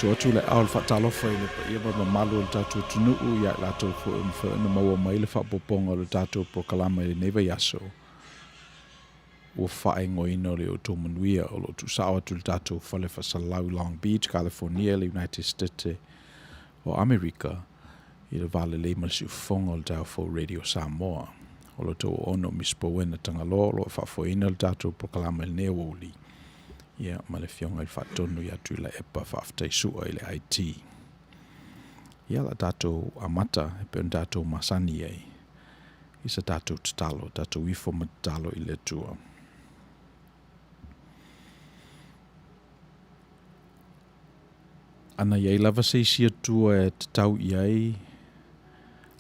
Tuu atu le ao le faatalofa i le paia ma le mamalu o le tatou atunuu ia i latou foi ua mafai ona maua mai le faaopoopoga o le tatou polokalama i lenei vaiaso ua faaigoaina o le outou manuia o lo o tuusao atu i le tatou fale faasalau i Long Beach, California, le United States o Amerika i le va lelei ma le siufofoga o le Taeao Fou Radio Samoa. O lo outou ono o Miss Bowena Tagaloa o lo o faafoeina le tatou polokalama i lenei aoauli. Ia, ma le Afioga i le Faatonu ia Tuilaepa, faafetai sua i le IT. Ia, la tatou amata e pei ona tatou masani ai i sa tatou tatalo, tatou ifo ma tatalo i le Atua. Ana i ai lava se isi Atua e tatau i ai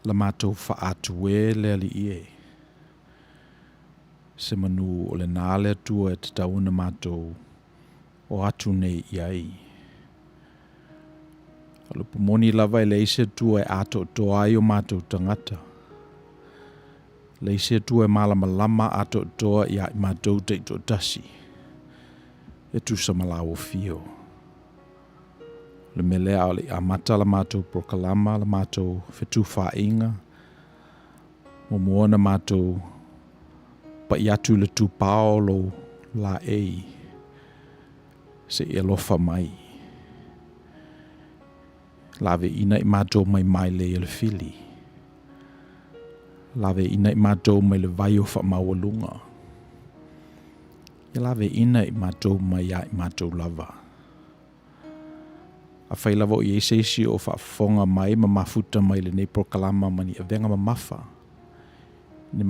la matou faatuē le Alii e. Se manu o lenā le Atua e tatau ona matou o atu nei i ai. O le upu moni lava e leai se Atua e atoatoa ai o matou tagata. Leai se Atua e malamalama atoatoa iā i matou taitoatasi e tusa ma lauofio. O le mea lea a o le i amata la matou polokalama, la matou fetufaaiga, muamua ona matou pai atu i le tupao o lou laei se i alofa mai. Laveina i matou mai mailei a le fili. Laveina i matou mai le vai o faamaualuga. Ia laveina i matou mai iā i matou lava. Afai lava o i ai se isi o faafofoga mai ma mafuta mai i lenei polokalama ma ni avega mamafa, ni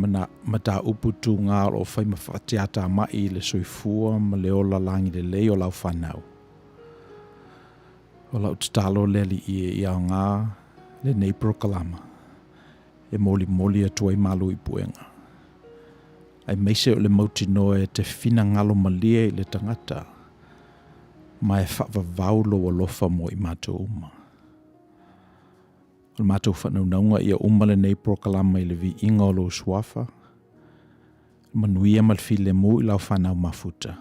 mataupu tuga o lo o fai ma faateatamai i le soifua ma le ola lagi lelei o lau fanau, o lau tatalo le Alii e i aoga lenei polokalama e molimoli atu ai malu i puega, aemaise o le mautinoa e te finagalo malie i le tagata ma e faavavau lou alofa mo i matou uma. O le matou faanaunauga ia uma lenei polokalama i le viiga o lou suafa, manuia ma le filemu i lau fanau mafuta,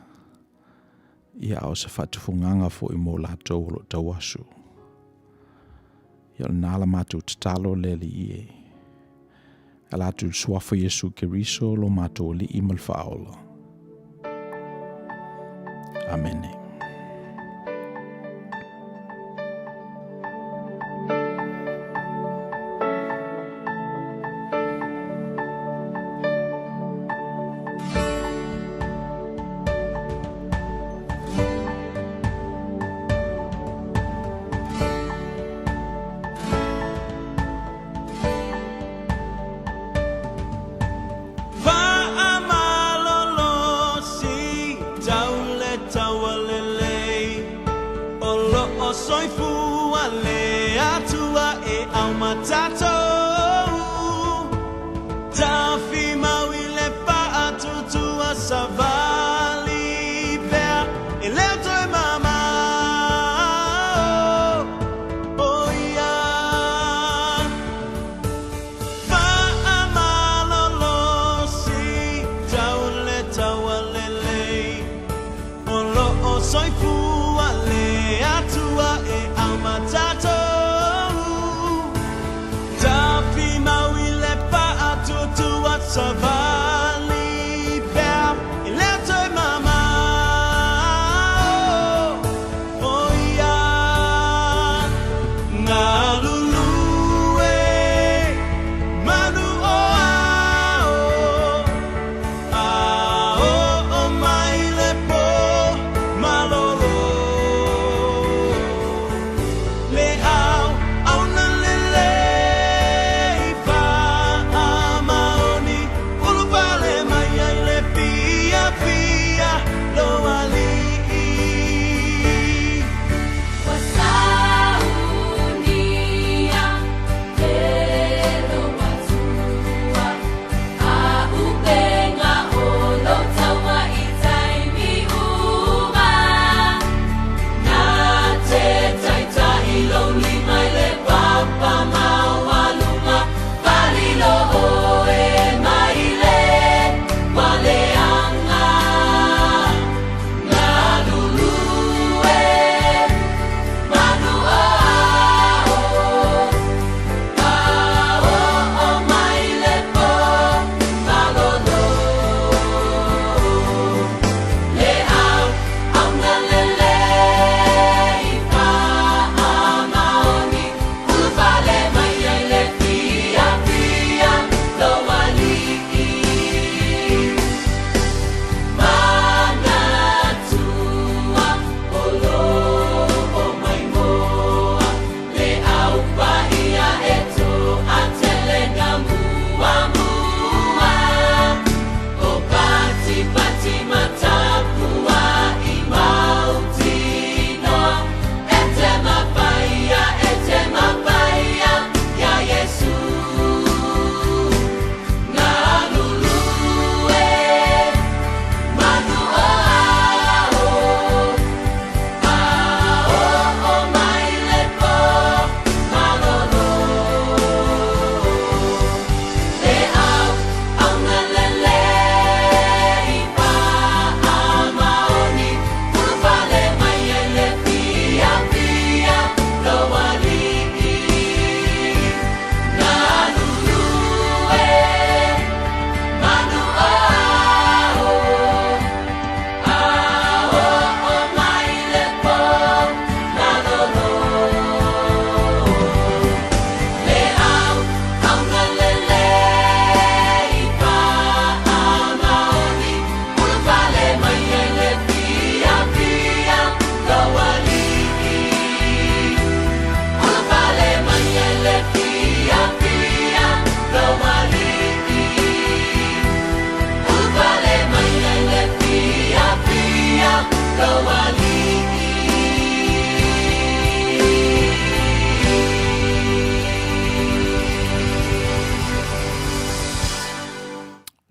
ia a o se faatufugaga foi mo latou o lo o tauasu. Ia o lena la matou tatalo le Alii e. Ala atu i le suafa Iesu Keriso lo matou Alii ma le Faaola. Amene.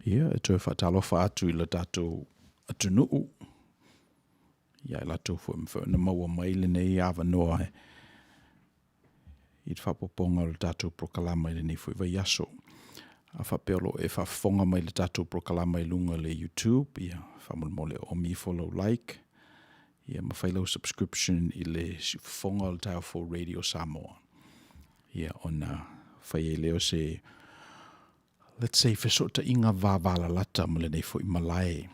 Ia, e toe faatalofa atu i le tatou atunuu, ia i latou foi mafai ona maua mai lenei avanoa i le faaopoopoga o le tatou polokalama i lenei foi vaiaso. A faapea o lo o e faafofoga mai i le tatou polokalama i luga o le YouTube, ia faamolemole oomi ifo lau like, ia ma fai lau subscription i le siufofoga o le Taeao Fou Radio Samoa. Ia ona fai ai lea o se let's say fesootaiga vavalalata ma lenei foi malae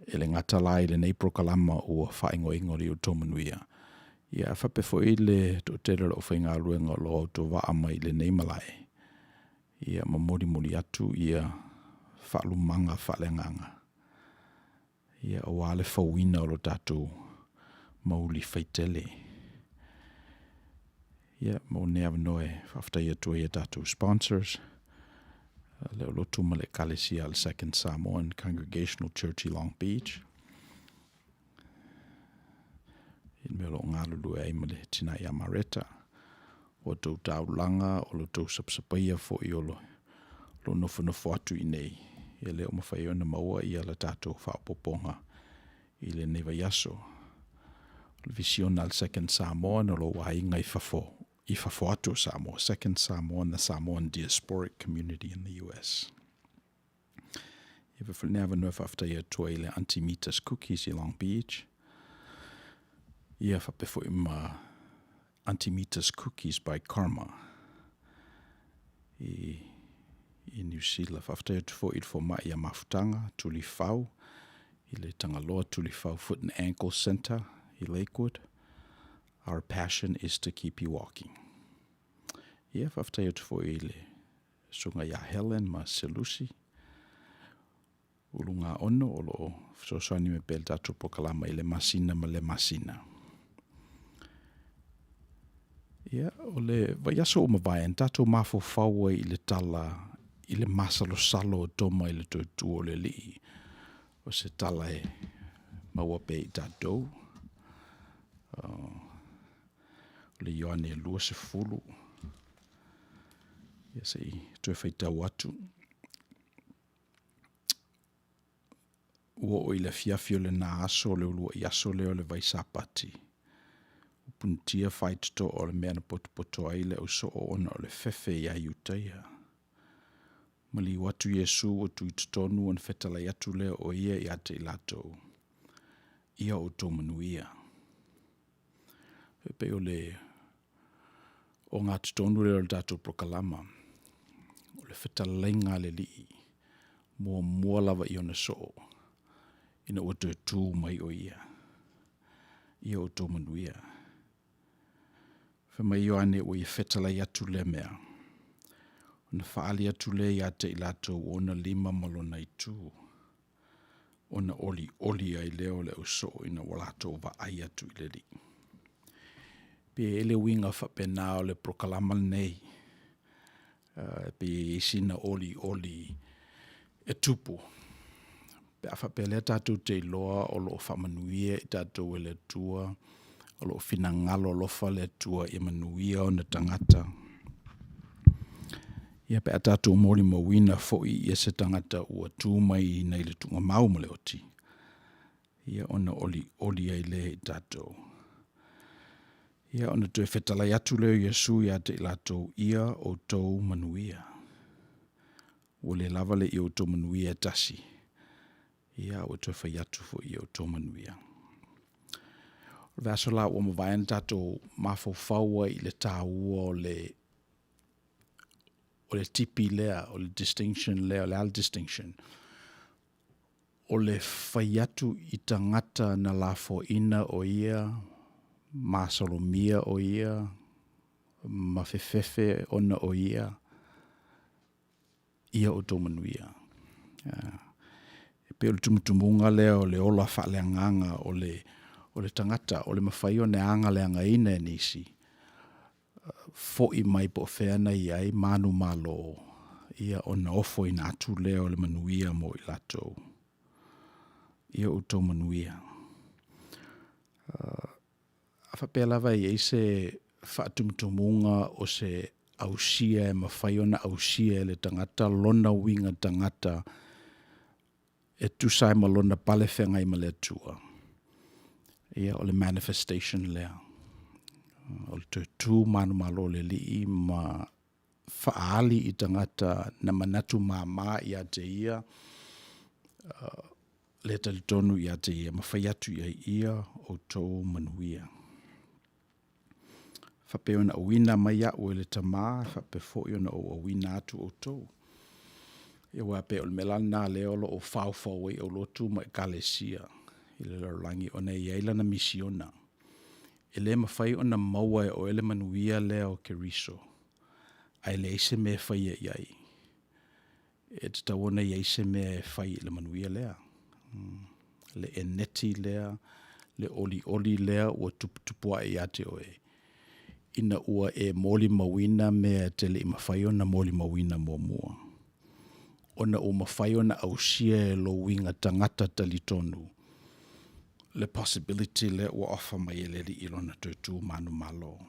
e le gata la i lenei polokalama ua faaigoaina o le Outou Manuia, ia ae faapea foi le toatele o le aufaigaluega o lo o autovaa mai i lenei malae, ia ma molimoli atu ia faalumaga faaleagaga ia aua le fauina o lo tatou mauli faitele. Ia, mo lenei avanoa e faafetai atu ai i a tatou sponsors, le Lotu ma le Ekalesia a le Second Samoan Congregational Church i Long Beach, i le mea o lo o galulue ai ma le tina ia Mareta, o tou taulaga, o lo tou sapasapaia foi o lo nofonofo atu i inei, e le o mafai ona maua ia la tatou faaopoopoga i lenei vaiaso. O le visiona a le Second Samoan o lou aiga i fafo, i fafo atu o Samoa, Second Samoan, the Samoan Diasporic Community in the US. E faapea foi lenei avanoa e faafetai atu ai i le Aunty Mita's Cookies i Long Beach. Ia faapea foi ma Aunty Mita's Cookies by Karma i, i New Zealand. Faafetai atu foi i le fomai ia Mafutaga, Tulifau, i le Tagaloa Tulifau Foot and Ankle Centre i Lakewood. Our passion is to keep you walking. Ia, faafetai atu foi i le susuga ia Helen ma Selusi, Ulugaono o lo o fesoasoani mai pea i le tatou polokalama i le masina ma le masina. Ia, o le vaiaso ua mavae, na tatou mafaufau ai i le tala i le masalosalo o Toma i le toe tu o le Alii. O se tala e maua pea i tatou. O le Ioane 20. Ia se i toe faitau atu. Ua oo i le afiafi o lena aso o le uluai aso lea o le vai Sapati. Ua punitia faitotoa o le mea na potopoto ai le ausoo ona o le fefe iā Iutaia. Maliu atu Iesu ua tu i totonu ona fetalai atu lea o ia ia te i latou, Ia outou manuia. E pei o le ogatotonu lea o le tatou polokalama, o le fetalaiga a le Alii, muamua lava i ona soo, ina ua toe tu mai o ia. Ia outou manuia. Fai mai Ioane ua ia fetalai atu lea mea, ona faaali atu lea ia te i latou ona lima ma lona itu, ona olioli ai lea o le ausoo ina ua latou vaai atu i le Alii. Pe e i ai le uiga faapena o le polokalama lenei, pe i ai sina olioli e tupu, pe a faapea lea tatou te iloa o lo o faamanuia i tatou e le Atua, o lo o finagalo alofa le Atua ia manuia ona tagata. Ia pe a tatou molimauina foi ia se tagata ua tu mai nai le tuugamau ma le oti, ia ona olioli ai lea i tatou. Ia ona toe fetalai atu lea o Iesu ia te i latou, ia outou manuia. Ua le lava le ia outou manuia e tasi, ia ua toe fai atu foi ia outou manuia. O le vaiaso la ua mavae na tatou mafaufau ai i le taua o le o le tipi lea, o le distinction lea, o le a le distinction? O le fai atu i tagata na lafoaina o ia, masalomia o ia, ma fefefe ona o ia, ia outou manuia. E pei o le tumutumuga lea o le ola faaleagaga o le, o le tagata, o le mafai ona e agaleagaina e nisi, foi mai po o fea na i ai manumalo, ia ona ofoina atu lea o le manuia mo i latou. Ia outou manuia. A faapea lava e i ai se faatumutumuga o se ausia e mafai ona ausia e le tagata lona uiga tagata. E tusa ai ma lona pale feagai ma le Atua. Ia, o le manifestation lea. O le toe tu manumalo o le Alii ma faaali i tagata na manatu mama ia te ia, le talitonu ia te ia, ma fai atu i ai, Ia outou manuia. Faapea ona auina mai au e le Tamā, e faapea foi ona ou auina atu outou. Ia aua e pei o le mea la lena o lea o lo o faufau ai aulotu ma Ekalesia i le lalolagi, ona e i ai lana misiona. E le mafai ona maua e oe le manuia lea o Keriso ae leai se mea e faia i ai. E tatau ona i ai se mea e fai i le manuia lea, le eneti lea, le olioli lea ua tuputupu ae ia te oe, ina ua e molimauina mea e te le i mafai ona molimauina muamua, ona ua mafai ona ausia e lou uiga tagata talitonu le possibility lea ua offer mai e le Alii i Lona toe tu manumalo.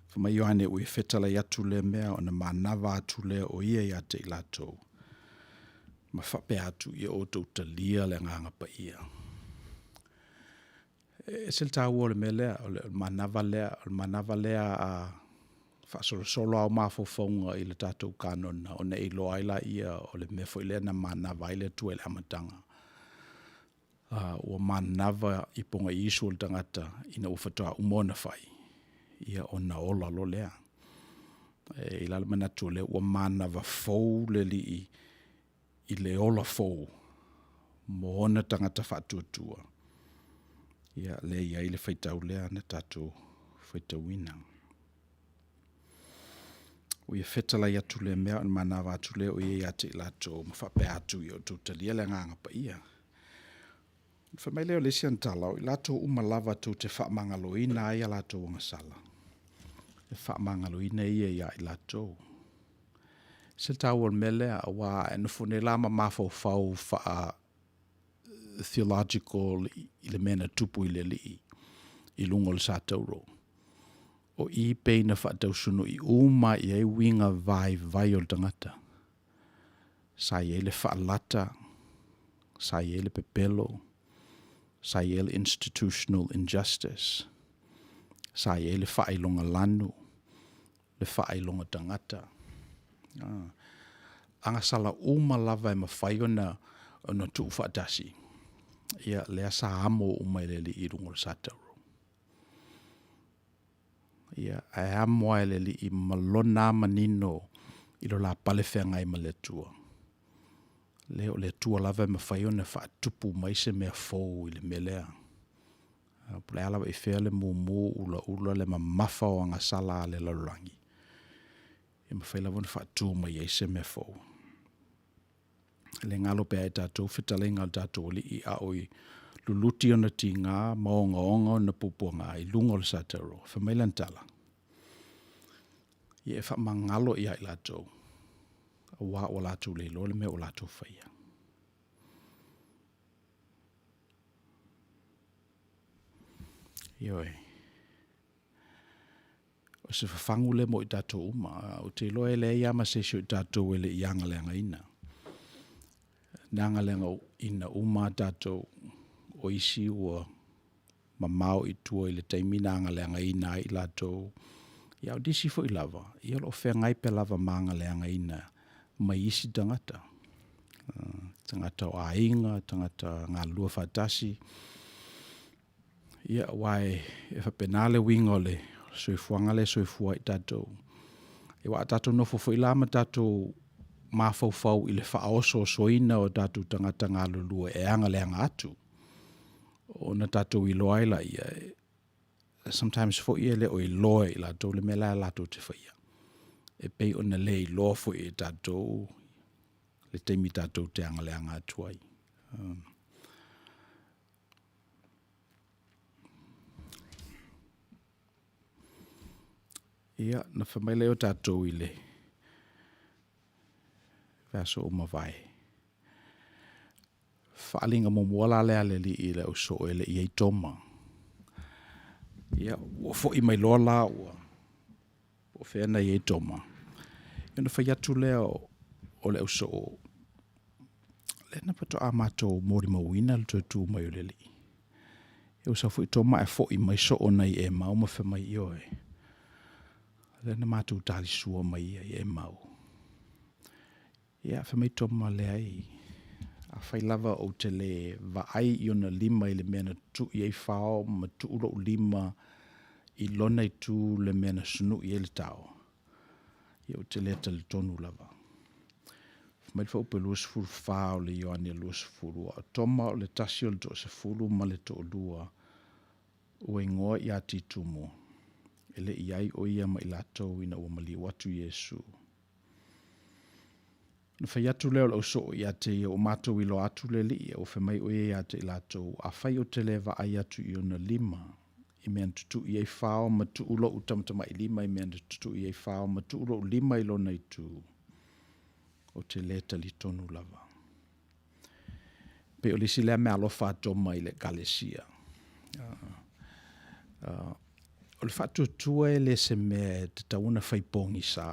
Fai mai Ioane ua ia fetalai atu lea mea ona manava atu lea o ia ia te i latou, ma faapea atu, Ia outou talia le Agaga Paia. E ese le taua o le mea lea, o le manava lea, o le manava lea a faasolosolo lava ou mafaufauga i le tatou kanona, ona e iloa ai lea o le mea foi lea na manava ai le Atua i le amataga, ua manava i pogaiisu o le tagata ina ua faatoa uma ona fai, ia ona ola loa lea. E i ai la le manatu o lea ua manava fou le Alii i le ola fou mo ona tagata faatuatua, ia lea e i ai le faitau lea na tatou faitauina. Ua ia fetalai atu lea mea ona manava atu lea o ia ia te i latou ma faapea atu, Ia outou talia le Agaga Paia. Ona fai mai lea o le isi ana tala, o i latou uma lava tou te faamagaloina ai a latou agasala, e faamagaloina ia ia i latou. E ese le taua o le mea lea, aua a e nofo nei la ma mafaufau faa-theological i le mea na tupu i le Alii i luga o le satauro, o i pei na faatausunu'i uma lava i ai uiga vaivai o le tagata. Sa i ai le faalata, sa i ai le pepelo, sa i ai le institutional injustice, sa i ai le faailoga lanu, le faailoga tagata. Agasala uma lava e mafai ona tuufaatasi, ia lea sa amo uma e le Alii i luga o le satauro. Ia, ae amo lava e le Alii ma Lona lava manino i lo la pale feagai ma le Atua. Leai o le Atua lava e mafai ona faatupu mai se mea fou i le mea lea. Po o le a lava i fea le mumu ulaula le mamafa o agasala a le lalolagi, e mafai lava ona faatu mai ai se mea fou. E le galo pea ia i tatou fetalaiga a lo tatou Alii a o luluti ona tiga ma ogaoga ona puapuaga i luga o le satauro, fai mai lana tala, Ia e faamagalo ia i latou, aua ua latou le iloa le mea ua latou faia. Ioe. O se fafagu lea mo i tatou uma. Ou te iloa e leai lava ma se isi o i tatou e le i agaleagaina. Na agaleagaina uma lava tatou, o isi ua mamao i tua i le taimi na agaleagaina ai i latou, a o nisi foi lava, ia o lo o feagai pea lava ma agaleagaina mai isi tagata, tagata o aiga, tagata galulue faatasi. Ia, aua e faapena le uiga o le soifuaga lea e soifua ai tatou. Aua a tatou nofo foi la ma tatou mafaufau i le faaosoosoina o tatou tagata galulue e agaleaga atu, ona tatou iloa ai lea, sometimes foi e le o iloa e i latou le mea la latou te faia, e pei ona le iloa foi e tatou le taimi tatou te agaleaga atu ai. Ia, na fai mai lea o tatou i le vaiaso ua mavae, faaaliga muamua la lea a le Alii i le au soo e le i i ai Toma. Ia, ua foi mai loa la ua po o fea na i ai Toma, ia ona fai atu lea o le ausoo. Lea na faatoa matou molimauina le toe tu mai o le Alii. E usa foi Toma ae foi mai soo nai Emau ma fai mai, Ioe, lea na matou talisua mai ia i Emau. Ia, fai mai Toma, Leai, afai lava ou te le vaai i ona lima i le mea na tutui ai fao ma tuu lou lima i lona itu i le mea na sunui ai le tao, ia ou te le talitonu lava. Fai mai le fuaiupu 24 o le Ioane 20, a o Toma o le tasi o le toasefulu ma le toalua, ua igoa ia Titumo, e le i i ai o ia ma i latou ina ua maliu atu Iesu. Ona fai atu lea o le ausoo ia te ia, Ua matou iloa atu le Alii. Ae ua fai mai o ia ia te i latou, Afai ou te le vaai atu i ona lima i mea na tutui ai fao, ma tuu lou tamatamailima i mea na tutui ai fao, ma tuu lou lima i lona itu, ou te le talitonu lava. E pei o le isi lea meaalofa a Toma i le Ekalesia. O le faatuatua e le o se mea e tatau ona fai pogisa.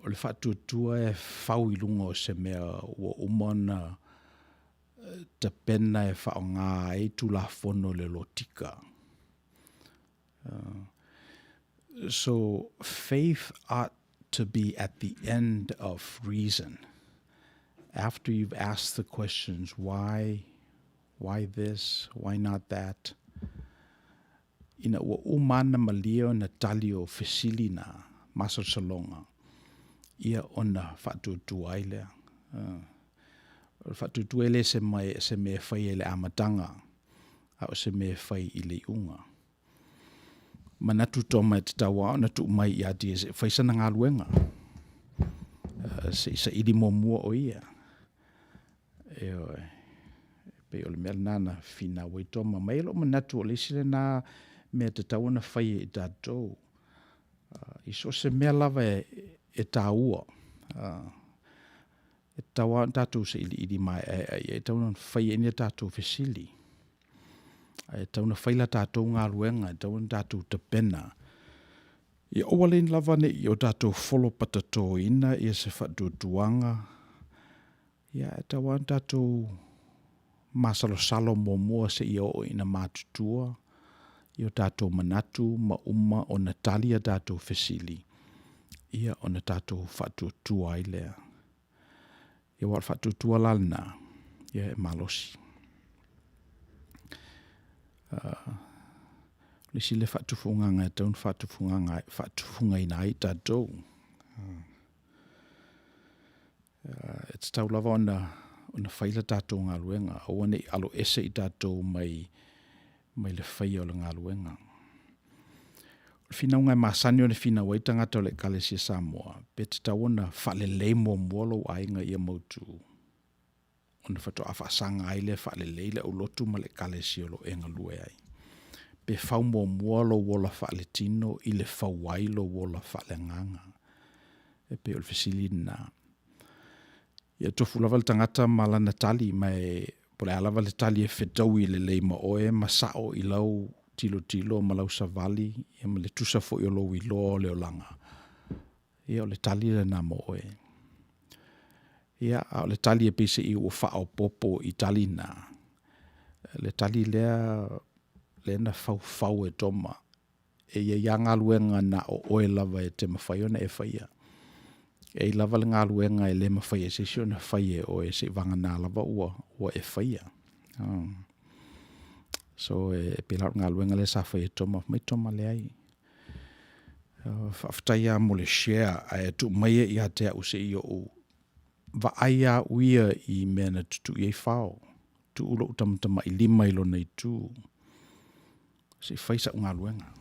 O le faatuatua e fau i luga o se mea ua uma ona tapena e faaaoga ai Tulafono o le lotika. So faith ought to be at the end of reason. After you've asked the questions, why, why this, why not that, ina ua uma ana malie ona tali o fesili na masalosaloga, ia ona faatuatua ai lea. O le faatuatua e le se se mea e faia i le amataga, a o se mea e fai i le iuga. Manatu Toma e tatau lava ona tuu mai ia te ia se i fai sana galuega, se i saili muamua o ia. Ioe. E pei o le mea lena na finau ai Toma. Ma e i ai lou manatu o le isi lena mea e tatau ona fai e i tatou, i so o se mea lava e taua, e tatau lava ona tatou sailiili maeaea i ai, e tatau ona fai i ai ni a tatou fesili. Ae tatau ona fai le tatou galuega, e tatau ona tatou tapena, ia aua lava ne i o tatou folopatatoina se faatuatuaga, ae tatau lava ona tatou masalosalo muamua seia oo ina matutua o tatou manatu ma uma ona tali a tatou fesili, ia ona tatou faatuatua ai lea. Ia aua o le faatuatua la lena, ia e malosi. O le isi lea faatufugaga e tatau ona faatufugaina ai tatou. E tatau lava ona fai le tatou galuega, aua ne i aloese i tatou mai le faia o le galuega. O le finauga e masani ona finau ai tagata o le Ekalesia Samoa, pe tatau ona faalelei muamua lou aiga ia mautu, ona faatoa faasaga ai lea e faalelei le aulotu ma le Ekalesia o lo o e galue ai. Pe fau muamua lou ola faaletino i le fau ai lou ola faaleagaga. E pei o le fesili lena. Ia tofu lava le tagata ma lana tali, ma e po o le a lava le tali e fetaui lelei ma oe ma sao i lau tilotilo ma lau savali ia ma le tusa foi o lou iloa o le olaga, ia o le tali lena mo oe. Ia, a o le tali e peiseai ua faaopoopo i tali na, le tali lea lea na faufau e Toma, e i ai lava galuega na o oe lava e te mafai ona e faia. E i ai lava le galuega e le mafai e se isi ona fai e oe seivagana lava ua e faia. So, e pei la o le galuega lea sa fai e Toma, fai mai Toma, leai, faafetai lava mo le share, ae tuu maia ia te au se i ou vaai lava au ia i mea na tutui ai fao, tuu lou tamatamailima i lona itu, se i fai sau galuega.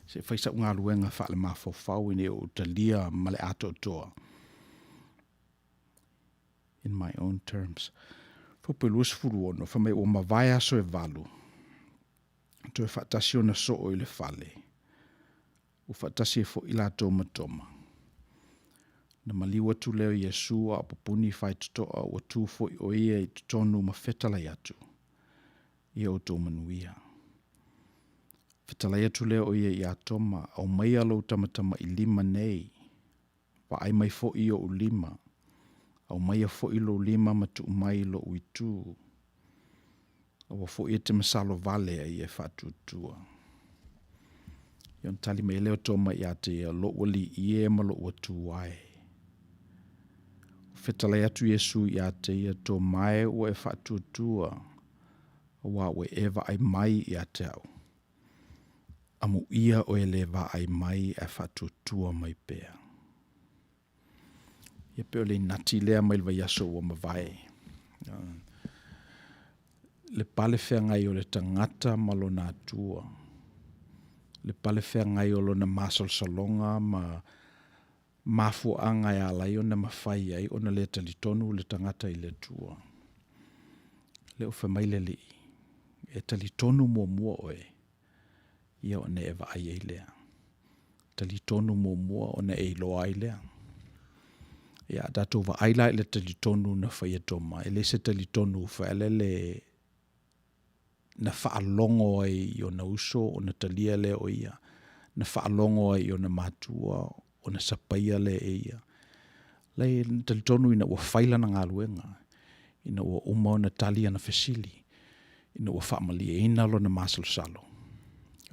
Se i fai sau galuega faale-mafaufau ina ia ou talia ma le atoatoa in my own terms. Fuaiupu 26, fai mai ua mavae aso e valu, toe faatasi ona soo i le fale, ua faatasi ai foi latou ma Toma. Na maliu atu lea o Iesu a o pupuni faitotoa, ua tu foi o ia i totonu ma fetalai atu, Ia outou manuia. Fetalai atu lea o ia ia Toma, Aumaia lou tamatamailima nei, vaai mai foi i ou lima. Aumaia foi lou lima ma tuu mai i lou itu. Aua foi e te masalo vale a ia e faatuatua. Ia ona tali mai lea o Toma ia te ia, Lou Alii e ma lou Atua e. Ua fetalai atu Iesu ia te ia, Toma e, ua e faatuatua, auā ua e vaai mai ia te au. Amuia oe le vaai mai ae faatuatua mai pea. Ia pei o le inati lea mai le vaiaso ua mavae. Le pale feagai o le tagata ma lona Atua, le pale feagai o lona masalosaloga ma mafuaaga e ala ai ona mafai ai ona le talitonu le tagata i le Atua. Lea ua fai mai le Alii, e talitonu muamua oe, ia ona e vaai ai lea. Talitonu muamua ona e iloa ai lea. Ia, a tatou vaai la i le talitonu na fai e Toma, e le se talitonu foi lele na faalogo ai i ona uso ona talia lea o ia, na faalogo ai i ona matua ona sapaia lea e ia. Leai, na talitonu ina ua fai lana galuega, ina ua uma ona tali ana fesili, ina ua faamalieina lona masalosalo,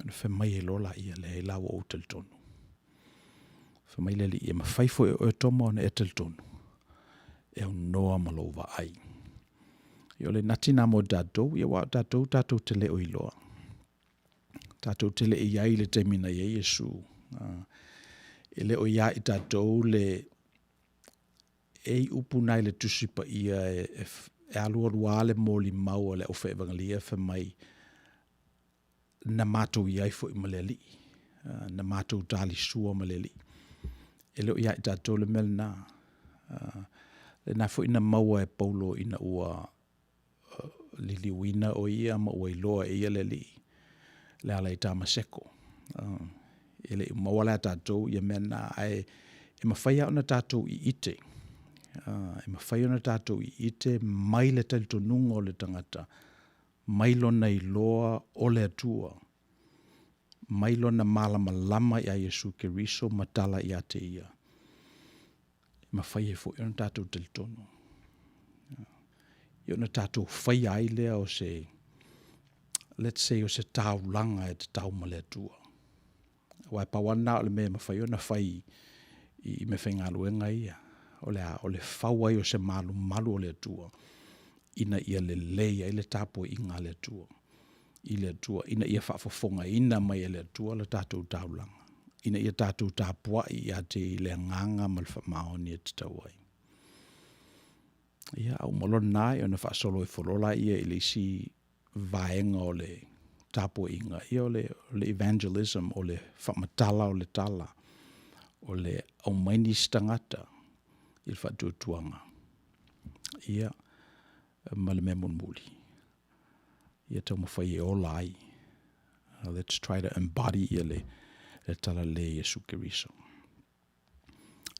ona fai mai ai loa laia, leai la ua ou talitonu. Fai mai le Alii, e mafai foi e oe Toma ona e talitonu, e aunoa ma lou vaai. Ia o le nati lena mo tatou, ia aua o tatou tatou te le o iloa. Tatou te le i i ai i le taimi na i ai Iesu. E le o ia i tatou le e i upu na i le Tusi Paia e, e, e alualu lava le molimau a le aufaievangeli fai mai na matou i ai foi ma le Alii, na matou talisua ma le Alii. E le o ia i tatou le mea lena. Lena foi na maua e Paulo ina ua liliuina o ia ma ua iloa e ia le Alii, le ala i Tamaseko. E le i maua la e tatou ia mea na, ae e mafai lava ona tatou iite, e mafai ona tatou iite mai le talitonuga o le tagata, mai lona iloa o le Atua, mai lona malamalama ia Iesu Keriso ma tala ia te ia, e mafai ai foi ona tatou talitonu. Ia ona tatou faia ai lea o se, let's say, o se taulaga e tatau ma le Atua. Aua e pau lava lena o le mea e mafai ona fai i meafaigaluega ia, o le a? O le fau ai o se malumalu o le Atua ina ia lelei ai le tapuaiga a le Atua i le Atua, ina ia faafofogaina mai e le Atua le tatou taulaga, ina ia tatou tapuai ia te i le agaga ma le faamaoni e tatau ai. Ia, a uma loa lena, ona faasolo ifo loa lea i le isi vaega o le tapuaiga, ia o le, o le evangelism, o le faamatala o le tala, o le aumai nisi tagata i le faatuatuaga, ia, ma le mea mulimuli, ia taumafai e ola ai. Let's try to embody ia le, le talalelei Iesu Keriso.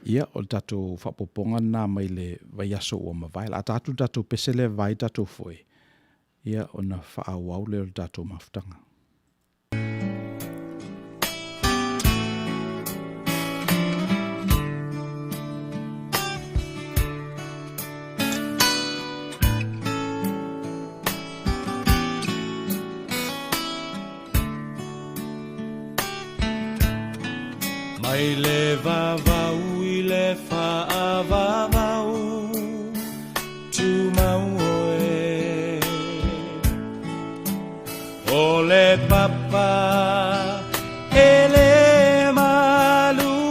Ia, o le tatou faaopoopoga lena mai le vaiaso ua mavae. O le a ta atu le tatou pese lea e vaai tatou foe, ia, ona faaauau lea o le tatou mafutaga. Mai le vavau i le faavavau, tumau oe. O le papa e le maluelue,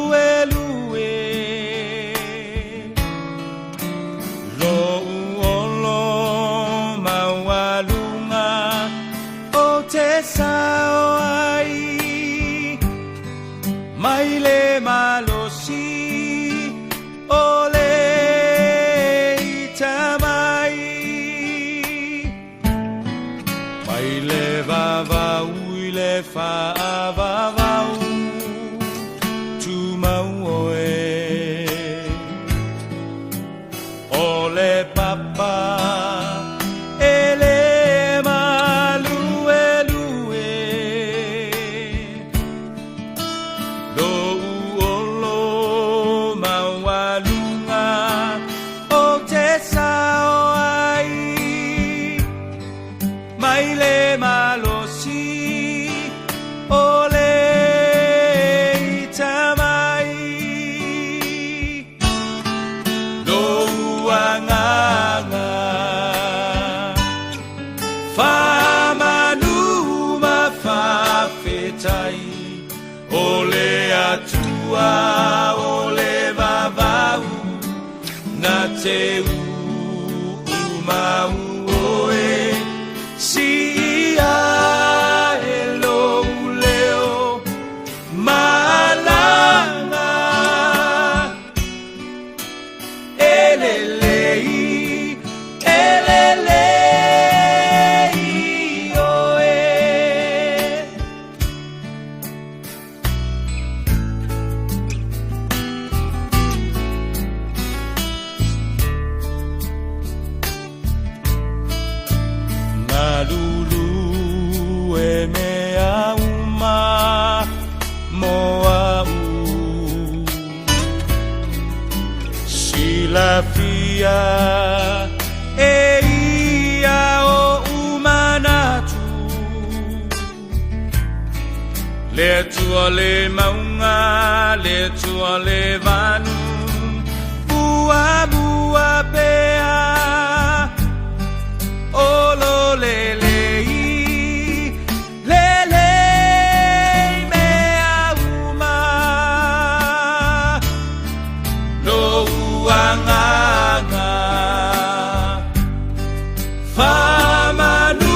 Lou olo maualuga o te sao ai, mai le malosi o le ita mai. Mai le vavau i le faavavau, tumau oe. O le papa e le maluelue, Lou olo maualuga o Na te umau oe Siia e lou leo Malaga E lelei, e lelei oe. Malulu e mea uma mo a'u Silafia e ia o'u manatu Le Atua le mauga, le Atua le vanu, Muamua pea, o lo lelei, lelei mea uma, Lou agaga. Faamanu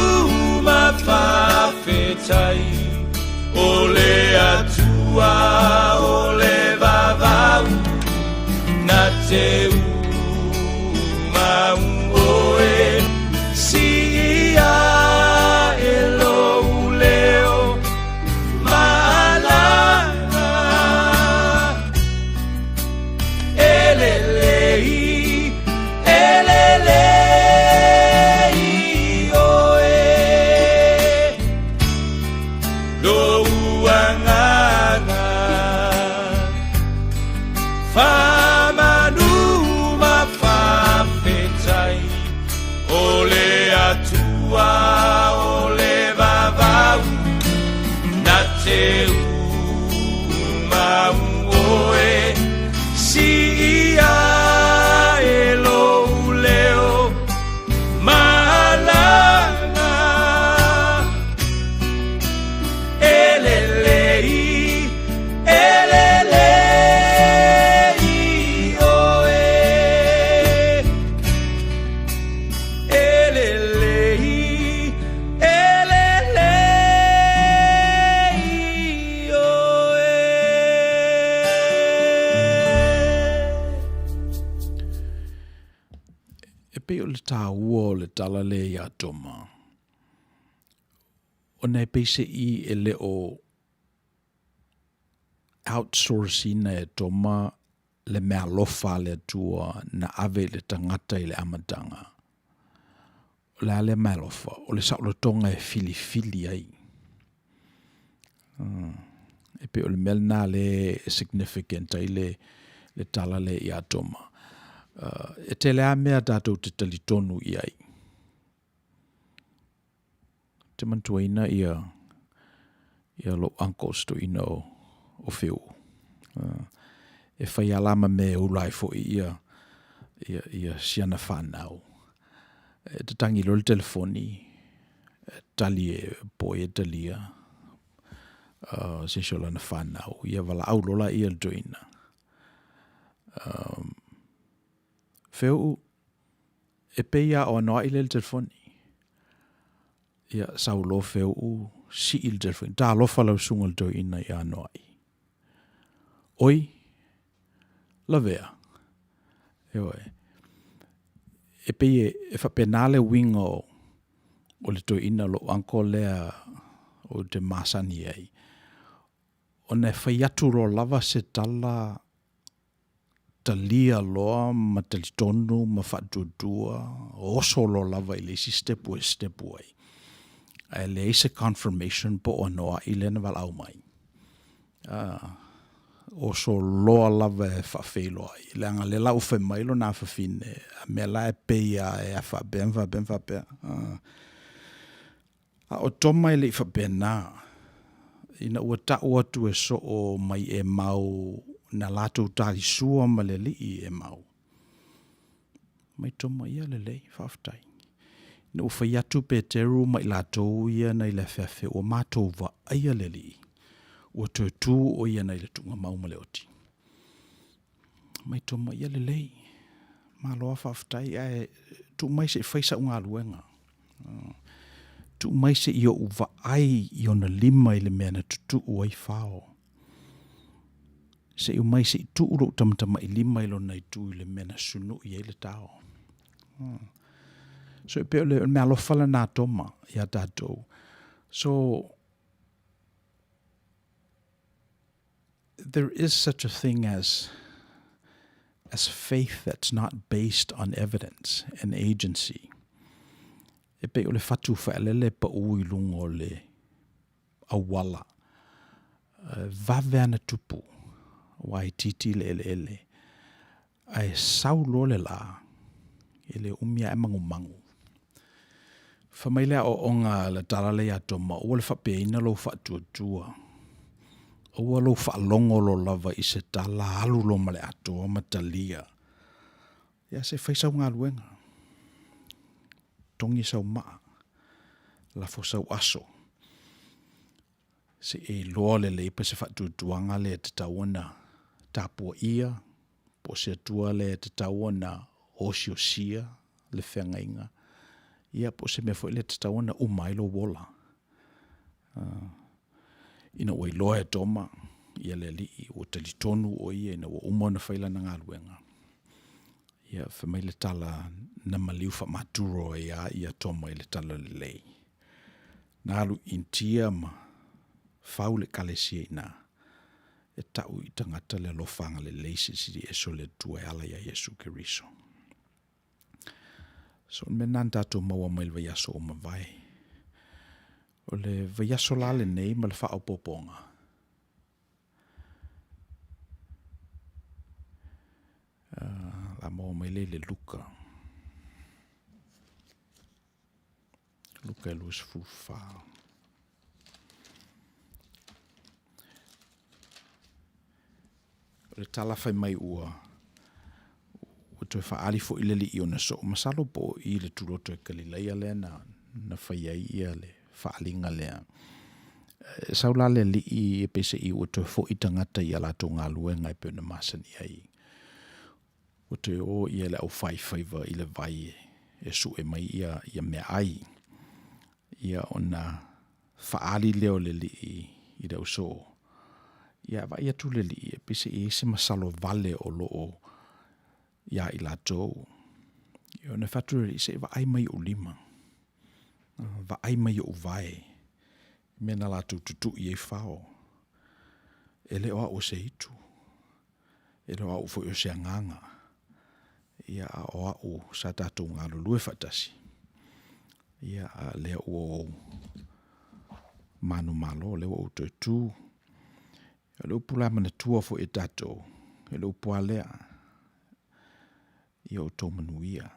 ma faafetai, o le Atua o le vavau, na te umau oe, siia e lou leo malaga. E lelei, e lelei oe, Lou agaga, Faamanu ma faafetai, o le Atua o le vavau, Na te umau oe, Siia e lou leo malaga. E lelei, e lelei oe. E lelei, e lelei oe. E pei o le taua o le tala lea iā Toma, ona e peiseʻi e le o outsource ina e Toma le meaalofa a le Atua na ave i le tagata i le amataga. O le a lea meaalofa? O le saolotoga e filifili ai. E pei o le mea lena lea e significant ai le, le tala lea iā Toma. E tele lava mea tatou te talitonu i ai. Te manatuaina ia ia lou uncle se toeaina o, o Whiu. E fai lava la ma mea e ula ai foi ia, ia, ia siana whanau. E tatangi loa le telefoni, e tali e poi e talia, se isi o lana whanau. Ia valaau loa la ia le toeaina. Whiu, e pei a o anoa'i lea i le telefoni. Ia, sau loa Feuu, sii le telefoni. Talofa lau susuga i le toeaina ia Anoa'i. Oi, lavea. Ioe. E pei e, e faapena le uiga o, o le toeaina lou uncle lea ou te masani ai. Ona e fai atu loa lava se tala talia loa ma talitonu ma faatuatua, oso loa lava i le isi sitepu e sitepu ai. Ae leai se confirmation po o anoa'i lea na valaau mai. Oso loa lava e faafeiloai, leaga lea la ua fai mai lona afafine, a mea la e pei lava e a faapea ma faapea ma faapea. A o Toma e le i faapena, ina ua ta'u atu e soo mai Emau na latou talisua ma le Alii i Emau. Mai Toma, ia lelei, faafetai. Ina ua fai atu Peteru ma i latou ia nai le afeafe, ua matou vaaia le Alii, ua toe tu o ia nai le tuugamau ma le oti. Mai Toma, ia lelei. Malo lava faafetai, ae tuu mai se i fai sau galuega. Tuu mai se i ou vaai i ona lima i le mea na tutuu ai fao. Se i omai se i tuu lou tamatamailima i lona itu i le mea na sunui ai le tao. So e pei o le meaalofa lena a Toma ia tatou. So there is such a thing as as faith that's not based on evidence and agency. E pei o le fatu faelele pau i luga o le auala. E vave ana tupu, aua e itiiti le eleele, ae sau loa le lā, e le umi ae magumagu. Fai mai le aoaoga a le tala lea ia Toma, aua le faapeaina lou faatuatua, aua lou faalogo loa lava i se tala, alu loa ma le atoa ma talia. Ia se i fai sau galuega, togi sau maa, lafo sau aso, se i e iloa lelei pe o se faatuatuaga lea e tatau ona tapuaia, po o se Atua lea e tatau ona osiosia le feagaiga, ia po o se mea foi lea e tatau ona uma ai lou ola. Ina ua iloa e Toma ia le Alii, ua talitonu o ia ina ua uma ona fai lana galuega, ia fai mai le tala na maliu faamaturo ai lava ia Toma i le Talalelei. Na alu i Initia ma fau le Ekalesia i ina, e tau i tagata le alofa agalelei silisili ese o le Atua e ala ia Iesu Keriso. So, o le mea lena na tatou maua mai le vaiaso ua mavae. O le vaiaso la lenei ma le faaopoopoga, la maua mai lea i le Luka. Luka e 24. O le tala fai mai ua ua toe faaali foi le Alii i ona soo, masalo po o i le tuloto e Kalilaia lea na, na fai ai ia le faaaliga lea. E sau la le Alii e peiseai ua toe foi tagata i a latou galuega e pei ona masani ai. Ua toe o ia le aufaifaiva i le vai e sue mai ia, ia meaai. Ia ona faaali lea o le Alii i le ausoo. Ia vaai atu le Alii e pei se i ai se masalo vale o lo o iā i latou. Ia ona fai atu le Alii, se i vaai mai i ou lima, vaai mai i ou vae, i mea na latou tutui ai fao. E le o au o se itu, e le o au foi o se agaga, ia a o au sa tatou galulue faatasi, ia a lea ua ou manumalo, lea ua ou toe tu. O le upu la e manatua foi e tatou, e le upu lava lea, ia outou manuia.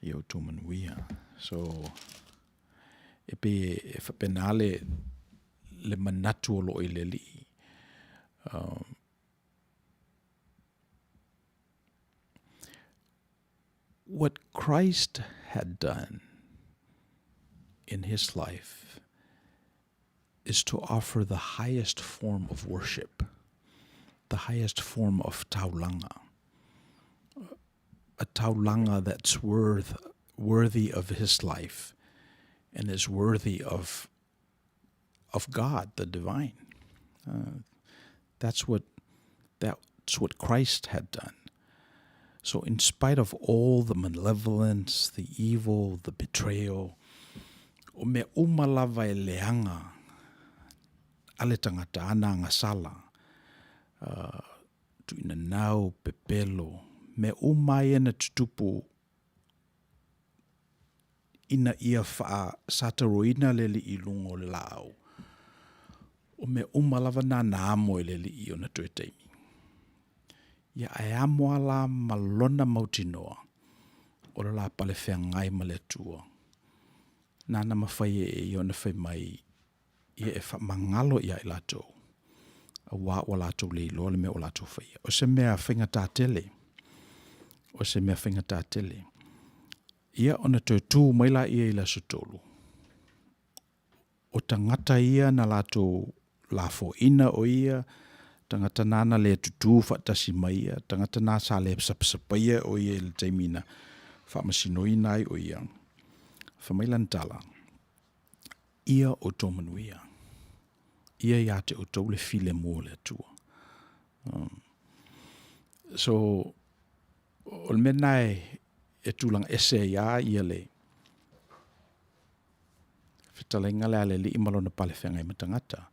Ia outou manuia. So, e pei e faapena le, le manatu o lo o i le Alii. What Christ had done in his life is to offer the highest form of worship, the highest form of taulanga, a taulanga that's worth, worthy of his life and is worthy of, of God, the divine. That's what, that's what Christ had done. So in spite of all the malevolence, the evil, the betrayal, o mea uma lava e leaga a le tagata ana agasala, tuuinanau, pepelo, mea uma ia na tutupu ina ia faasataroina le alii i luga o le laau, o mea uma lava na na amo e le alii i ona toe taimi. Ia ae amo a la ma lona mautinoa o le la pale feagai ma le Atua, nāna mafai e ia ona fai mai, ia e faamagalo iā i latou, auā ua latou le iloa le mea ua latou faia. O se mea faigata tele, o se mea faigata tele. Ia ona toe tu mai laia i le aso tolu, o tagata ia na latou lafoaina o ia, Tagata na na le tutū faatasi mai ia, tagata na sa le sapasapaia o ia i le taimi na faamasinoina ai o ia. Fai mai lana tala, Ia outou manuia. Ia ia te outou le filemu o le Atua. Um, so, o le mea lena e, e tulaga ese ai lava ia le fetalaiga lea a le Alii ma lona pale feagai ma tagata,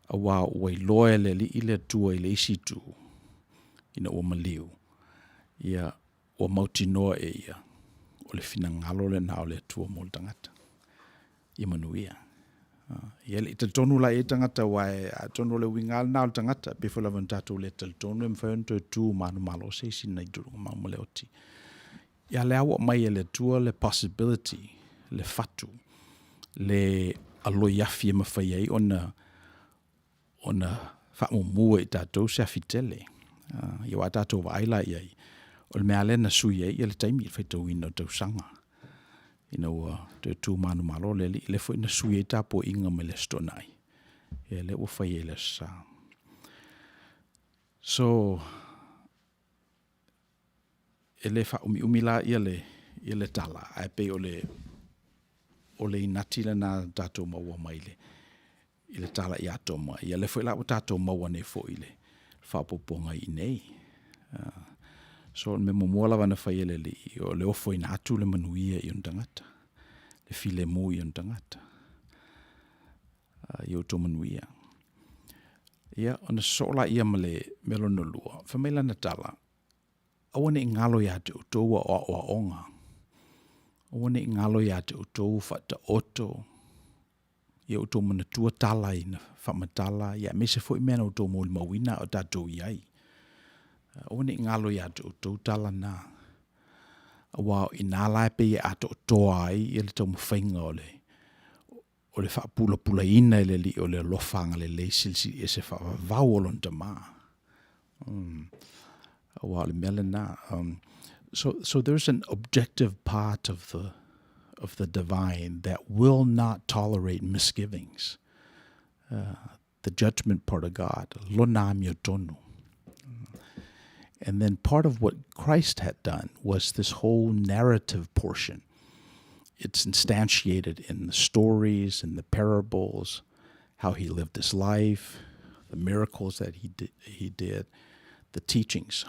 aua ua iloa e le Alii le Atua i le isi itu, ina ua maliu, ia, ua mautinoa e ia, o le finagalo lena o le Atua mo le tagata. Ia manuia. Ia e le i talitonu la i ai tagata, aua e, atonu o le uiga lava lena o le tagata, pei foi lava ona tatou le talitonu e mafai ona toe tu manumalo se isi nai tuluga ma le oti. Ia lea ua aumai e le Atua le possibility, le fatu, le aloi afi e mafai ai ona ona faamumu e i tatou se afi tele. Ia aua a tatou vaai la i ai, o le mea lava lea na sui ai le taimi, le faitauina o tausaga ina ua toe tu manumalo le Alii. O lea foi na sui ai tapuaiga mai le Aso Toonai, ia lea ua fai ai i le Aso Sa. So, e le faaumiumi la le tala, ae pei o le o le inati lena na tatou maua mai le i le tala ia Toma, ia lea foi la ua tatou maua nei foi i le faaopoopoga i inei. So o le mea muamua lava na fai e le Alii, o le ofoina atu le manuia i ona tagata, le filemu i ona tagata, ia outou manuia. Ia, ona sosoo laia ma le mea lona lua, fai mai lana tala, Aua ne i galo ia te outou a aoaoga, aua ne i galo ia te outou faataoto, ia outou manatua tala ina faamatala, ia aemaise foi mea na outou molimauina a o tatou i ai. Aua ne i galo ia te outou tala na, aua o i ina la e pei e atoatoa ai ia le taumafaiga o le o le faapulapulaina e le Alii o le alofa agalelei silisili ese faavavau o lona Tama. Aua o le mea lena. So, so there's an objective part of the, of the divine that will not tolerate misgivings. The judgment part of God, lona amiotonu. And then part of what Christ had done was this whole narrative portion. It's instantiated in the stories and the parables, how he lived his life, the miracles that he did, he did, the teachings.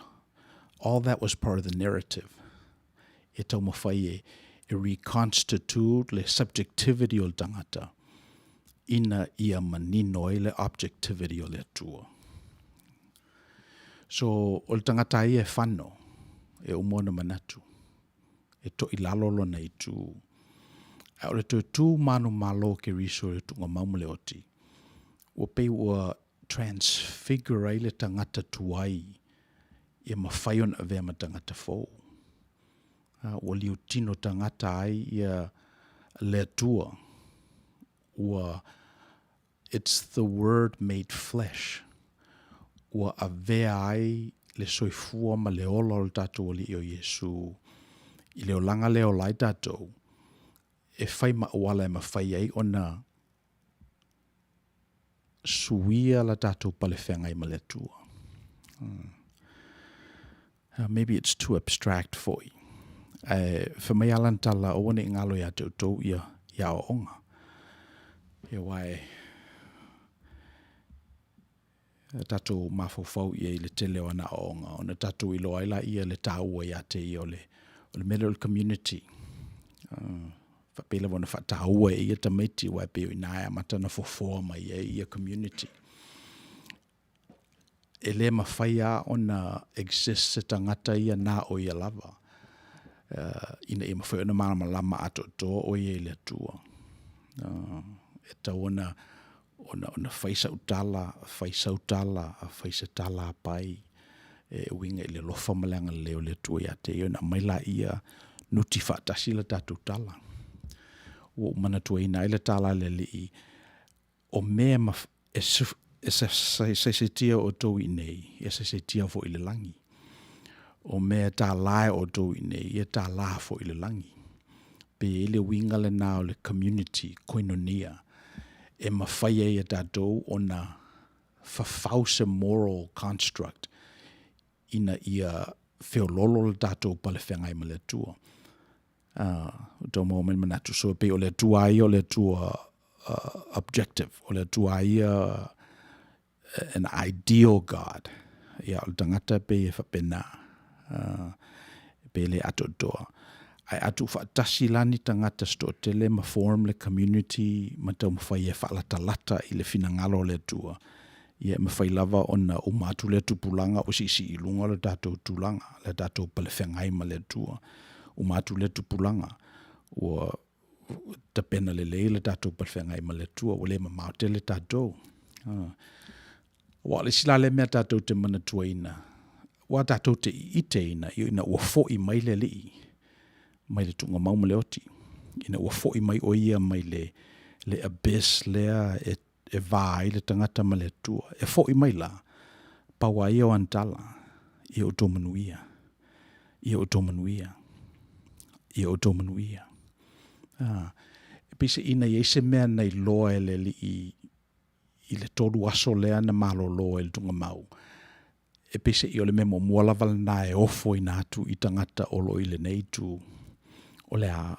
All that was part of the narrative. E taumafai e, e reconstitute le subjectivity o le tangata ina ia manino ai le objectivity o le Atua. So, o le tagata ia e fano, e uma ona manatu, e toilalo lona itu. Ae o le toe tu manumalo o Keriso i le tuugamau ma le oti, ua pei ua transfigure ai le tagata tuai ia mafai ona avea ma tagata fou. Ua liutino tagata ai ia le Atua. Ua It's the word made flesh, ua avea ai le soifua ma le ola o le tatou Alii o Iesu i le olaga lea e ola ai tatou, e fai ma auala e mafai ai ona suia la tatou pale feagai ma le Atua. Maybe it's too abstract foi. Ae fai mai lava lana tala, aua ne i galo ia te outou ia, ia aoaoga. Ia aua e tatou mafaufau i ai i le tele o ana aoaoga, ona tatou iloa ai laia le taua ia te ia o le, o le mea lea o le community. Faapei lava ona faataua e ia tamaiti, aua e pei o i ina e amata ona fofoa mai ai ia community. E le mafai lava ona exist se tagata ia na o ia lava, ina ia mafai ona malamalama atoatoa o ia i le Atua. E tatau ona, ona, ona fai sau tala, fai sau tala, fai se tala a pai, e uiga i le alofa ma le agalelei o le Atua ia te ia, ona aumai laia nuti faatasi la tatou tala. Ua ou manatuaina ai le tala a le Alii, o mea e saisaitia outou i inei, e saisaitia foi i le lagi. O mea e tālā e outou i inei, e tālā foi i le lagi. Pe i ai le uiga lena o le community, koinonia, e mafai ai e tatou ona fafau se moral construct ina ia feololo le tatou palefeagai ma le Atua. Ua tau maua mai le manatu, so e pei o le Atua lava ia o le Atua objective, o le Atua lava ia an ideal God. Ia, o le tagata e pei e faapena, e pei e le atoatoa. Ae a tuufaatasi la ni tagata se toatele ma form le community ma taumafai e faalatalata i le finagalo o le Atua, ia e mafai lava ona uma atu lea tupulaga ua siisii i luga le tatou tulaga, le tatou palefeagai ma le Atua. Uma atu lea tupulaga ua tapena lelei le tatou palefeagai ma le Atua, ua le mamao tele tatou. Aua o le isi la lea mea tatou te manatuaina, aua tatou te iteina ina ua foi mai le Alii mai le tuugamau ma le oti, ina ua foi mai o Ia mai le, le abyss lea e, e va ai le tagata ma le Atua. E foi mai la, pau lava ia o ana tala, ia outou manuia, ia outou manuia, ia outou manuia. Ah, e peiseaiina i ai se mea na iloa e le Alii i le tolu aso lea na malolo ai i le tuugamau, e peiseai o le mea muamua lava lena e ofoina atu i tagata o lo o i lenei itu, o le a?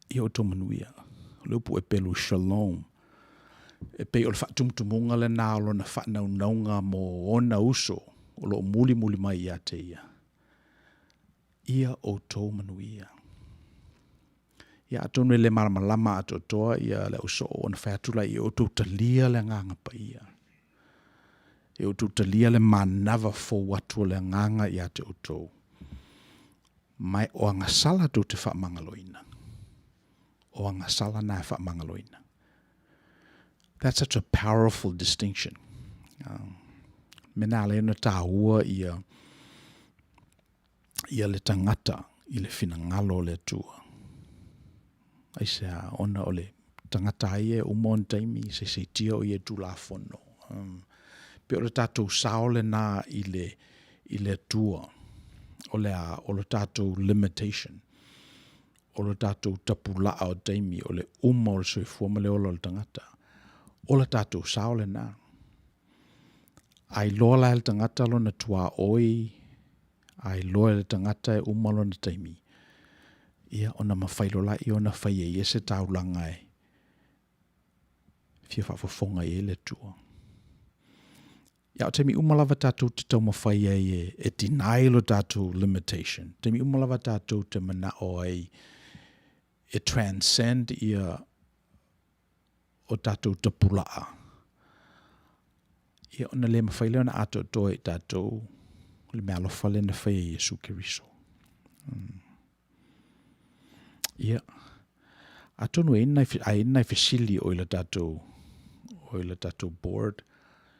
Ia outou manuia. O le upu Epelu, shalom. E pei o le faatumutumuga lena o lona faanaunauga mo ona uso o lo o mulimuli mai ia te ia. Ia outou manuia. Ia atonu e le malamalama atoatoa ia le ausoo ona fai atu la ia outou talia le Agaga Paia. Ia outou talia le manava fou atu o le Agaga ia te outou. Ma o agasala tou te faamagaloina. O agasala na e faamagaloina. That's such a powerful distinction. Me na ala ai ona tāua ia ia le tagata i le finagalo o le Atua. Aisea, ona o le tagata ai e uma ona taimi, saisaitia o ia i Tulafono. Um, pe o le tatou sao lena i le, i le Atua, o le a, o le tatou limitation, o le tatou tapulaa o taimi, o le uma o le soifua ma le ola o le tagata. O le tatou sao lena. A iloa la e le tagata lona tuaoi, a iloa e le tagata e uma lona taimi, ia ona mafai loa laia ona fai e ia se taulaga e fia faafofoga i ai le Atua. Ia, o taimi uma lava tatou te taumafai ai e, e deny lo tatou limitation, taimi uma lava tatou te manao ai e transcend ia o tatou tapulaa, ia ona le mafai lea ona atoatoa i tatou le meaalofa lea na faia e Iesu Keriso. Mm. Ia, atonu e nai, ai nai fesili o i la tatou, o i la tatou board,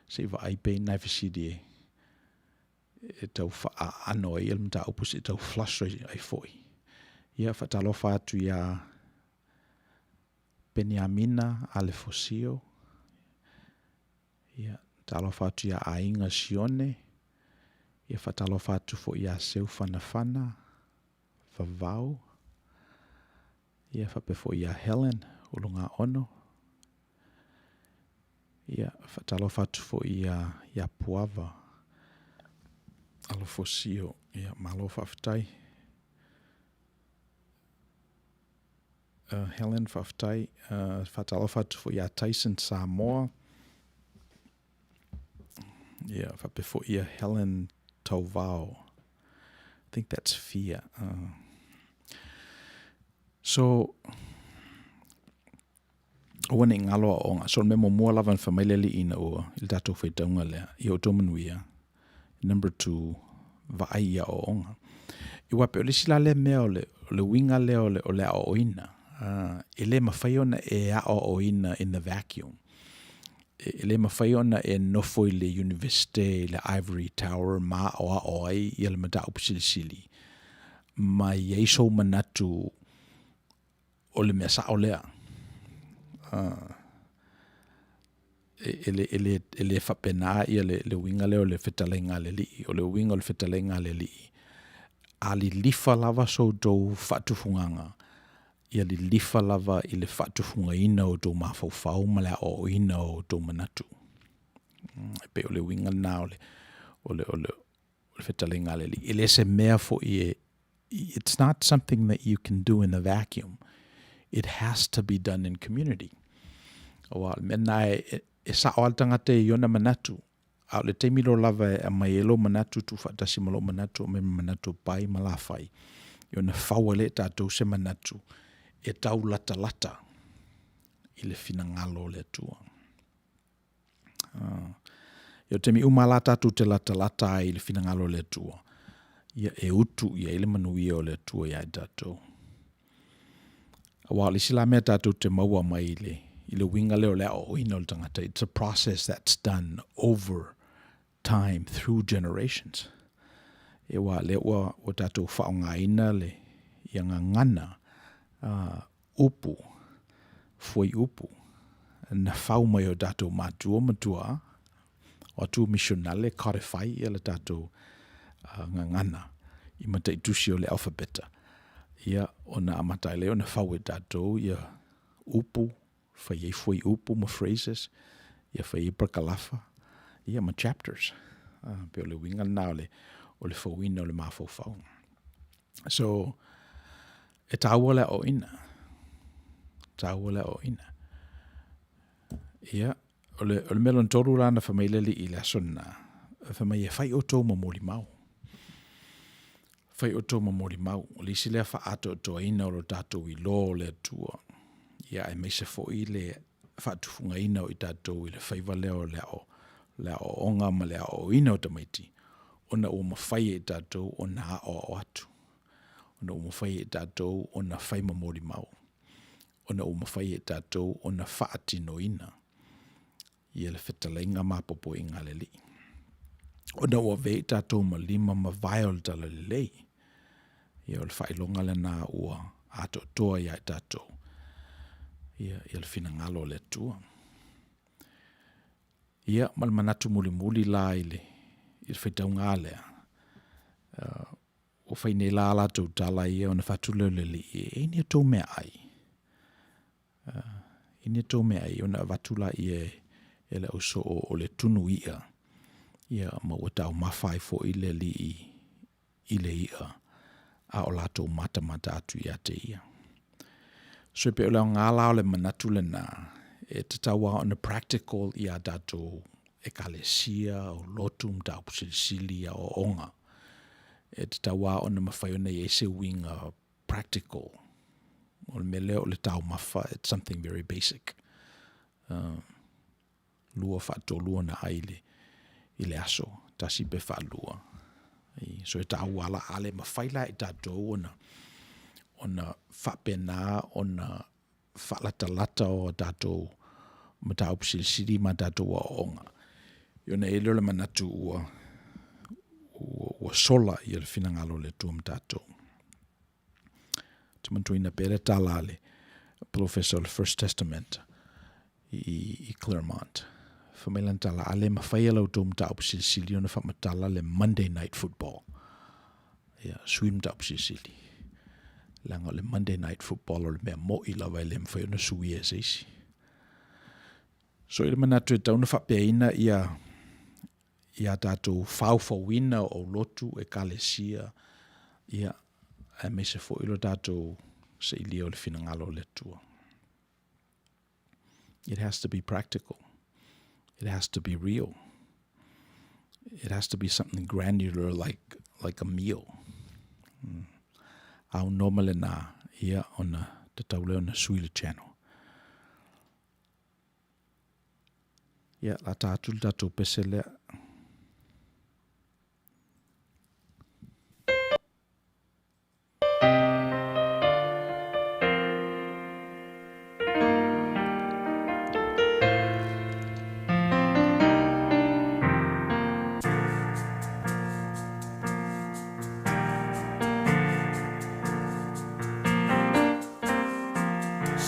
se i vaai pe nai fesili e, e tau faaano ai le mataupu se i tau flush ai foi. Ia, faatalofa atu iā Peniamina Alefosio, ia, talofa atu iā Aiga Sione, ia faatalofa atu foi iā Seu Fanafana, Vavau, ia faapea foi iā Helen Ulugaono, ia faatalofa atu foi iā, iā Puava Alefosio, ia malo faafetai. Helen, faafetai. Faatalofa atu foi ia Tyson Samoa. Ia, faapea foi ia Helen Tauvao. I think that's Fia. So, aua ne i ngalo aoaoga. So, o le mea muamua lava na fai mai le Alii ina ua i le tatou faitauga lea, ia outou manuia. Number two, vaai i aoaoga. Aua pei o le isi la lea mea o le, o le uiga lea o le, o le aoaoina, e le mafai ona e aoaoina in the vacuum. E, e le mafai ona e nofo i le Universite i le Ivory Tower ma aoao ai ia le mataupu silisili ma i ai sou manatu o le mea sao lea. E, le, e, le, e le faapena ia le, le uiga lea o le fetalaiga a le Alii. O le uiga o le fetalaiga a le Alii, a lilifa lava so outou faatufugaga, ia lilifa lava i le faatufugaina o outou mafaufau ma le aoaoina o outou manatu. E pei o le uiga lena o le, o le, o le, o le fetalaiga a le Alii. E le se mea foi e, it's not something that you can do in a vacuum. It has to be done in community. Aua o le mea lena e, e sao lava le tagata i ona manatu, a o le taimi loa lava e aumai ai lou manatu tuufaatasi ma lou manatu, aumai ma manatu o Pai ma Lafai, ia ona fau ai lea e tatou se manatu e tau latalata i le finagalo o le Atua. Uh, ia o taimi uma la tatou te latalata ai i le finagalo o le Atua, ia e utu i ai le manuia o le Atua ia i tatou. Aua o le isi la mea tatou te maua mai i le, i le uiga lea o le aoaoina o le tagata, it's a process that's done over time through generations. E wā, lea ua, ua tatou faaaogaina le, ia gagana uh, upu, fuaiupu, na fau mai o tatou matua ma tuaa, o atu misionale codify ia le tatou uh, gagana i mataitusi o le alphabeta. Ia, ona amata ai lea ona fau e tatou ia upu, fai ai fuaiupu ma phrases, ia fai ai parakalafa, ia ma chapters. Uh, pei o le uiga lena o le, o le fauina o le mafaufau. So, e tāua le aoaoina. Tāua le aoaoina. Ia, o le, o le mea lona tolu la na fai mai le Alii i le aso lena, fai mai e fai outou ma molimau. Fai outou ma molimau. O le isi lea faaatoatoaina o lo tatou iloa o le Atua. Ia, aemaise foi le faatufugaina o i tatou i le faiva lea o le ao, le aoaoga ma le aoaoina o tamaiti, ona ua mafai e i tatou ona aoao atu, ona ua mafai e i tatou ona fai ma molimau, ona ua mafai e i tatou ona faatinoina ia le fetalaiga ma popoiga a le Alii. Ona ua avea i tatou ma lima ma vae o le talalelei, ia o le faailoga lena ua atoatoa ia i tatou, ia, ia le finagalo o le Atua. Ia, ma le manatu mulimuli la i le, i le faitauga lea, uh, ua fai nei la latou tala ia ona fatu lea o le Alii, e i ni outou meaai. Uh, i ni outou meaai, ona avatu la ia e, e le ausoo o le tunu i'a, ia ma ua taumafa ai foi le Alii i le i'a, a o latou matamata atu ia te ia. So e pei o le aoga la o le manatu lena, e tatau lava ona practical i a tatou ekalesia, o lotu, mataupu silisili, aoaoga. E tatau lava ona mafai ona i ai se uiga practical. O le mea lea o le taumafa, it's something very basic. Uh, lua faatolu ona ai i le, i le aso, tasi pe faalua. So e tāua la, a le mawhai la i tātou ona, ona faapena ona faalatalata o tātou mataupu silisili ma tātou aoaoga. I ona e le o le manatu ua, ua, ua sola ia le finagalo o le Atua ma tātou. Te manatuina pea le tala a le polofesa o le First Testament i, i Claremont. Fai mai lana tala, a le mafai e la outou mataupu silisili ona faamatala le Monday Night Football. Ia, sui le mataupu silisili. Leaga o le Monday Night Football o le mea mo'i lava e le mafai ona suia e se isi. So i le manatu e tatau ona faapeaina ia i a tatou faufauina o lotu, ekalesia, ia, aemaise foi lo tatou sailia o le finagalo o le Atua. It has to be practical. It has to be real. It has to be something granular like, like a meal. Mm. Au normale nā, ia, ona tatau lea ona sui le channel. Ia, la ta atu le tatou pese lea.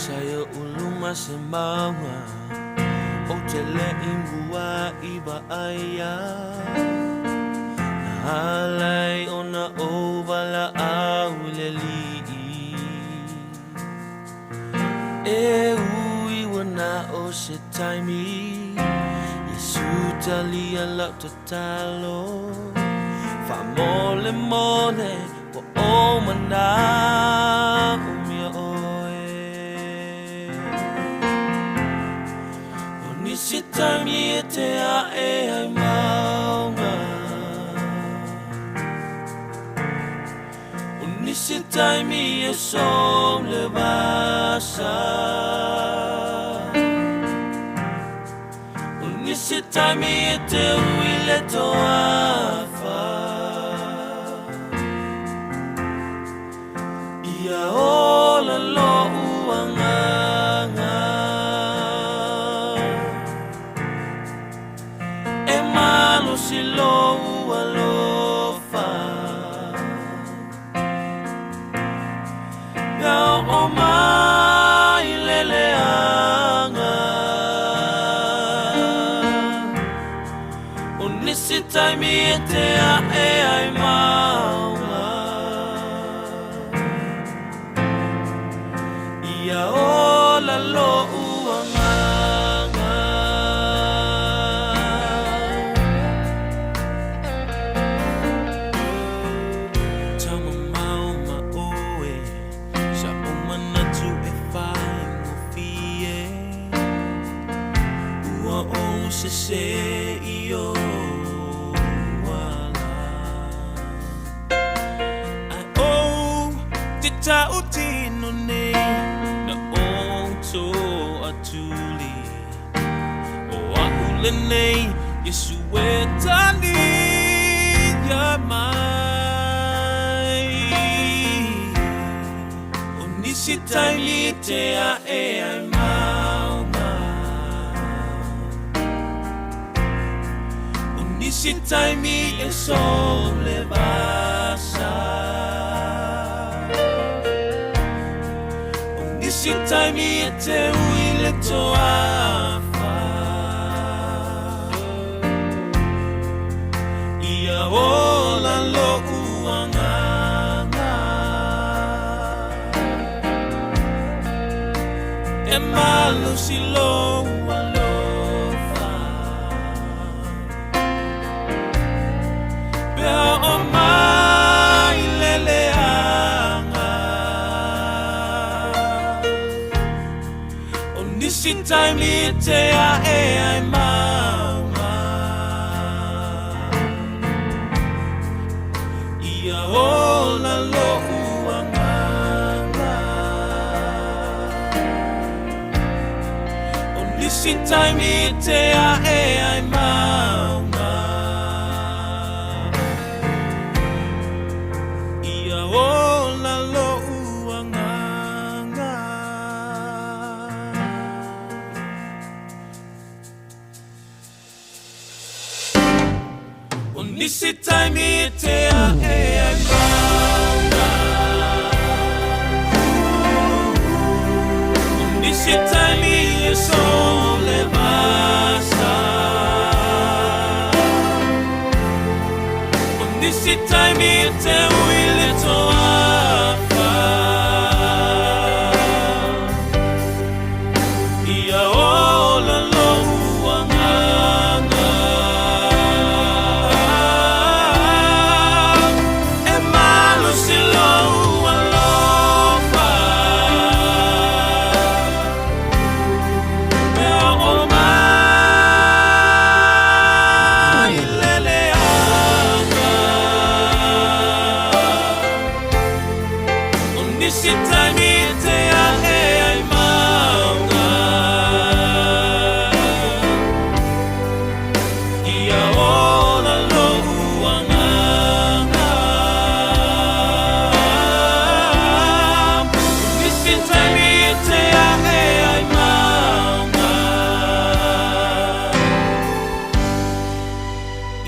Sa i luma se mauga Ou te le i mua i vaaia Na ala ai ona ou valaau i le Alii E ui ua na o se taimi Iesu. talia lau tatalo Faamolemole ua ou manaomia oe O nisi taimi e te ae ai mauga O nisi taimi e sou le vasa O nisi taimi e te ui le toafa Ia ola lo'u agaga E malosi lou alofa Pe a oo mai le leaga O nisi taimi e te ae ai mauga Ia ola lo'u agaga. Taumamao ma oe Sa'u manatu e faigofie Ua ou sesē i ou ala Ae ou te tautino nei Na ou toatuli O a'u lenei Iesu e talia mai O nisi taimi e te ae ai mauga O nisi taimi e sou le vasa O nisi taimi e te ui le toafa Ia ola lo'u agaga E malosi lou alofa Pe a oo mai le leaga O nisi taimi e te ae ai mauga Ia ola lo'u agaga O nisi taimi e te ae ai mauga Ia ola lo'u agaga O nisi taimi e te ae ai mauga O nisi taimi e sou le vasa O nisi taimi e te ui le toafa Ia ola lou agaga E malosi lou alofa Pe a oo mai le leaga O nisi taimi e te ae ai mauga Ia ola lou agaga O nisi taimi e te ae ai mauga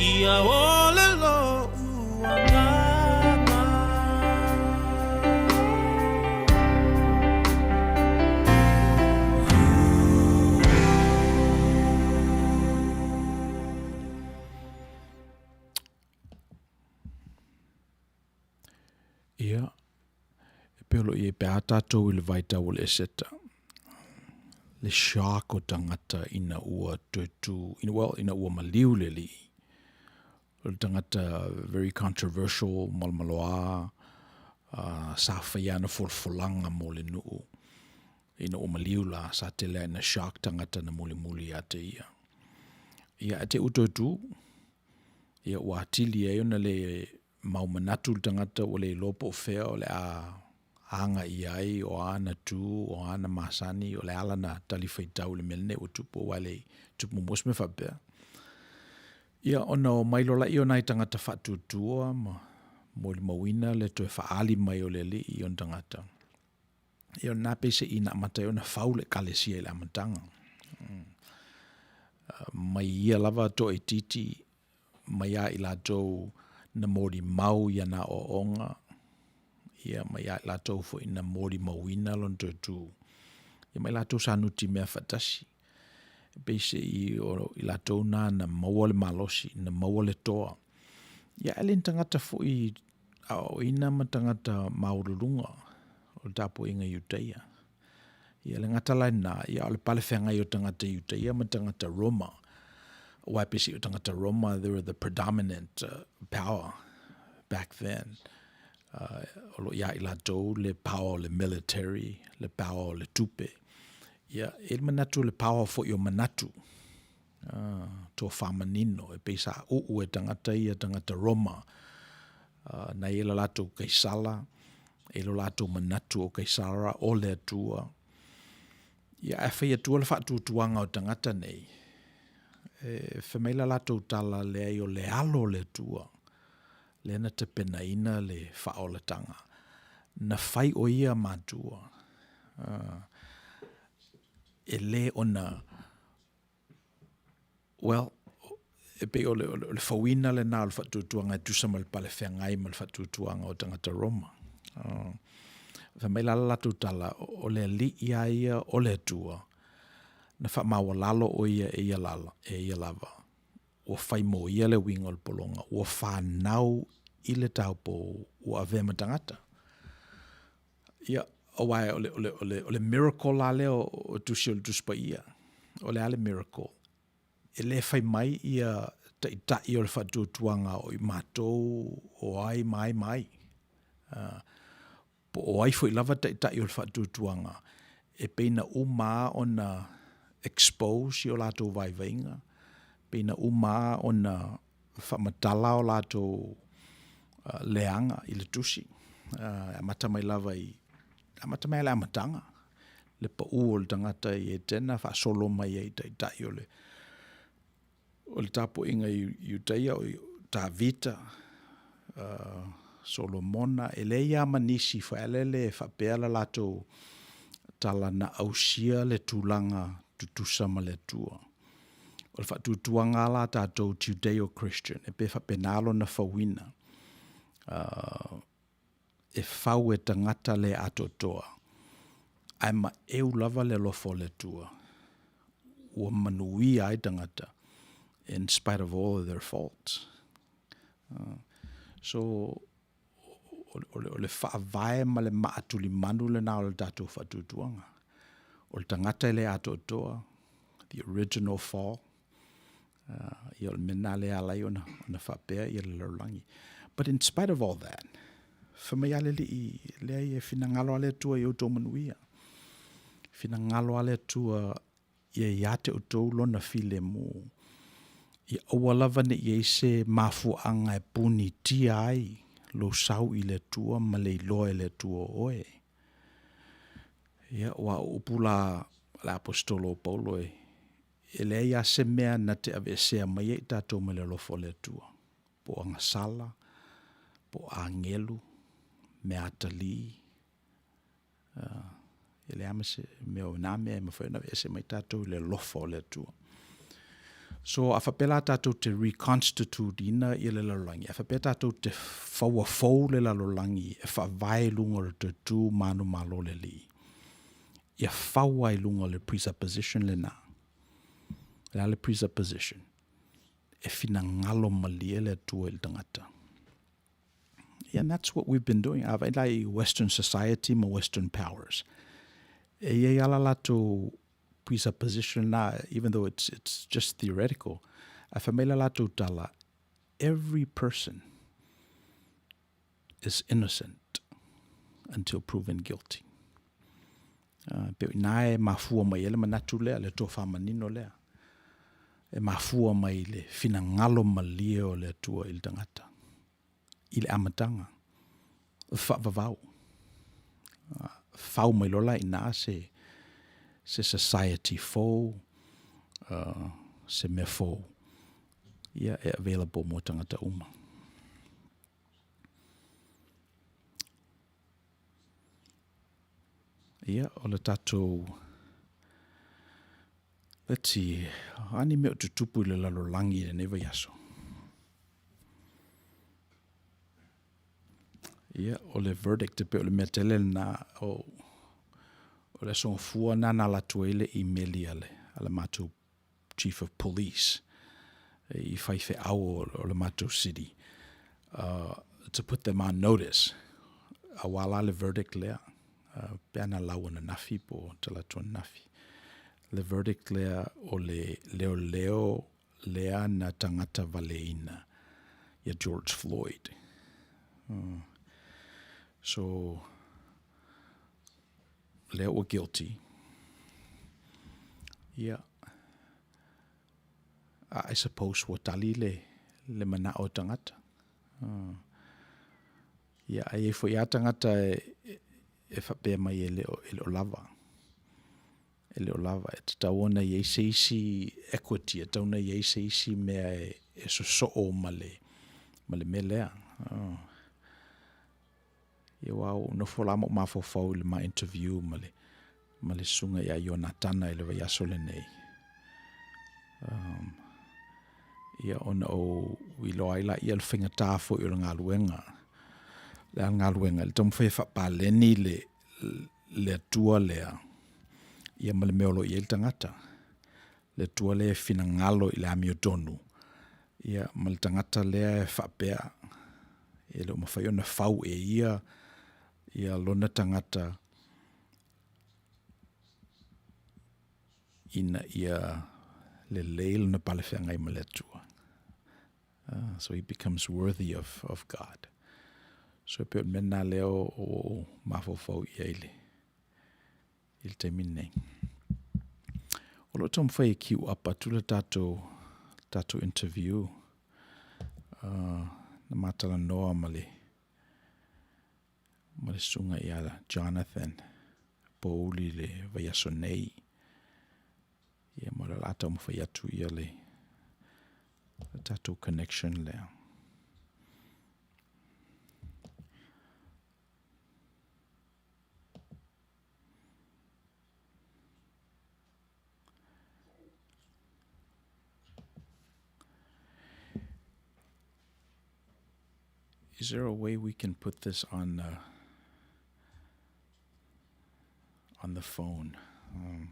Ia ola lou agaga. Ia, e pei o lo o i ai pe a tatou i le vaitau o le Eseta. Le shock o tagata ina ua toe tu, ina, well, ina ua maliu le alii. O le tagata very controversial, malomaloa, sa faia ana folafolaga mo le nuu. Ina ua maliu la, sa tele lava ina shock tagata na mulimuli ia te ia. Ia, ae te i ua toe tu, ia ua atili ai ona le mau manatu le tagata ua le iloa po o fea o le a aga i ai, o a ana tu, o a ana masani, o le a lana talifuaitau i le mea lenei ua tupu, aua e le i tupu muamua se mea faapea. Ia, ona omai loa lea o nai tagata faatuatua ma molimauina le toe faaali mai o le Alii i ona tagata. Ia o lena peiseai na amata ai ona fau le Ekalesia i le amataga. Mai ia lava toaitiiti mai ia i latou na molimau i ana aoaoga, ia ma ia i latou foi na molimauina lona toe tu, ia ma i latou sa nutimea faatasi. E peiseai o i latou na na maua le malosi, na maua le toa. Ia ae le ni tagata foi aoaoina ma tagata maualuluga o le tapuaiga Iutaia. Ia e le gata la i lena, a o le palefeagai o tagata Iutaia ma tagata Roma, aua e peiseai o tagata Roma they were the predominant power back then. O lo o ia i latou le power o le military, le power o le tupe. Ia, e i ai le manatu o le power foi o manatu, tofa manino, e pei sa uu e tagata ia tagata Roma, na i ai le latou Kaisala, e i ai lo latou manatu o Kaisara o le Atua. Ia, ae fai atua le faatuatuaga o tagata nei, e fai mai la latou tala, leai o le Alo o le Atua, lea na tapenaina le faaolataga, na fai o ia matua. E le ona, well, e pei o le, o le fauina lena o le faatuatuaga e tusa ma le palefeagai ma le faatuatuaga o tagata Roma. Fai mai la le latou tala, o le alii a ia o le Atua, na faamaualalo o ia e ia, lala, e ia lava. Ua fai mo ia le uiga o le pologa, ua fanau i le taupou, ua avea ma tagata. Ia, aua o le, o le, o le, o le miracle la lea o tusi o le Tusi Paia. O le a le miracle? E le fai mai ia taitai o le faatuatuaga o i matou o ai ma ai ma ai. Po o ai foi lava taitai o le faatuatuaga, e pei na uma lava ona expose i o latou vaivaiga, pei na uma lava ona faamatala o latou leaga i le tusi, e amata mai lava i, amata mai lava i le amataga, le pau o le tagata i Etena faasolo mai ai i taitai o le o le tapuaiga i Iutaia, o Tavita, Solomona, e leai lava ma nisi foi lele e faapea la latou tala na ausia le tulaga tutusa ma le Atua. O le faatuatuaga lava la a tatou Judeo-Christian, e pei e faapena lona fauina, e fau e tagata le atoatoa, ae maeu lava le alofa o le Atua, ua manuia ai tagata in spite of all of their faults. So, o le faavae ma le maa tulimanu lena o le tatou faatuatuaga. O le tagata e le atoatoa, the original fall, ia o le mea lena lea e ala ai ona, ona faapea ia le lalolagi. But in spite of all that, fai mai lava le Alii, leai e finagalo lava le Atua i outou manuia. Finagalo lava le Atua ia ia te outou lona filemu. Ia aua lava ne i i ai se mafuaaga e punitia ai lou sau i le Atua ma le iloa e le Atua o oe. Ia, aua o upu la a le Aposetolo o Paulo e, e leai lava se mea na te aveesea mai ai i tatou mai le alofa o le Atua, po o agasala, po o agelu, meatalii, e leai lava ma se mea o na mea e mafai ona aveese mai tatou i le alofa o le Atua. So, a faapea la tatou te reconstitute ina ia le lalolagi, a faapea tatou te faua fou le lalolagi e faavae i luga o le toe tu manumalo o le Alii, ia fau lava i luga o le presupposition lena. O le a le presupposition? E finagalo malie le Atua i le tagata. Yeah, and that's what we've been doing. A vaai la i Western society ma Western powers. E i ai lava la latou presupposition lena, even though it's, it's just theoretical, ae fai mai le latou tala, every person is innocent until proven guilty. Uh, pe ina e mafua mai ai le manatu lea, le tofa manino lea. E mafua mai le finagalo malie o le Atua i le tagata. I le amataga, faavavau. Uh, fau mai loa la ina se, se society fou, uh, se mea fou. Ia, e available mo tagata uma. Ia, o le tatou... Let's see, a ni mea o tutupu i le lalolagi i lenei vaiaso. Ia, o le verdict e pei o le mea tele lena o, o le aso gafua na na alu atu ai le imeli a le, a le matou Chief of Police i faifeau o le matou city uh, to put them on notice auā la le verdict lea uh, pe ana lau ananafi po o talaatu ananafi le verdict lea o le leoleo lea na tagata valeina ia George Floyd uh, so lea ua guilty. Ia, I suppose ua tali le, le manao o tagata. Uh, ia, ai ai foi a tagata e, e, e faapea mai e le o, e le o lava. E le o lava. E tatau ona i ai se isi equity, e tatau ona i ai se isi mea e, e sosoo ma le, ma le mea lea. Uh. Ia aua ua ou nofo la ma ou mafaufau i le ma interview ma le, ma le susuga ia Ionatana i le vaiaso lenei. Um, ia ona ou iloa ai laia le faigata foi o le galuega. Le a le galuega, i le taumafai e faapaleni le, le Atua lea, ia ma le mea o lo o i ai le tagata. Le Atua lea e finagalo i le amiotonu, ia, ma le tagata lea e faapea, e le o mafai ona fau e ia ia lona tagata ina ia lelei lona palefeagai ma le Atua. Uh, so he becomes worthy of, of God. So e pei o le mea lena lea o ou mafaufau i ai le, i le taimi lenei. O lo o taumafai e queue up atu le tatou, tatou interview uh, na matalanoa ma le, ma le susuga ia Jonathan Pouli le vaiaso nei. Ia ma o le a taumafai atu ia le, le tatou connection lea. Is there a way we can put this on the on the phone? Um,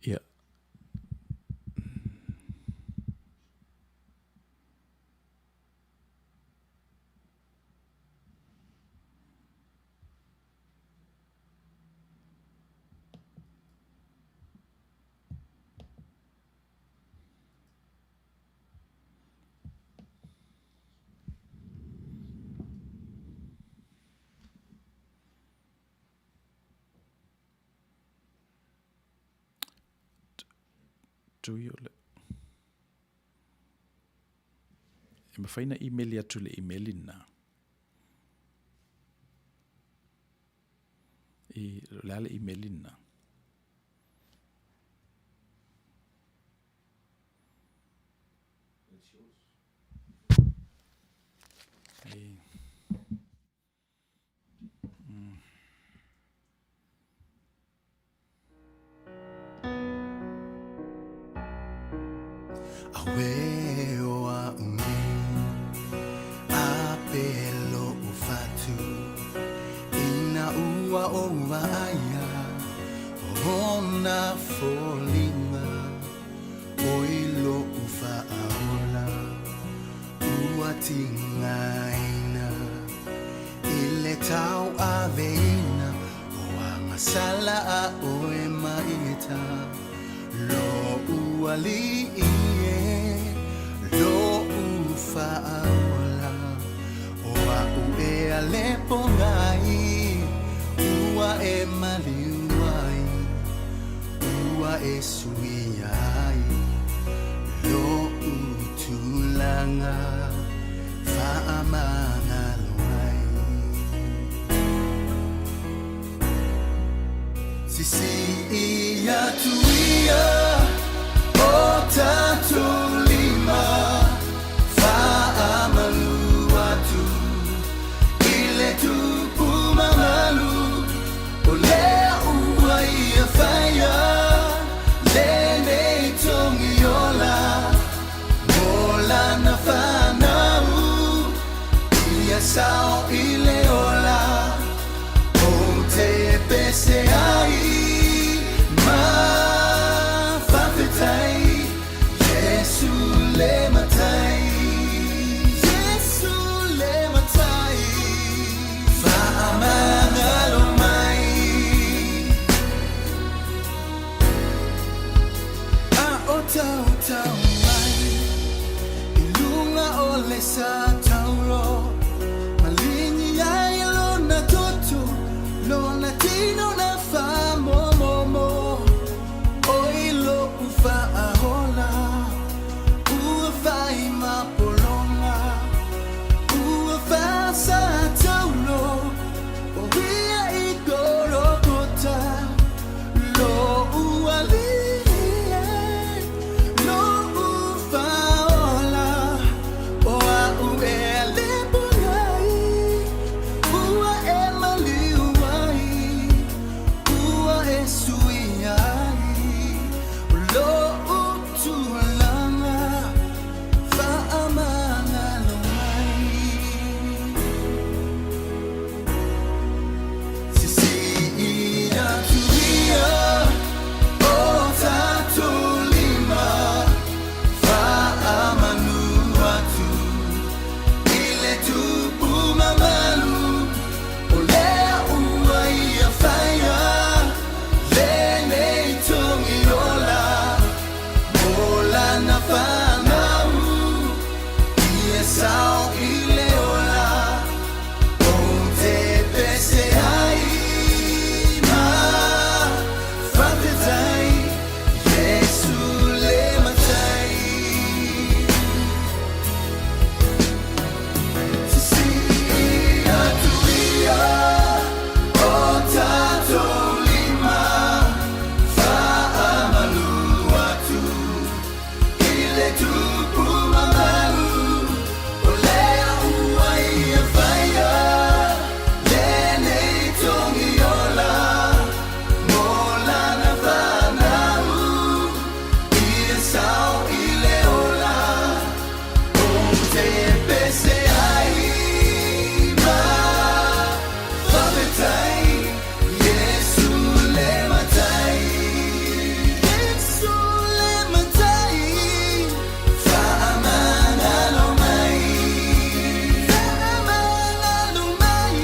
Ia. Tui o le... E mafai na imeli atu le imeli na. I le ale imeli na. It's yours. E... Mm. Auē o a'u nei, a pehea lo'u fatu, Ina ua ou vaaia ona foliga, oi lo'u fatu. tigaina i le tauaveina o agasala a oe mai e ta Lo'u Alii e, lo'u Faaola, O a'u e alepogai, ua e maliu ai, Ua e suia ai lo'u tulaga faamagalo ai. Sisii atu ia o tatou lima, faamalu atu i le tupu mamalu, o lea ua ia faia lenei togiola mo lana fanau, ia sao i le ola. Ou te pese ai ma faafetai Iesu le Matai Iesu le Matai Faamagalo mai A o tautau mai i luga o le sa tauro Maligi ai lona toto lona tino na faamomomo Oi lo'u Faaola ua fai ma pologa Ua faasa taulo o ia i Kolokota Lo'u Alii e, lo'u Faaola O a'u e alepogai ua e maliu ai Ua e suia ai lo'u tulaga faamagalo mai Sisii atu ia o tatou lima faamanu atu i le tupu mamalu o lea ua ia faia lenei togiola mo lana fanau ia sao i le ola Ou te pese ai ma faafetai Iesu le Matai Sisii atu ia o tatou lima faamalu atu i le tupu mamalu o lea ua ia faia lenei togiola mo lana fanau ia sao i le ola Ou te pese ai ma faafetai Iesu le Matai Iesu le Matai Faamagalo mai Faamagalo mai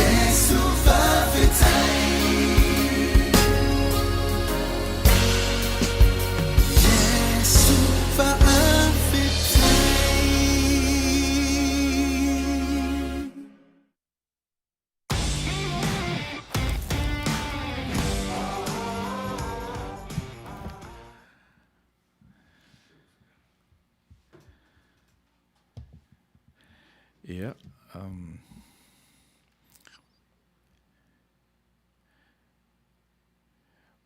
Iesu faafetai Iesu faafetai. Ia, um,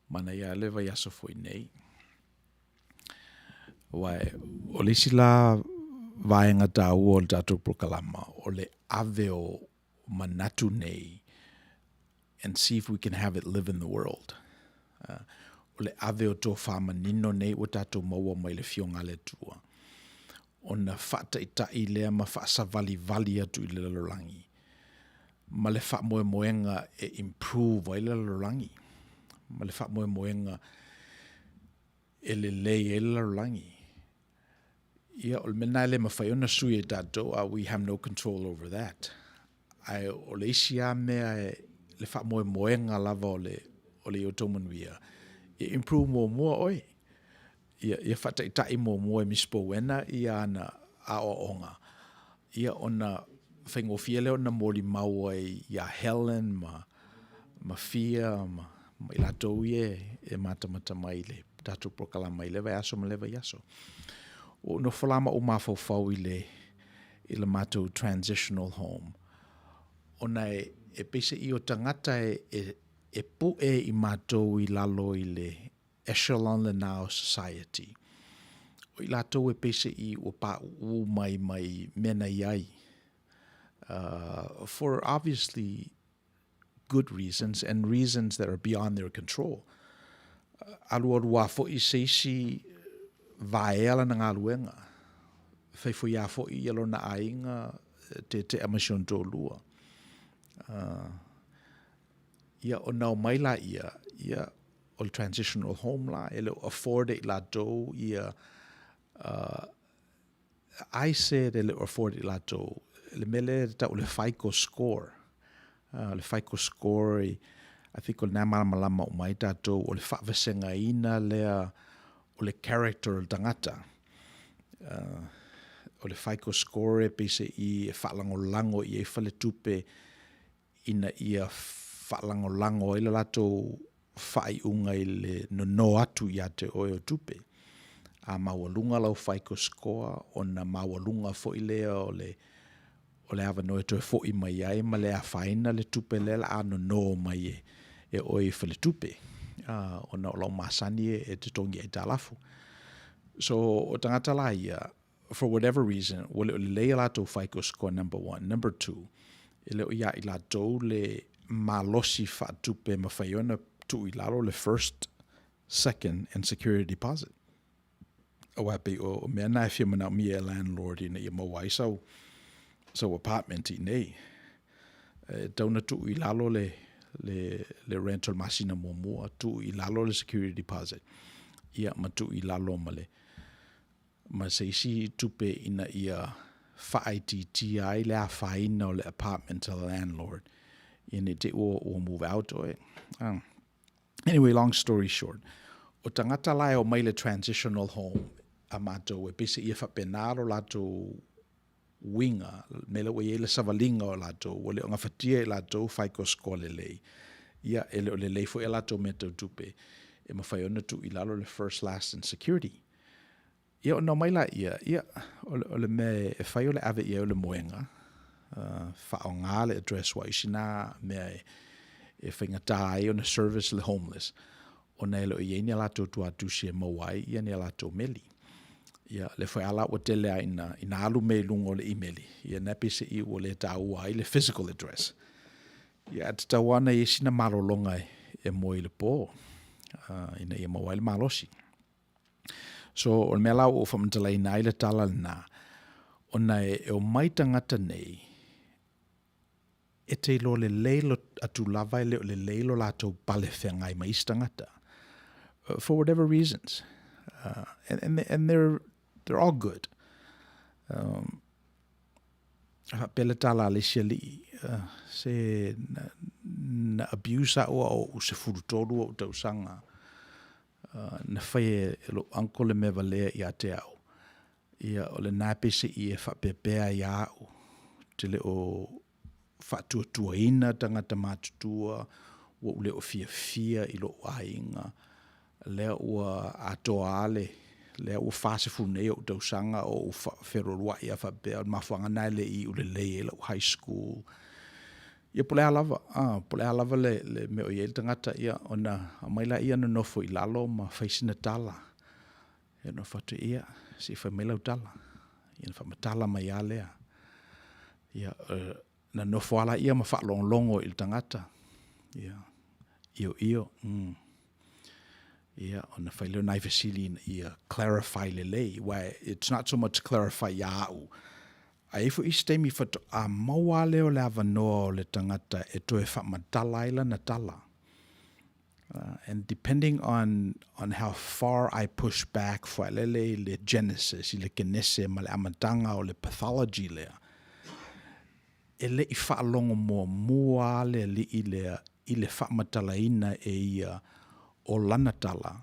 Manaia lava le vaiaso foi nei. Aua o le isi la vaega taua o le tatou polokalama, o le ave o manatu nei and see if we can have it live in the world. O le ave o tofa manino nei ua tatou maua mai le Afioga a le Atua, ona faataitai lea ma faasavalivali atu i le lalolagi ma le faamoemoega e improve ai le lalolagi, ma le faamoemoega e lelei ai le lalolagi. Ia, o le mea lena e le mafai ona sui e tatou, we have no control over that. Ae o le isi lava mea e, le faamoemoega lava o le, o le outou manuia, ia improve muamua oe. Ia, ia faataitai muamua e Miss Bowena ia ana aoaoga, ia ona faigofie lea ona molimau ai iā Helen ma, ma Fia ma, ma i latou ia e matamata mai i le tatou polokalama i lea vaiaso ma lea vaiaso. Ua ou nofo la ma ou mafaufau i le, i le matou transitional home, ona e, e peiseai o tagata e, e, e pue i matou i lalo i le echelon lena o society. O i latou e peiseai ua paʻuʻu mai mai mea na i ai, for obviously good reasons and reasons that are beyond their control. Alualuā foi se isi vaea lana galuega, faifoiā foi ia lona aiga, tetea ma si ona toalua. Ia ona omai laia, ia o le transitional home la, e le o afford e i latou ia I said e le o afford e i latou le mea lea e tau o le FICO score. Le FICO score, I think o lena e malamalama uma ai tatou, o le faavasegaina lea o le character o le tagata. O le FICO score e peiseai e faalagolago i ai faletupe ina ia faalagolago ai le latou faaiuga i le nono atu ia te oe o tupe. A maualuga lau FICO score, ona maualuga foi lea o le o le avanoa e toe foi mai ai ma le afaina le tupe lea o le a nono mai e, e oe i faletupe, ona o lau masani e, e totogi aitalafu. So, o tagata la ia, for whatever reason, ua le o lelei a latou FICO score number one. Number two, e le o iā i latou le malosi faatupe e mafai ai ona tuu i lalo le first, second and security deposit. Aua e pei o mea na e fia manaomia e landlord ina ia maua ai sau, sau apartment i inei. E tatau ona tuu i lalo le, le, le rent o le masina muamua, tuu i lalo le security deposit, ia ma tuu i lalo ma le, ma se isi tupe ina ia faaitiitia ai le afaina o le apartment a le landlord ina ne i te i ua move out oe. Anyway, long story short, o tagata la e omai i le transitional home a matou e peiseai e faapena lo latou uiga, mea lea ua i ai le savaliga o latou, ua le o gafatia e latou FICO score lelei, ia e le o lelei foi a latou mea tau tupe e mafai ona tuu i lalo le first, last and security. Ia ona omai laia, ia, o le mea e fai o le ave i ai o le moega, faaaoga le address aua o isi na mea e faigata ai ona service le homeless, ona e le o i ai ni a latou tuatusi e maua ai ia ni a latou meli. Ia, lea foi a la ua tele lava ina, ina alu mea i luga o le imeli, ia na peiseai ua le taua ai le physical address. Ia, ae tatau lava ona i ai sina malologa e moe i le po, ina ia maua ai le malosi. So, o le mea la ua ou faamatalaina ai le tala lena, ona e, e omai tagata nei, e te iloa lelei lo, atu lava e le o lelei lo latou pale feagai ma isi tagata. For whatever reasons. And they're, they're all good. Faapea le tala a le isi alii, se na, na abuse au a o ou 13 ou tausaga. Na fai e lou uncle le mea valea ia te au. Ia, o lena e peiseai e faapeapea ai ia au. Ou te le o faatuatuaina tagata matutua, ua ou le o fiafia i lou aiga, lea ua atoa lava le, lea ua 40 nei ou tausaga o ou fealualuai lava faapea, o le mafuaaga lena e le i iu lelei ai lau high school. Ia po o le a lava, po o le a lava le, le mea o i ai le tagata, ia ona aumai laia nonofo i lalo ma fai sina tala. Ia ona ou fai atu, ia, se i fai mai lau tala. Ia ona faamatala mai lava lea. Ia, na nofo lava laia ma faalogologo i le tagata. Ia, ioio, Ia, ona fai lea o nai fesili ina ia clarify lelei, aua it's not so much clarify iā au, ae i ai foi isi taimi faatoa maua lava lea o le avanoa o le tagata e toe faamatala ai lana tala. And depending on on how far I push back fuailele i le genesis, i le kenese ma le amataga o le pathology lea, e le i faalogo muamua lava le alii lea i le faamatalaina e ia o lana tala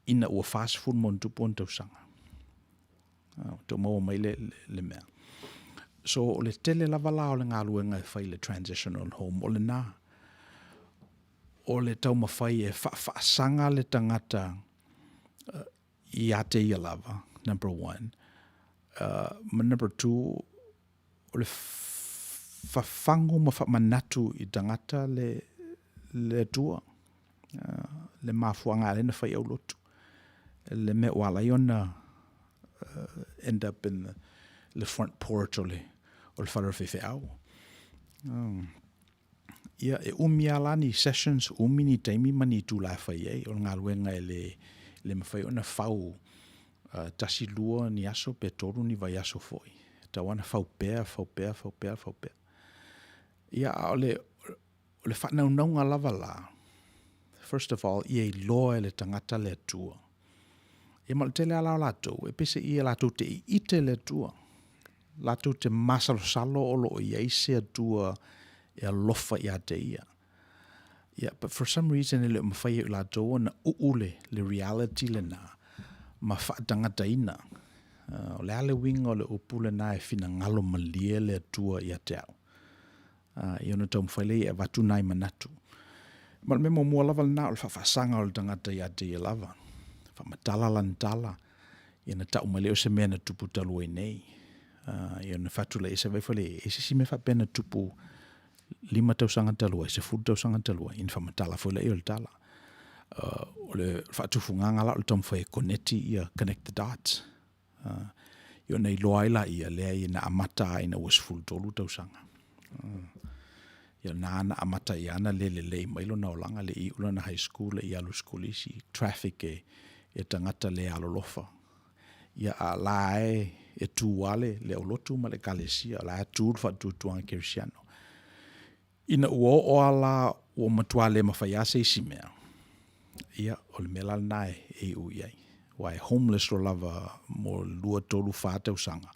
ina ua 40+ ona tausaga. Ua tau maua mai le, le mea. So, o le tele lava la o le galuega e fai i le transitional home, o lena. O le taumafai e faafaasaga le tagata ia te ia lava, number one. Ma number two, o le fafagu ma faamanatu i tagata le, le Atua, le mafuaaga e ala ai ona fai aulotu, le mea ua ala ai ona end up in the, the front porch o le, o le fale o le faifeau. Ia, e umi lava la ni sessions, umi ni taimi ma ni itula e fai ai, o le galuega e le, le mafai ona fau tasi lua ni aso pe tolu ni vaiaso foi. E tatau lava ona fau pea, fau pea, fau pea, fau pea. Ia, a o le, o le faanaunauga lava la, first of all, ia iloa e le tagata le Atua. Ia ma o le tele lava la o latou, e peiseai latou te ite le Atua. Latou te masalosalo o lo o i ai se Atua e alofa ia te ia. Ia, but for some reason e le o mafai e i latou ona uu le, le reality lena ma faatagataina. O le a le uiga o le upu lena e finagalo malie le Atua ia te au? Ia ona taumafai lea e avatu nai manatu. Ma o le mea muamua lava lena o le faafaasaga o le tagata ia te ia lava. Faamatala lana tala, ia ona tau mai lea o se mea na tupu talu ai nei. Ia ona faatulai ese vai foi lea, e i ai se isi mea faapea na tupu 5 tausaga talu ai, 10 tausaga talu ai, ia ona faamatala foi lea o le tala. O le faatufugaga la o le taumafai e koneti ia connect the dots. Ia ona iloa ai laia, leai na amata lava ina ua 13 tausaga. Ia na na amata ai lava ona le lelei mai lona olaga, le i iu lana high school, le i alu i le sikolisi, traffic e, e tagata le alolofa. Ia a o la e, e tu lava le, le aulotu ma le ekalesia, o la e tu le faatuatuaga kerisiano. Ina ua oo lava la ua matua le mafai lava se isi mea, ia, o le mea la lena e iu i ai. Aua e homeless loa lava mo le 2, 3, 4 tausaga,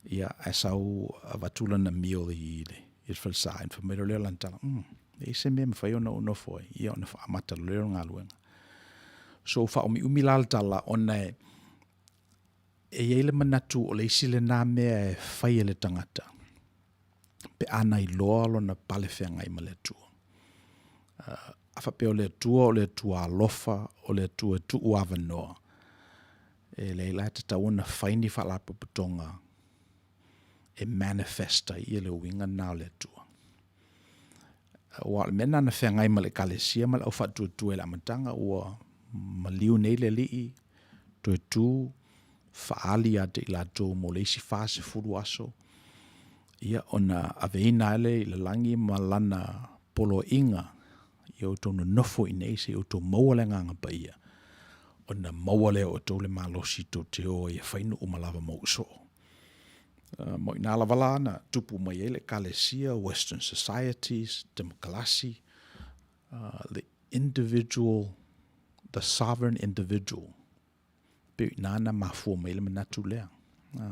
ia, ae sau avatu lana meal i le falesa, ona fai mai loa lea o lana tala, umm, e i ai se mea e mafai ona ou nofo ai? Ia, ona amata loa lea o le galuega. So, ua faaumiumi la le tala ona e i ai le manatu o le isi lena mea e fai e le tagata, pe a na iloa lona pale feagai ma le Atua. A faapea o le Atua o le Atua alofa, o le Atua e tuu avanoa, e leai la e tatau ona fai ni faalapotopotoga e manifest ai ia le uiga lena o le Atua. Aua o le mea lena na feagai ma le Ekalesia ma le au faatuatua i le amataga, ua maliu nei le Alii, toe tu, faaali ia te i latou mo le isi 40 aso, ia ona aveina ai lea i le lagi ma lana poloaiga, ia outou nonofo i inei seia outou maua le Agaga Paia, ona maua lea e outou le malosi tou te o ai e fai nuu ma lava ma uu soo. Ma o i ina lava la na tupu mai ai le Ekalesia, Western Societies, Temokalasi, the individual, the sovereign individual, pei o i ina na mafua mai ai le manatu lea.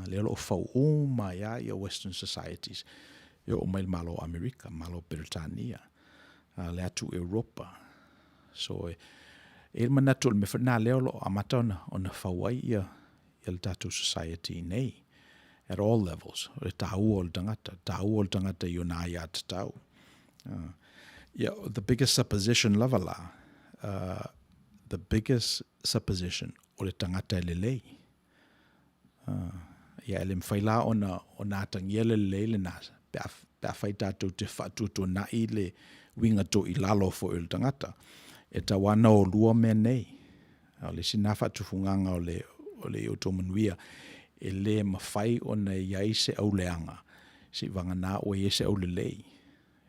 Lea o lo o fau uma ai lava ia Western societies, e oo mai i le Malo o Amerika, Malo o Peretania, le atu Europa. So, e i ai le manatu o le mea foi lena lea o lo o amata ona fau ai ia le tatou society nei, at all levels, o le taua o le tagata, taua o le tagata i ona aiatatau. Ia, the biggest supposition lava la, the biggest supposition, o le tagata e lelei. Ia, e le mafai la ona, ona atagia le lelei lena, pe a, pe afai tatou te faatuatuanai le uiga toilalo foi o le tagata. E tatau lava ona olua mea nei. A o le isi lena faatufugaga o le, o le outou manuia, e le mafai ona i ai se auleaga, seivagana ua i ai se aulelei.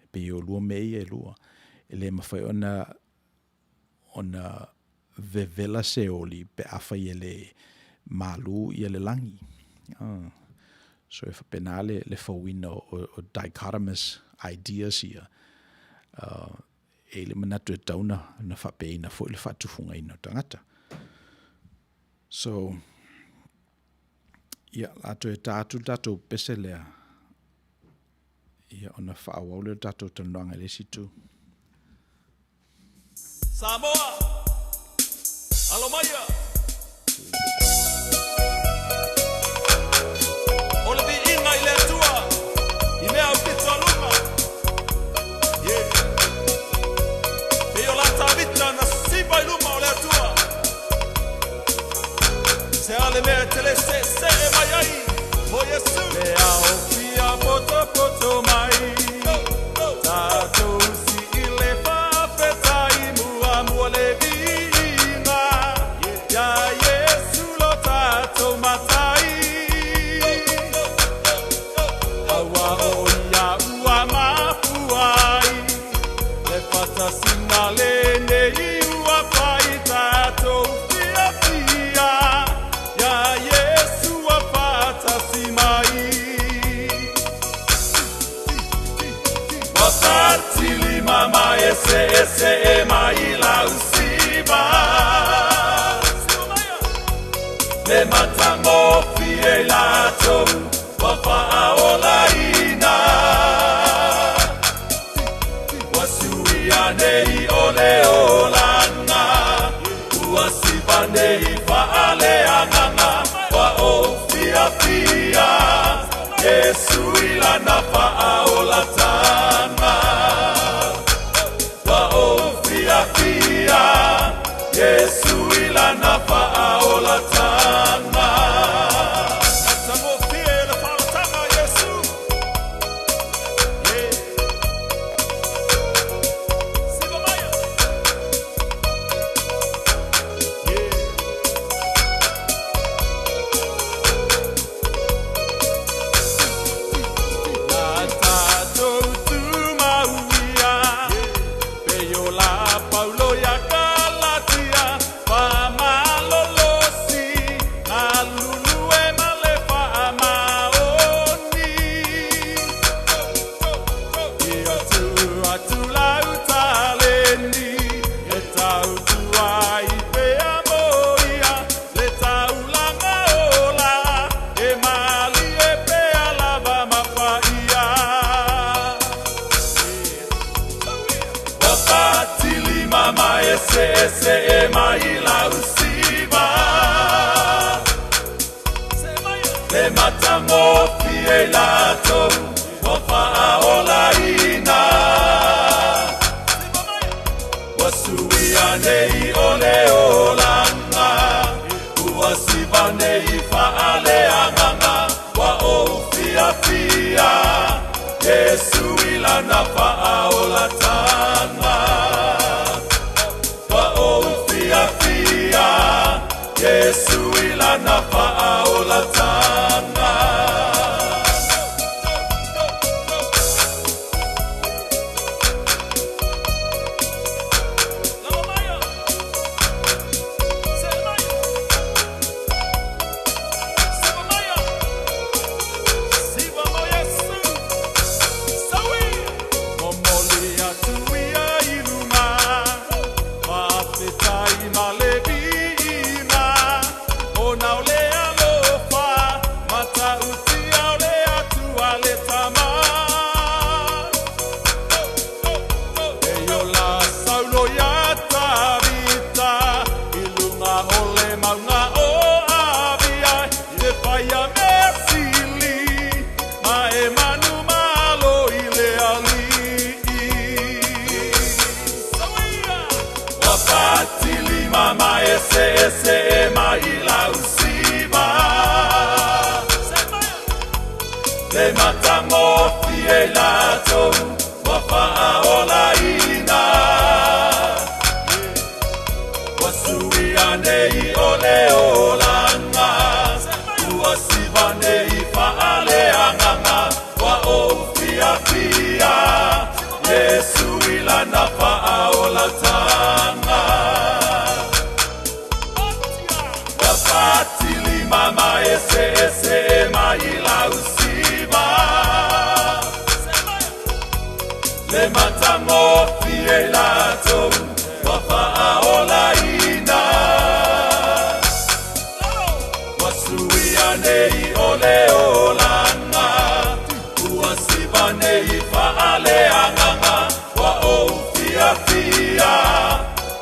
E pei e olua mea ia e lua. E le mafai ona, ona vevela se oli pe afai e le malu ia le lagi. So e faapena le, le fauina o, o dichotomous ideas ia. e i le manatu e tatau ona, ona faapeaina foi le faatufugaina o tagata. So, ia, la toe ta atu le tatou pese lea, ia, ona faaauau lea o le tatou talanoaga i le isi itu. Samoa, alo maia! O le viiga i le Atua i mea aupito a luga. Yeah. Pei o la Tavita na siva i luma o le Atua. Se a le mea e te le seesee mai ai mo Iesu. Le ao fia potopoto mai. Tatou sii le faafetai muamua le viiga. Ia Iesu lo tatou Matai. Aua o ia ua mafua ai le faatasiga lenei ua fai tatou fiafia. Ia Iesu ua faatasi mai. Ua fatilima ma eseese mai lau siva. Le matagofie i latou ua faaolaina. Ua suia nei o le olaga, ua siva nei faaleagaga, ua ou fiafia, Iesu i lana faaolataga. Ua ou fiafia, Iesu i lana faaolataga. Matagofie le faaolataga a Iesu. Yeah. Siva maia. Yeah. Na tatou tumauia, pei o la Paulo ia Galatia, faamalolosi, galulue ma le faamaoni. Ia tuu atu lau taleni, e tautua ai pea mo ia, le taulaga ola, e malie pea lava ma paia. Ua fatilima ma eseese mai lau siva. Le matagofie i latou ua faaolaina. Ua suia nei o le olaga, ua siva nei faaleagaga, ua ou fiafia, Iesu i lana faaolataga. Ua ou fiafia, Iesu i lana faaolataga. Lalo maia. Se maia. Siva maia. Siva mo Iesu. Saui. Momoli atu ia i luma. Faafetai ma le viiga. Ona o le alofa. Matautia o le Atua le Tama. Pei o la Saulo ia Tavita i luga o le mauga o Avia e fai a mea sili ma e manumalo i le Alii. Ua fatilima ma eseese mai lau siva. Le matagofie i latou ua faaolaina. Ua suia nei o le olaga, ua siva nei faaleagaga, ua ou fiafia, Iesu i lana faaolataga. Ua fatilima ma eseese mai lau siva. Le matagofie latou ua faaolaina. Ua suia nei o le olaga, ua siva nei faaleagaga, ua ou fiafia,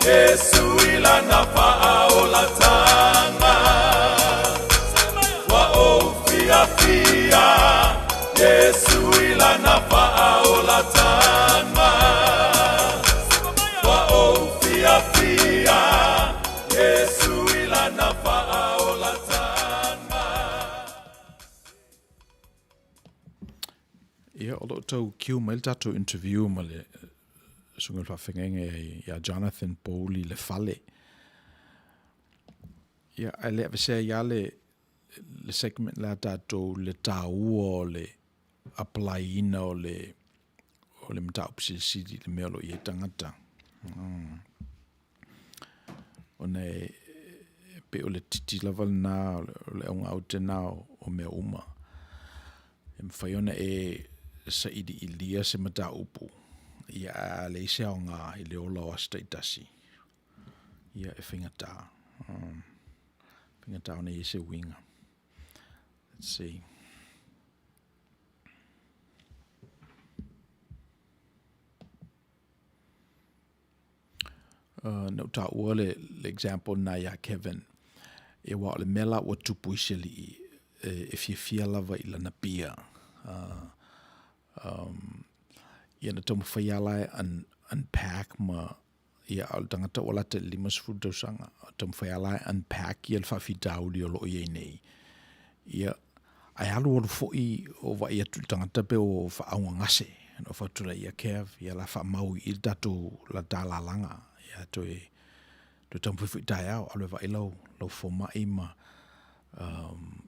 Iesu i lana faaolataga. Ua ou fiafia, Iesu i lana faaolataga. Ua ou fiafia, Iesu i lana faaolataga. Ia, o lo o tau queue mai le tatou interview ma le susuga i le faafeagaiga ia Jonathan Pouli Lefale. Ia, ae le avesea ai lava le, le segment lea tatou le taua o le apply-ina o le, o le mataupu silisili i le mea o lo o i ai tagata. Ona e, e pei o le titi lava lena, o le auga autena o mea uma. E mafai ona e sailiilia se mataupu, ia a leai se aoga i le ola o aso taitasi, ia e faigata. Faigata ona i ai se uiga. Let's see. Na ou taua le, le example na iā Kevin, e aua o le mea la ua tupu i se alii e, e fiafia lava i lana pia. Ia na taumafai lava la e un, unpack ma ia a o le tagata ua lata i le 50 tausaga, taumafai lava la e unpack ia le faafitauli o lo o i ai nei. Ia, ae alualu foi o vaai atu i le tagata pe o faaaugagase. Na ou fai atu lea, ia Kev, ia la faamau i i le tatou la ta lalaga. Ia toe, toe taumafai foi taeao, alu e vaai lau, lau fomai ma um,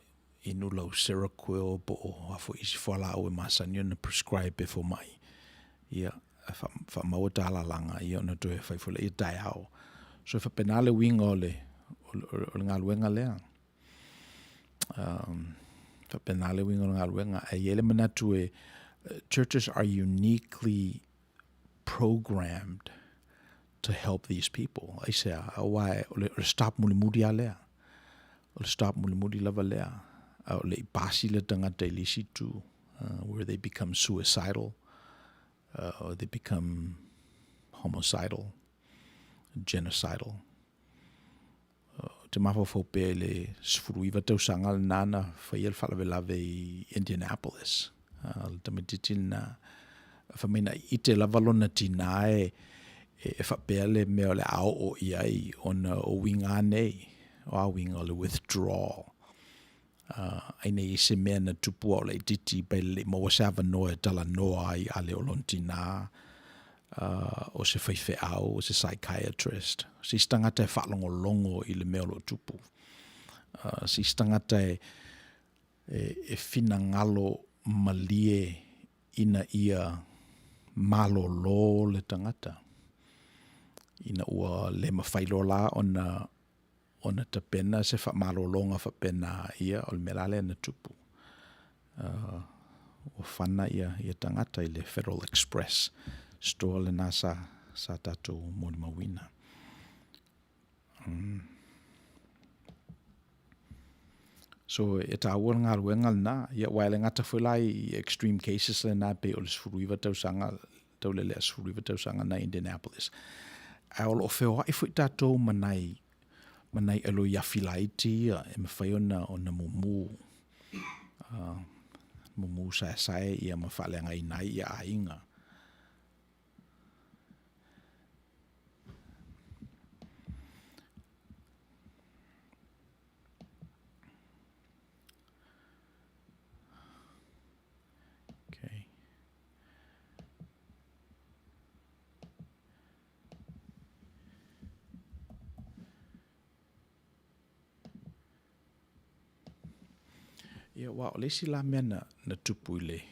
inu lau Seroquel po o a foi isi fualaau e masani ona prescribe e fomai. Ia, fa, faamaua ta lalaga, ia ona toe fai foi lea taeao. So e faapena le uiga o le, o le, o le galuega lea. Um, faapena le uiga o le galuega. Ae i ai le manatu e, churches are uniquely programmed to help these people. Aisea, aua o le, o le stop mulimuli lava lea. O le stop mulimuli lava lea. A o le i pasi le tagata i le isi itu, where they become suicidal, or they become homicidal, genocidal. Ou te mafaufau pea i le 19 tausaga lena na faia le faalavelave i Indianapolis. Le tamaitiiti lena, fai mai na ite lava lona tinā e, e faapea le mea o le a oo i ai ona o uiga nei, o a uiga o le withdrawal. Ai nei i se mea na tupu a o laitiiti pe le i maua se avanoa e talanoa ai a le o lona tinā, o se faifeau, o se psychiatrist, o se isi tagata e faalogologo i le mea o lo o tupu. Se isi tagata e, e, e finagalo malie ina ia malōlō le tagata, ina ua le mafai loa la ona ona tapena se faamalologa faapena ia, o le mea la lea na tupu. Ua fana ia, ia tagata i le Federal Express store lena sa, sa tatou molimauina. So e tāua le galuega lena, ia aua e le gata foi la i extreme cases lena pei o le 19 tausaga, taulelea 19 tausaga na Indianapolis. Ae o lo o feoai foi tatou ma nai, ma nai aloi afi laiti ia e mafai ona, ona mumu, mumu saesae ia ma faaleagaina ai ia aiga. Okay. Ia, aua o le isi la mea na, na tupu i le,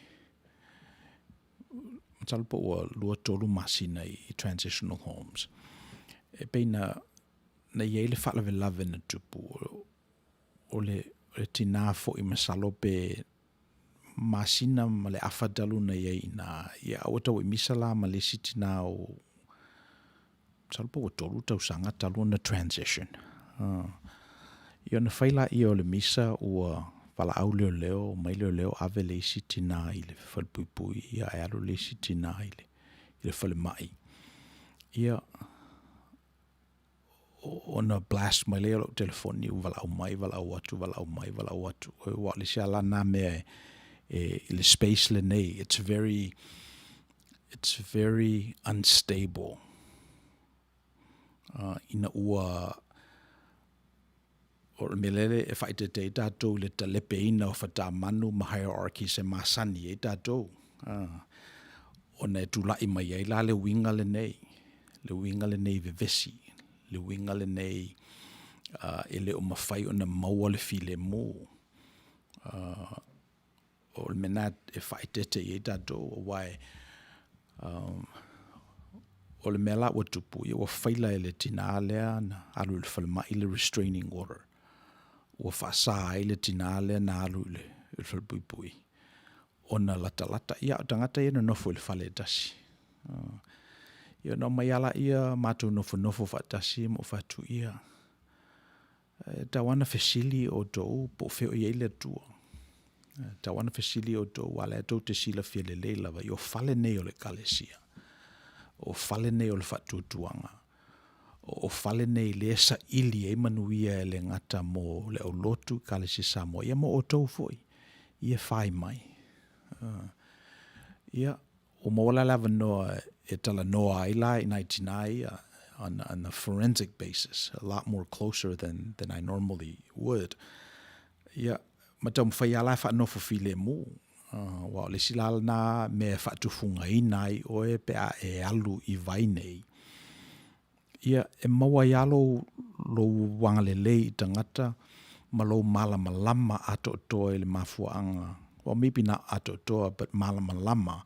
masalo po ua 2-3 masina i, i transitional homes. E pei na, na i ai le faalavelave na tupu, o le, o le tinā foi masalo pe masina ma le afa talu na i ai i ina, ia, a ua tau i misa la ma le isi tinā o, masalo po ua tolu tausaga talu ona transition. Ia ona fai laia o le misa ua valaau leoleo, omai leoleo ave le isi tinā i le falepuipui, ia ae alu le isi tinā i le, i le falemai. Ia, ona blast mai lea o lau telefoni ua valaau mai, valaau atu, valaau mai, valaau atu. Aua o le isi lava lena mea e, i le space lenei, it's very, it's very unstable. Ina ua, o le mea lea e faaeteete ai tatou i le talepeina o fatamanu ma hierarchies e masani ai tatou, ona e tulai mai ai la le uiga lenei, le uiga lenei vevesi, le uiga lenei e le o mafai ona maua le filemu. O le mea lena e faaeteete i ai tatou, aua e, o le mea la ua tupu, ia ua faila e le tinā lea na alu i le falemai le restraining order, ua faasa ai le tinā lea na alu i le falepuipui ona latalata. Ia a o tagata ia e nonofo i le fale e tasi. Ia ona omai lava lea matou nofonofo faatasi ma ou fai atu, ia, E tatau lava ona fesili outou po o fea o i ai le Atua. E tatau lava ona fesili outou aua o lea tou te silafia lelei lava, o fale nei o le Ekalesia, o fale nei o le faatuatuaga, o fale nei lea e saili ai manuia e le gata mo le aulotu Ekalesia Samoa, ia mo outou foi ia e fai mai. Ia, ua maua la le avanoa e talanoa ai la i nai tinā ia on a forensic basis, a lot more closer than I normally would. Ia, ma taumafai lava la e faanofo filemu, aua o le isi la lena mea e faatufugaina ai oe pe a e alu i vai nei, ia, e maua ai lava lou, lou agalelei i tagata ma lou malamalama atoatoa i le mafuaaga, well maybe not atoatoa but malamalama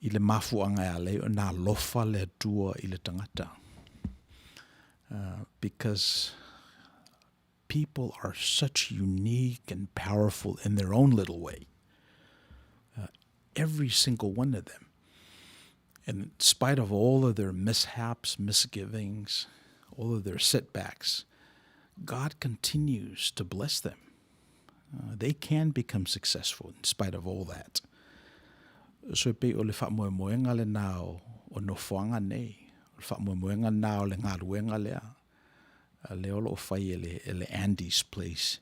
i le mafuaaga e ala ai ona alofa le Atua i le tagata. Because people are such unique and powerful in their own little way. Every single one of them. And in spite of all of their mishaps, misgivings, all of their setbacks, God continues to bless them. They can become successful in spite of all that. So e pei o le faamoemoega lena o nofoaga nei, o le faamoemoega lena o le galuega lea, lea o lo o fai e le, e le Andy's Place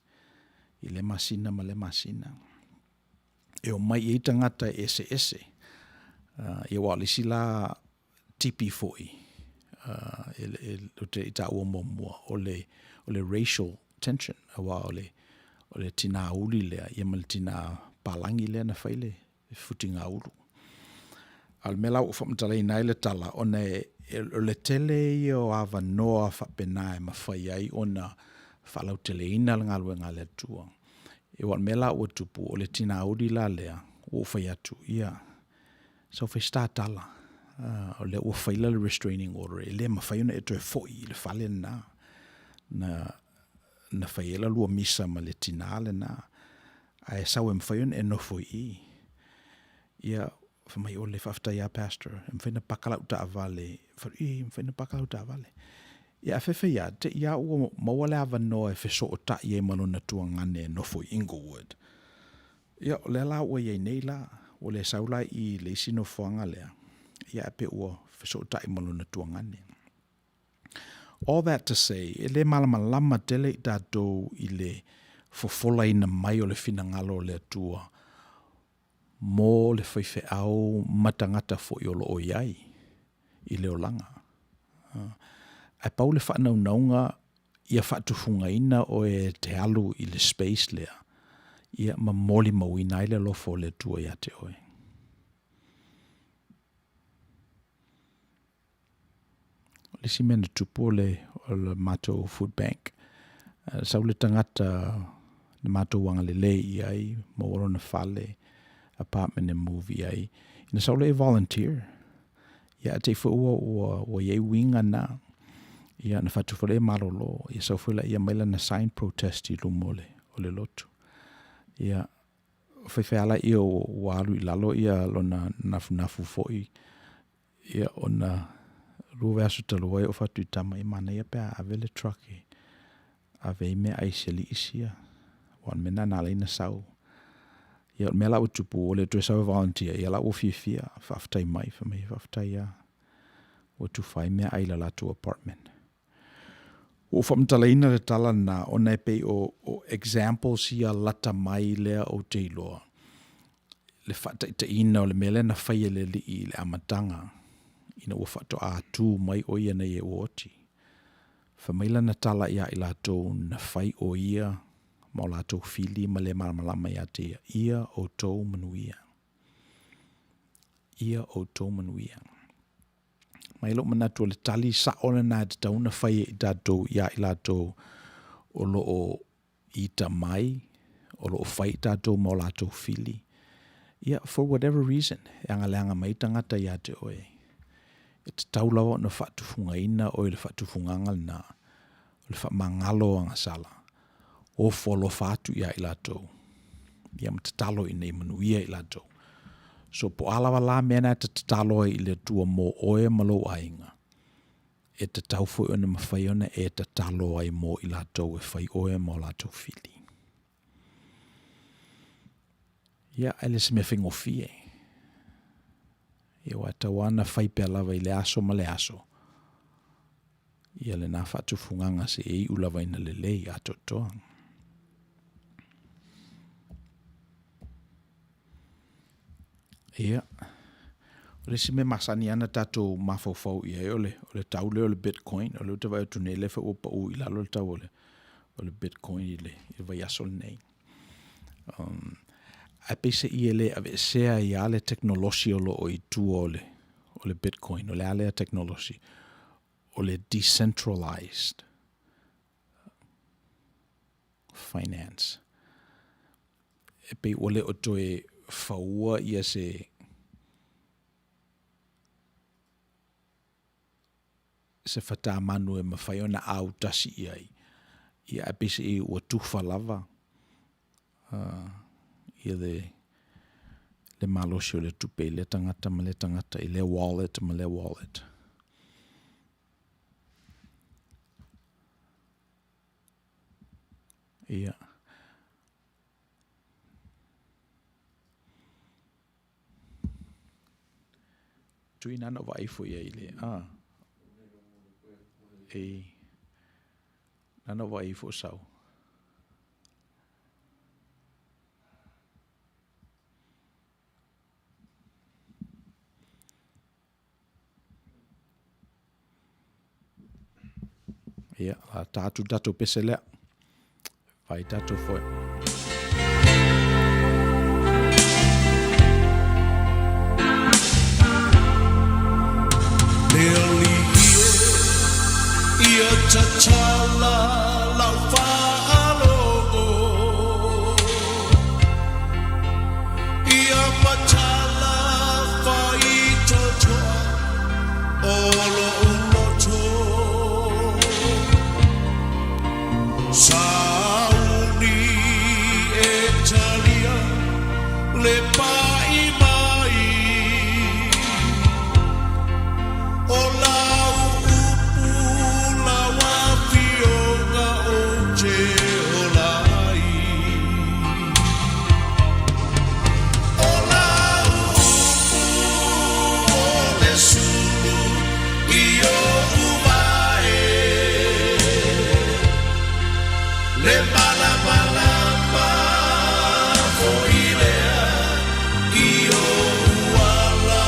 i lea masina ma lea masina. E omai i ai tagata eseese, ia aua o le isi la tipi foi ou te le i taua muamua, o le, o le racial tension, aua o le, o le tinā uli lea, ia ma le tinā palagi lea na fai le futiga ulu. A o le mea la ua ou faamatalaina ai le tala, ona e, o le tele ia o avanoa faapena e mafai ai ona faalauteleina le galuega a le Atua. Aua o le mea la ua tupu, o le tinā uli la lea, ua ou fai atu, ia, sau fai se ta tala, o lea ua faila le restraining order, e le mafai ona e toe foi i le fale lena, na, na fai ai la lua misa ma le tinā lena, ae sau e mafai ona e nofo i i. Ia, fai mai, ole, faafetai lava Pastor, e mafai ona paka lau taavale, e mafai ona paka lau taavale. Ia, a fefe ia, te i a ua maua le avanoa e fesootai ai ma lona tuagane e nofo i Inglewood. Ia, o lea la ua i ai nei la, ua le sau la i le isi nofoaga lea, ia ae pei ua fesootai ma lona tuagane. All that to say, e le malamalama tele i tatou i le fofolaina mai o le finagalo o le Atua mo le faifeau ma tagata foi o lo o i ai i le olaga. Ae pau le faanaunauga ia faatufugaina oe e te alu i le space lea, ia ma molimauina ai le alofa o le Atua ia te oe. O le isi mea na tupu o le, o le matou food bank, sau le tagata na matou agalelei i ai, maua lona fale, apartment e move i ai, ina sau lea e volunteer. Ia a te i foi ua, ua, ua i ai uiga na, ia na fatu foi lea e malolo, ia sau foi laia mai lana sign protest i luma o le, o le lotu. Ia, Faifai lava laia ua alu i lalo ia lona nafunafu foi, ia ona lua vaiaso talu ai ou fai atu i tama, e manaia pe a ave le truck e ave ai meaai a si alii sia, aua o le mea lena na ala ai ona sau. Ia o le mea la ua tupu ua le toe sau e volunteer, ia la ua fiafia, faafetai mai, fai mai faafetai lava ua tufa ai meaai i le latou apartment. Ua ou faamatalaina le tala lena ona e pei o examples ia lata mai lea ou te iloa le faataitaiina o le mea lea na fai e le Alii i le amataga ina ua faatoa tu mai o ia nei e ua oti. Fai mai lana tala ia i latou na fai o ia ma o latou fili ma le malamalama ia te ia, ia outou manuia. Ia outou manuia. Ma i lou manatu o le tali sao lena e tatau ona fai e i tatou ia i latou o lo o ita mai, o lo o fai i tatou ma o latou fili, ia, for whatever reason, e agaleaga mai tagata ia te oe, e tatau lava ona faatufugaina oe i le faatufugaga lena, o le faamagalo o agasala, ofo alofa atu ia i latou, ia ma tatalo ina ia manuia i latou. So po o a lava la mea na e te tatalo ai i le Atua mo oe ma lou aiga, e tatau foi ona mafai ona e tatalo ai mo i latou e fai oe ma o latou fili. Ia, e le o se mea faigofie. Ia, aua e tatau lava ona fai pea lava i le aso ma le aso, ia lena faatufugaga seia iu lava ina lelei atoatoa. Ia, o le isi mea masani lava ona tatou mafaufau i ai o le, o le tau lea o le Bitcoin. O lea ou te vaai atu nei, lea foi ua pau i lalo le tau o le, o le Bitcoin i le, i le vaiaso lenei. Um, ae peiseai e le aveesea ai lava le tekonolosi o lo o i tua o le, o le Bitcoin. O le a lea tekonolosi? O le decentralized finance. E pei ua le o toe faua ia se se fatamanu e mafai ona autasi i ai, ia ae peiseai ua tufa lava uh, ia le, le malosi o le tupe i lea tagata ma lea tagata, i lea wallet ma lea wallet. Ia. Tuina na vaai foi ai le a. E nana vaai fo sau. Ia, la ta atu tatou pese lea. Vai tatou foi. Le alii e, ia tatala lau faalogo. Ia matala faitotoa o lo'u loto. Sauni e talia le pa'i mai o lau upu lau afioga ou te ola ai. O lau upu o le sulu i oʻu vae, Le malamalama foi lea i ou ala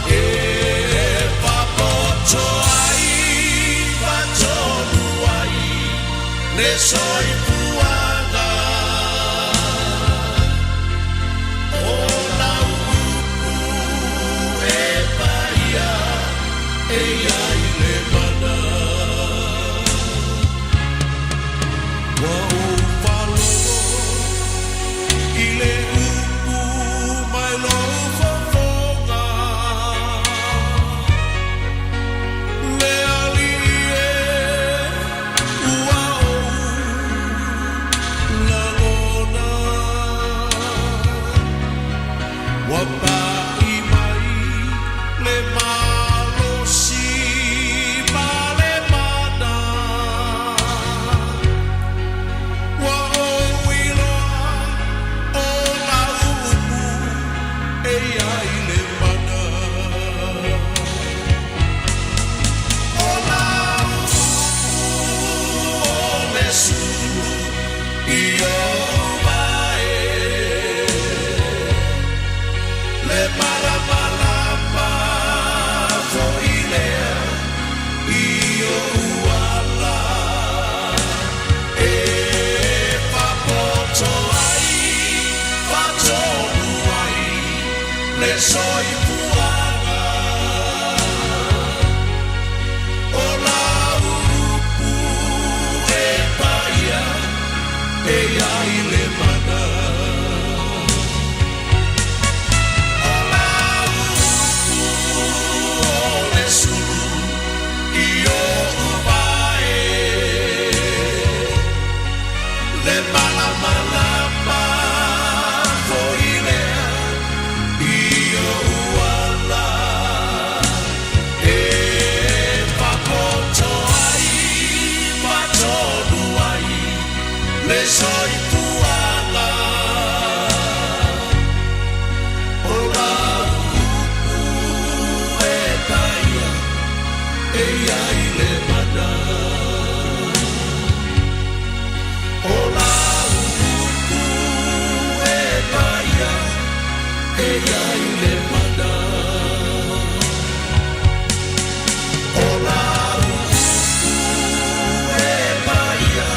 e papoto ai, patonu ai le soifuaga. O lau upu e paia e i ai le mana. Ua ou faalogo i le upu mai lou fofoga, Le Alii e, ua ou lagona. soifuaga O lau upu e paia e ai le mana O lau upu o le sulu i oʻu vae Le malamalama foi lea i oʻu ala E faapoto ai, faatonu ai le soifuaga O lau upu e paia e i ai le mana O lau upu e paia e i ai le mana O lau upu e paia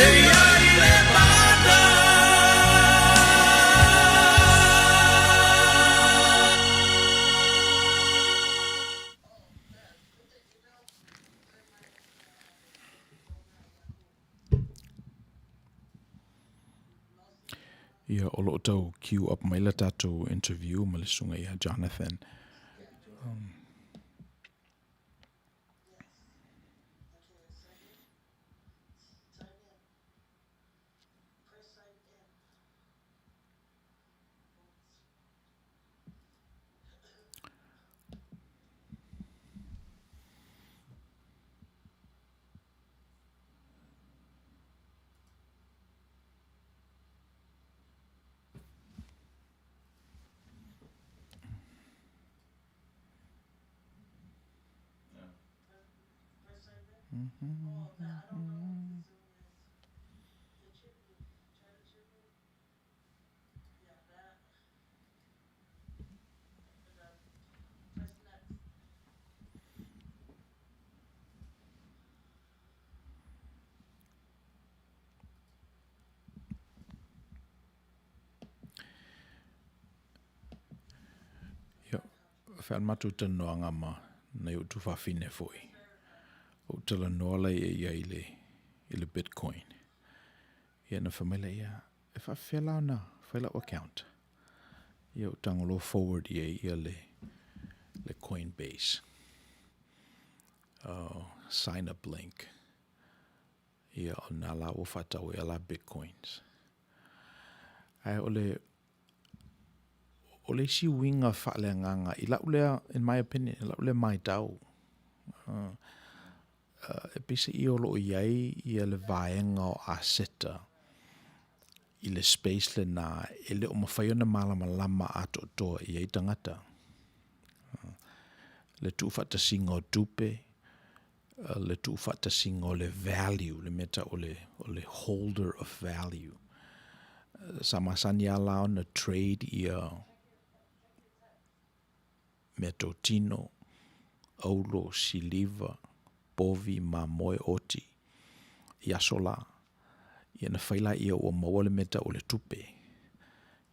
e i ai le mana. Ia, o lo o tau queue up mai la tatou interview ma le susuga ia Jonathan. Ia, fai a le matou talanoaga ma nai ou tuafafine foi. Ou talanoa laia i ai i le, i le Bitcoin. Ia, na fai mai laia, e faafefea la ona fai lau account. Ia, ou tago loa forward i ai ia le, le Coinbase. Sign up link. Ia, o lena la ua faatau ai la Bitcoins. Ae o le, o le isi uiga faaleagaga i lau lea, in my opinion, i lau lea matau, e peiseai o lo o i ai ia le vaega o aseta i le space lena e le o mafai ona malamalama atoatoa i ai tagata. Le tuufaatasiga o tupe, le tuufaatasiga o le value, le mea tau o le, o le holder of value. Sa masani lava la ona trade ia meatotino, auro, siliva, povi, mamoe, oti i aso la. Ia na fai laia ua maua le mea tau o le tupe.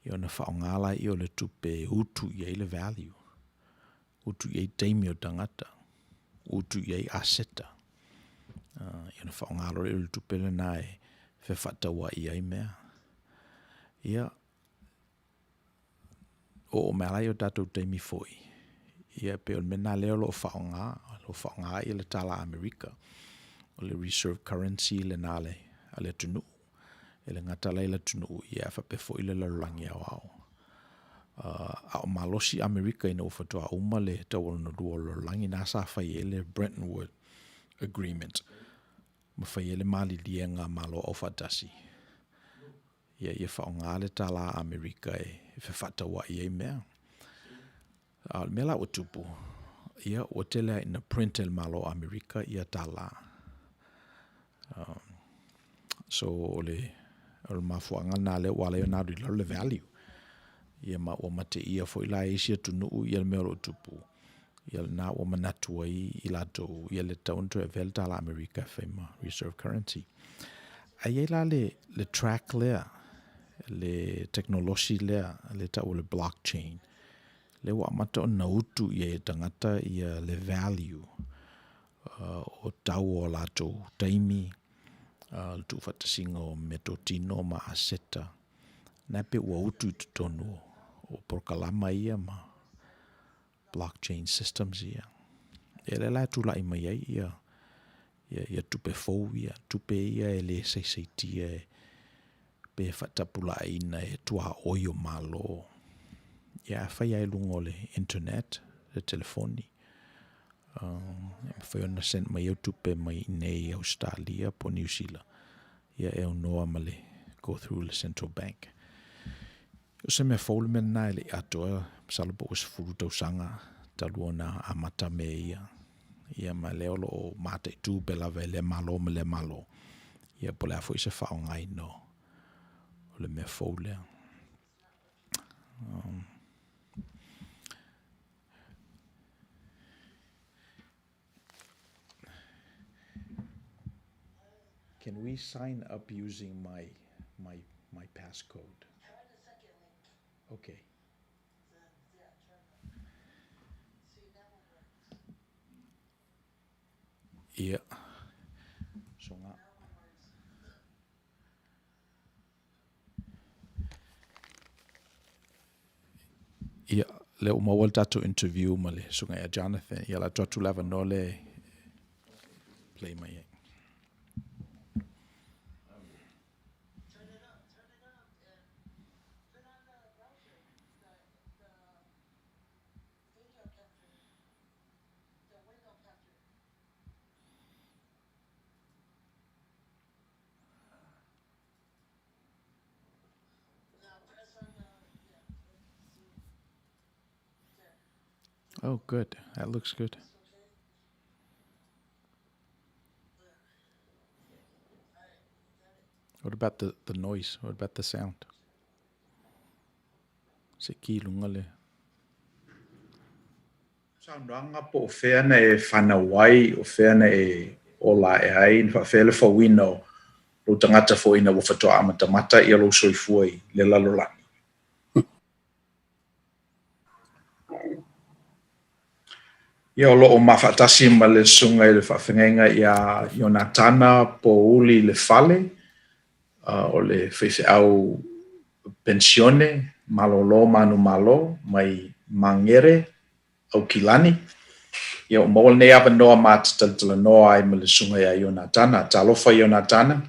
Ia ona faaaoga laia o le tupe e utu i ai le value. Utu i ai taimi o tagata. Utu i ai aseta. Ia ona faaaoga loa lea o le tupe lena e fefaatauai ai mea. Ia, oo mai lava i o tatou taimi foi, ia pei o le mea lena lea o lo o faaaoga, o lo o faaaoga ai le tala Amerika, o le reserve currency lena a le, a le atunuu. E le gata la i le atunuu, ia ae faapea foi le lalolagi aoao. A o malosi Amerika ina ua faatoa uma le Taua Lona Lua o le Lalolagi, na sa fai ai le Bretton Woods Agreement, ma fai ai le maliliega a Malo Aufaatasi. Ia, ia faaaoga le tala a Amerika e fefaatauai ai mea. A o le mea la ua tupu, ia, ua tele lava ina print e le Malo o Amerika ia tala. So, o le, o le mafuaaga lena lea ua ala ai ona alu i lalo le value. Ia ma ua mateia foi la e isi atunuu ia le mea o lo o tupu. Ia lena ua manatu ai i latou, ia le tatau ona toe avea le tala Amerika e fai ma reserve currency. Ae i ai la le, le track lea, le tekonolosi lea, le tau o le blockchain. Lea ua amata ona utu i ai e tagata ia le value o tau o latou taimi, le tuufaatasiga o meatotino ma aseta, na e pei ua utu i totonu o polokalama ia ma blockchain systems ia. Ia lea la e tulai mai ai ia ia tupe fou ia, tupe ia e le saisaitia e pe faatapulaaina e tuaoi o Malo. Ia a fai lava i luga o le internet, le telefoni, e mafai ona send mai au tupe mai i inei i Ausetalia po o Niu Sila, ia e aunoa ma le go through le central bank. O se mea fou le mea lena e le i atoa, masalo po ua 10 tausaga talu ona amata mea ia. Ia ma lea o lo o mataitu pea lava e lea Malo ma lea Malo, ia po o le a foi se faaaogaina o le mea fou lea. Can we sign up using my my my passcode? Okay. Ia. So nga. Ia, lea ua maua le tatou interview ma le susuga ia Jonathan. Ia, o le a tuu atu le avanoa lea e play mai ai. Oh, good. That looks good. What about the, the noise? What about the sound? Se ki lunga le. Saunoaga po o fea na e fanau ai, o fea na e ola ae ai, na faapefea le fauina o lou tagata foi ina ua faatoa amatamata ia lou soifua i le lalolagi? Ia, o lo o mafaatasi ma le Susuga i le Faafeagaiga ia Ionatana Pouli Lefale, o le faifeau penisione malolo manumalo mai Magere, Aukilani. Ia, ua maua lenei avanoa ma te talatalanoa ai ma le Susuga ia Ionatana. Talofa Ionatana.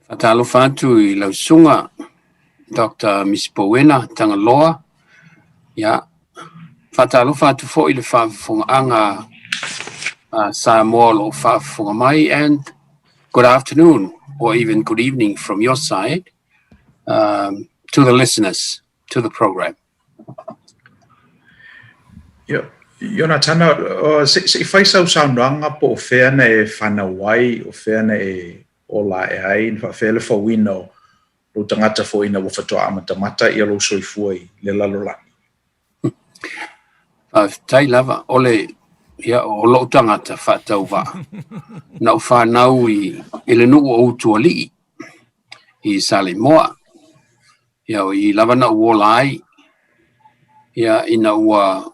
Faatalofa atu i lau susuga Doctor Misipouena Tagaloa. Ia, faatalofa atu foi i le faafofogaaga a Samoa o lo o faafofoga mai and good afternoon or even good evening from your side to the listeners to the program. Ionatana, se i fai sau saunoaga po o fea na e fanau ai, o fea na e ola ae ai, na faapefea le fauina o lou tagata foi ina ua faatoa amatamata ia lou soifua i le lalolagi? Faafetai lava. O le, ia, o lou tagata faatauvaa, na ou fanau i, i le nuu o Utualii i Saleimoa. Ia, o i lava na ou ola ai, ia, ina ua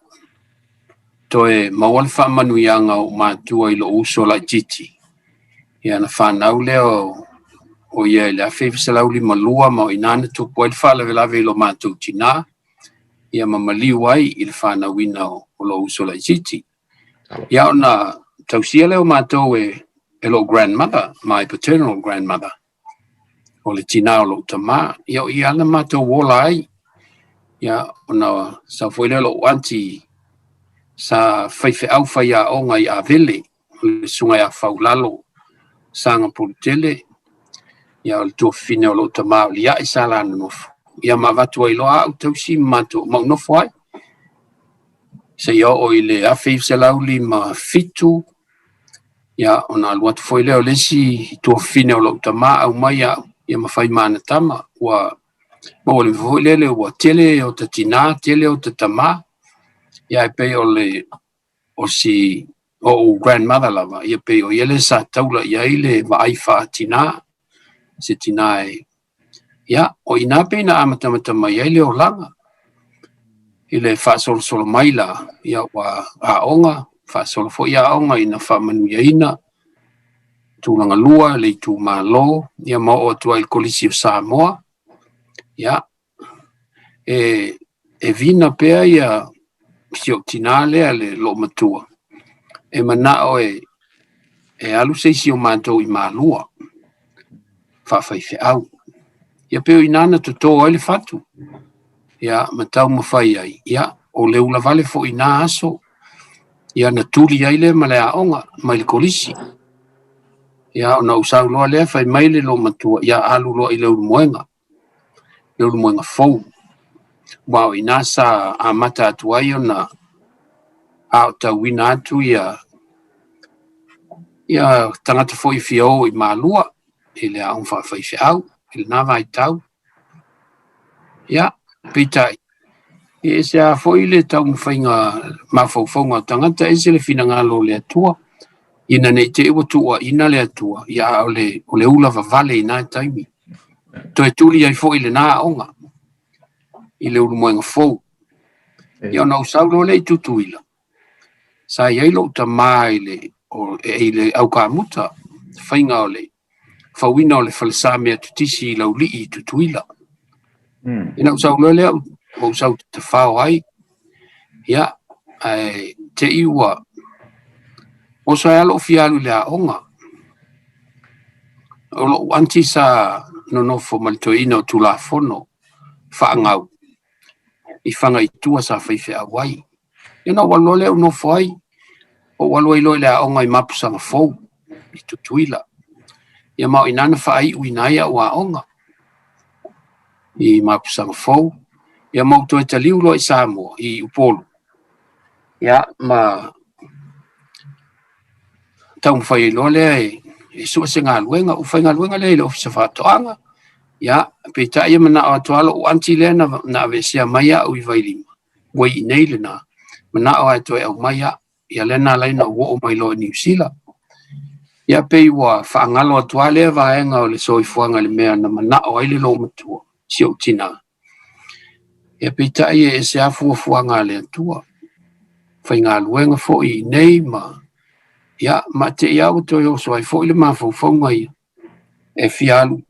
toe maua le faamanuiaga o ou matua i lou uso laitiiti. Ia, na fanau lea o, o ia i le 1952 ma o i ina na tupu ai le faalavelave i lo matou tinā, ia ma maliu ai i le fanauina o, o lou uso laitiiti. Ia, ona tausia lea o matou e, e lou grandmother, my paternal grandmother. O le tinā o lou tamā, ia o i lava na matou ola ai. Ia, ona sau foi lea o lou aunty sa faifeau faiaoga i Avele, o le susuga ia Faulalo Sagapolutele, ia o le tuafafine o lou tamā o Liai sa la nonofo. Ia ma avatu ai loa au tausi ma matou ma ou nofo ai. Seia oo i le 1957, Ia, ona alu atu foi lea o le isi tuafafine o lou tamā aumai au, ia ma fai ma ana tama. Ua maua le mea foi lele ua tele o ta tinā, tele o ta tamā. Ia, ae pei o le, o si oʻu grandmother lava, ia pei o ia lea sa taula i ai le vaai faatinā, se tinā e, ia, o i inā pei na amatamata mai ai le olaga. I le faasolosolo mai la, ia ua aoga, faasolo foi aoga ina faamanuiaina tulaga lua le itumalo, ia ma oo atu ai i le Kolisi o Samoa. Ia, e, e vina pea ia si ou tinā lea le loomatua, e manao e, e alu se isi o matou i Malua, faafaifeau. Ia pei o i ina na toto ai le fatu, ia ma taumafai ai, ia o le ulavale foi i na aso, ia na tuli ai lea ma le aoga mai le kolisi. Ia ona ou sau loa lea fai mai le loomatua, ia alu loa i Leulumoega, Leulumoega fou. Aua o i ina sa amata atu ai ona aotauina atu ia ia tagata foi e fia o i Malua i le aoga faafaifeau i lena vaitau. Ia, peitai, e ese lava foi le taumafaiga mafaufauga o tagata, ese le finagalo o le Atua, ina ne i te i ua tuuaina le Atua, ia a o le, o le ula vavale i na taimi. Toe tuli ai foi lena aoga i Leulumoega fou. Ia ona ou sau loa lea i Tutuila, sa i ai lou tama i le, o, i le aukamuta, faiga o le fauina o le falesa Meatotisi i Laulii i Tutuila. Ina ou sau loa lea, ua ou sau tafao ai, ia, ae te i ua oso ai lava lou fia alu i le aoga. O lou aunty sa nonofo ma le toeaina o Tulafono faagau i Fagaitua sa faifeau ai. Ia ona ou alu loa lea ou nofo ai, ou alu ai loa i le aoga i Mapusaga Fou i Tutuila. Ia ma o i ina na faaiuina ai au aoga i Mapusaga Fou. Ia ma ou toe taliu loa i Samoa i Upolu. Ia ma taumafai ai loa lea e, e sue se galuega. Ua faigaluega lea i le Ofisa Faatoaga. Ia, peitai e manao atu lava lou aunty lea na, na aveesea mai au i Vailima, ua i inei lena, manao lava e toe aumai au. Ia lea na ala ai ona ou oo mai loa i Niu Sila. Ia pei ua faagalo atu lava lea vaega o le soifuaga i le mea na manao ai le loomatua, si ou tinā. Ia peitai e ese lava fuafuaga a le Atua. Faigaluega foi i inei ma ia ma te i lava ua toe oso ai foi le mafaufauga ia e fia alu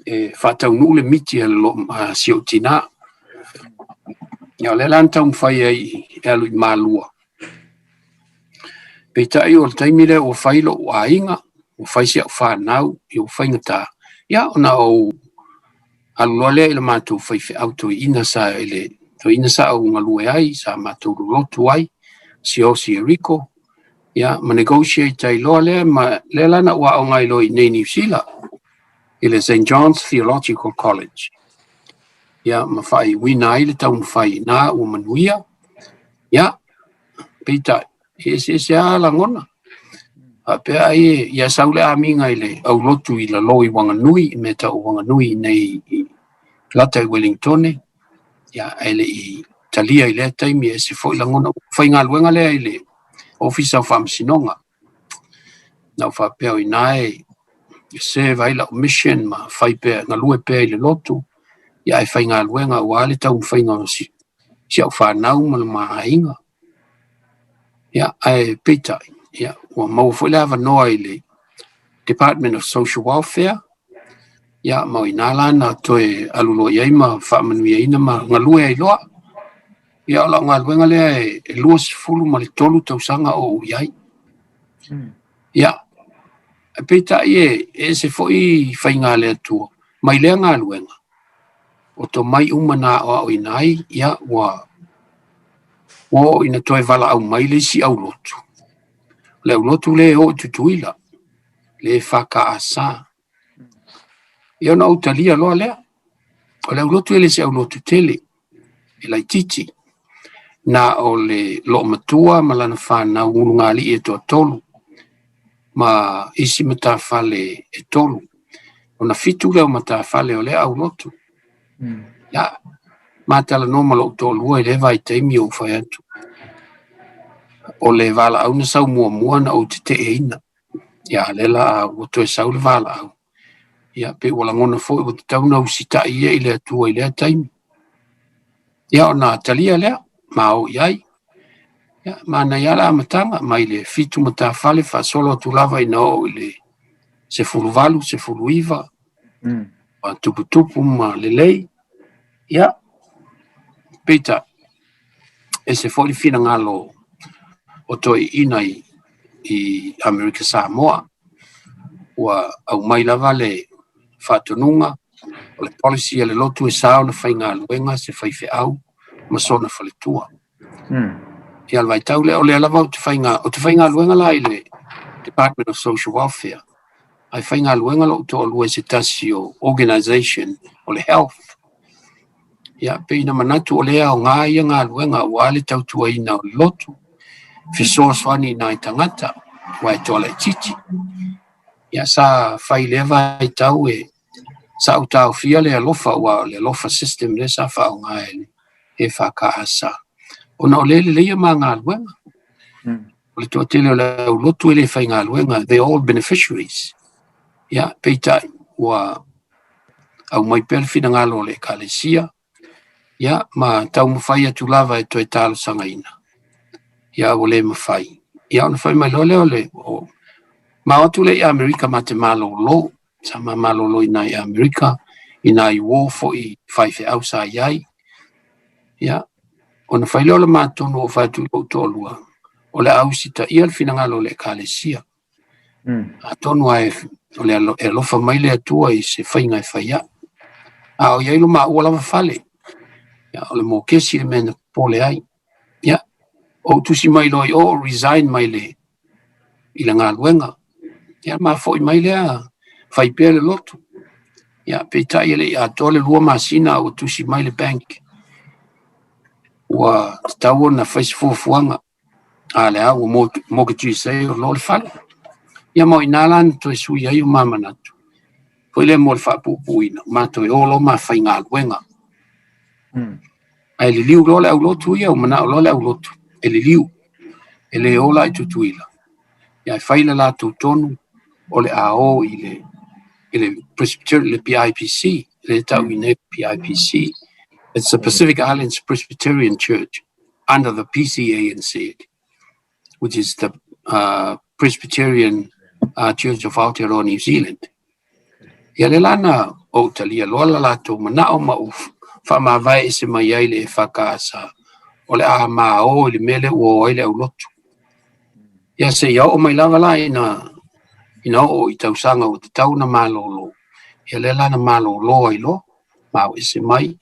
e faataunuu le miti a, lo, a si ou tinā. Ia o lea la na taumafai ai e alu i Malua. Peitai o le taimi lea ua fai lou aiga, ua fai si au fanau, ia ua faigata. Ia ona ou alu loa lea i le matou faifeau toeaina sa i le toeaina sa ou galue ai, sa matou lolotu ai, Siosi Eriko, ia ma negotiate ai loa lea ma lea la na ou aoga ai loa i inei i Niu Sila i le St John's Theological College. Ia ma faaiuina ai le taumafai i ina ua manuia. Ia, peitai, e eseese lava lagona. Faapea ai e, ia sau le amiga i le aulotu i lalo i Wanganui, i mea tau o Wanganui i nei i lata i Wellingtone, ia, ae le i talia i lea taimi, e ese foi lagona. Ua faigaluega lea i le Ofisa o Faamasinoga. Na ou faapea o i ina e serve ai lau mission ma fai pea, galue pea i le lotu, ia ae faigaluega aua le taumafaiga o si, si au fanau ma le ma aiga. Ia, ae peitai, ia, ua maua foi le avanoa i le Department of Social Welfare, ia, ma o i ina la na toe alu loa i ai ma faamanuiaina ma galue ai loa. Ia, o lau galuega lea e 23 tausaga o ou i ai. Ia, peitai e ese foi faiga a le Atua mai lea galuega, o tomai uma na aoaoina ai, ia, ua ua oo ina toe valaau mai le isi aulotu. O le aulotu lea e oo i Tutuila, le EFKS. Ia ona ou talia loa lea. O le aulotu e le se aulotu tele, e laitiiti. Na o le loomatua ma lana fanau ulugalii e toatolu ma isi matafale e tolu. Ona fitu lea o matafale o lea aulotu. Ia, ma talanoa ma lou toalua i lea vaitaimi ou fai atu. O le valaau na sau muamua na ou teteeina. Ia, lea la ua toe sau le valaau. Ia, pei ua lagona foi ua tatau ona usitai ia i le Atua i lea taimi. Ia, ona talia lea. ma o i ai. Ia, manaia lava le amataga, mai le 7 matafale faasolo atu lava ina oo i le 18, 19, ua tuputupu ma lelei. Ia, peitai, ese foi le finagalo o toeaiina i Amerika Samoa. Ua aumai lava le faatonuga o le policy a le lotu e sa ona faigaluega se faifeau ma sona faletua. Ia, o le vaitau lea, o lea lava ou te faiga, ou te faigaluega la i le Department of Social Welfare, ae faigaluega lou toalua i se tasi o organization o le health. Ia, pei na manatu o lea aoga ia galuega aua le tautuaina o le lotu, fesoasoani i nai tagata aua e toa laitiiti. Ia, sa fai i lea vaitau e sa ou taofia le alofa aua o le alofa system lea sa faaaoga e le EFKS ona o lea e lelei ma galuega. O le toatele o le aulotu e le faigaluega, they all beneficiaries. Ia, peitai ua aumai pea le finagalo o le ekalesia, ia, ma taumafai atu lava e toe talosagaina. Ia, ua le mafai. Ia, ona fai mai loa lea o le, o, ma o atu lea i Amerika ma te malolo. Sa ma malolo i nai Amerika, i nai uo foi faifeau sa i ai. Ia, ona fai lea o le matonu o fai atu i lou toalua, o le a usitaia le finagalo o le ekalesia. Atonu lava o le e alofa mai le Atua i se faiga e fai ai. A o i ai lo maua lava fale, ia, o le mokesi le mea na popole ai. Ia, ou tusi mai loa i o, resign mai le, i le galuega. Ia, ma foi mai lea, fai pea le lotu. Ia, peitai e le i atoa le 2 masina a ua tusi mai le bank. Ua tatau ona fai se fuafuaga. A lea ua mortgage ai loa le fale. Ia ma o i ina la na toe sui ai o ma manatu. Foi lea mo le faapuupuuina, ma toe o loa ma faigaluega. Ae liliu loa le aulotu ia, ua manao loa le aulotu e liliu. E le o la i Tutuila. Ia e fai le latou tonu o le a o i le Presbyterian, le PIPC, le tau i nei PIPC. It's the Pacific Islands Presbyterian Church under the PCANZ, which is the Presbyterian Church of Aotearoa New Zealand. Ia le la na ou talia loa la latou manao ma ou faamavae ese mai ai le EFKS o le a ma o i le mea lea ua o ai le aulotu. Ia seia oo mai lava la ina oo i tausaga ua tatau ona malolo. Ia lea la na malolo ai loa, ma o ese mai.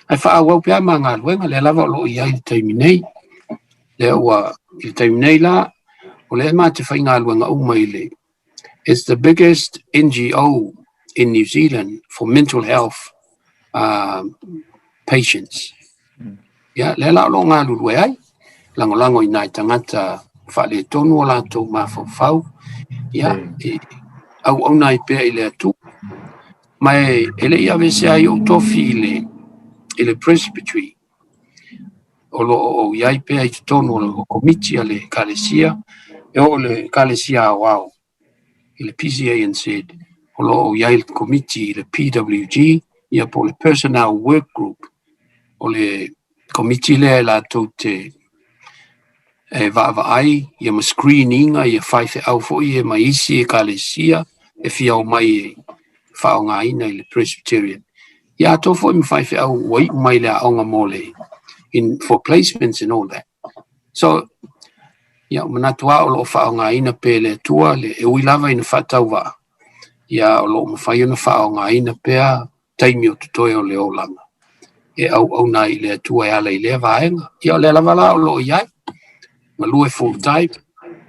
Ae faaauau pea ma galuega, lea lava o lo o i ai i le taimi nei. Lea ua, i le taimi nei la, o lea ma te faigaluega uma i le, it's the biggest NGO in New Zealand for mental health patients. Ia, lea la o lo o galulue ai, lagolago i nai tagata faaletonu o latou mafaufau, ia, e auauna ai pea i le Atua. Ma e le i aveesea ai ou tofi i le presbytery, o lo o ou i ai pea i totonu o le komiti a le ekalesia, e oo i le ekalesia aoao i le PCANZ, o lo o i ai le komiti i le PWG, ia po o le Personnel Work Group, o le komiti lea e latou te e vaavaai ia ma screen ina ia faifeau foi ia ma isi ekalesia e fia omai e faaaogaina i le Presbyterian. Ia atoa foi ma faifeau ua iu mai le aoga mo le in for placements and all that. So, ia, manatu lava o lo o faaaogaina pea e le Atua, le, e ui lava ina faatauvaa, ia o lo o mafai ona faaaogaina pea taimi o totoe o le olaga e auauna ai i le Atua e ala i lea vaega. Ia o lea lava la o lo o i ai, galue full time,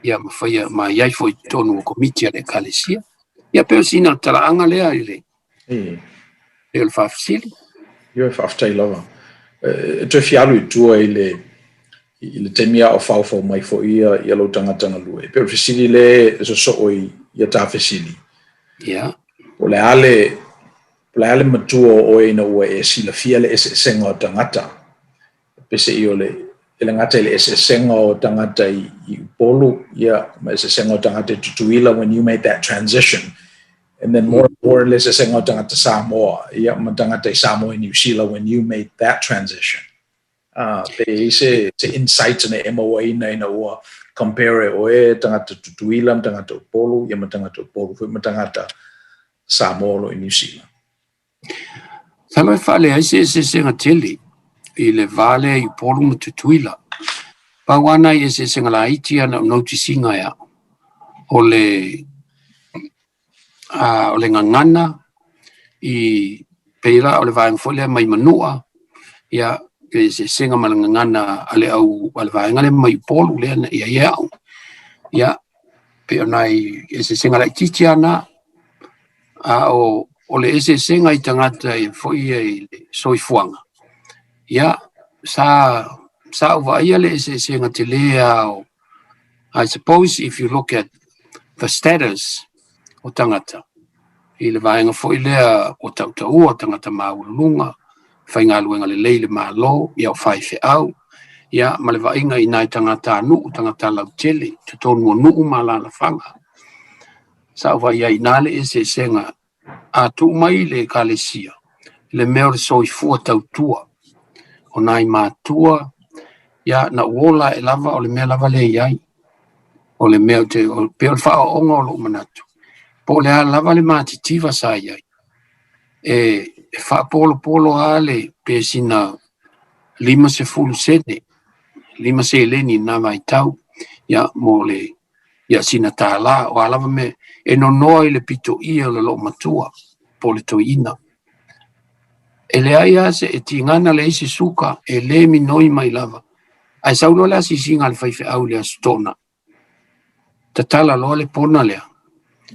ia ma faia ma i ai foi i totonu o komiti a le ekalesia. Ia pei o sina talaaga lea i le e o le faafesili. Ioe, faafetai lava. E toe fia alu i tua i le taimi a o faofao mai foi ia lou tagata galue. E pei o le fesili le e sosoo i ia ta fesili. Po o le a le, po o le a le matua o oe ina ua e silafia le eseesega o tagata. Peiseai o le e le gata i le eseesega o tagata i Upolu, ia, ma eseesega o tagata i Tutuila when you made that transition. And then more importantly, le eseesega o tagata Samoa, ia, ma tagata i Samoa i New Zealand when you made that transition. Pe i ai se se insight na e mauaina ina ua compare e oe tagata Tutuila ma tagata Upolu ia ma tagata Upolu foi ma tagata Samoa o lo o i Niu Sila. Masalo e faaleai se eseesega tele i le va lea i Upolu ma Tutuila. Pau lava nai eseesega laiti lava na ou notice ina e au, o le o le gagana i pei la o le vaega foi lea mai Manua, ia le eseesega ma le gagana a le au a le vaega lea mai Upolu lea na i ai e au. Ia pei o nai eseesega laitiiti lava na, a o o le eseesega i tagata i foi ia i le soifuaga, ia sa sa ou vaaia le eseesega tele lava o I suppose if you look at the status o tagata i le vaega foi lea ua tautaua o tagata maualuluga, faigaluega lelei i le Malo, ia o faifeau, ia ma le vaaiga i nai tagatanuu, tagata lautele i totonu o nuu ma alaalafaga. Sa ou vaai ai i ina le eseesega A tuu mai i le Ekalesia le mea o le soifua tautua o nai matua, ia na ou ola ae lava o le mea lava lea e i ai. O le mea ou te, pei o le faaooga o lou manatu, po o le a lava le matitiva sa i ai, e faapolopolo lava le pe sina 50 sene, 5 seleni i lena vaitau, ia mo le ia sina tālā, o a lava mea e nonoa i le pitoia o le loomatua po o le toeaina. E leai lava se e tigana leai se suka e le minoi mai lava, ae sau loa le asiasiga a le faifeau i le Aso Toonai, tatala loa le pona lea,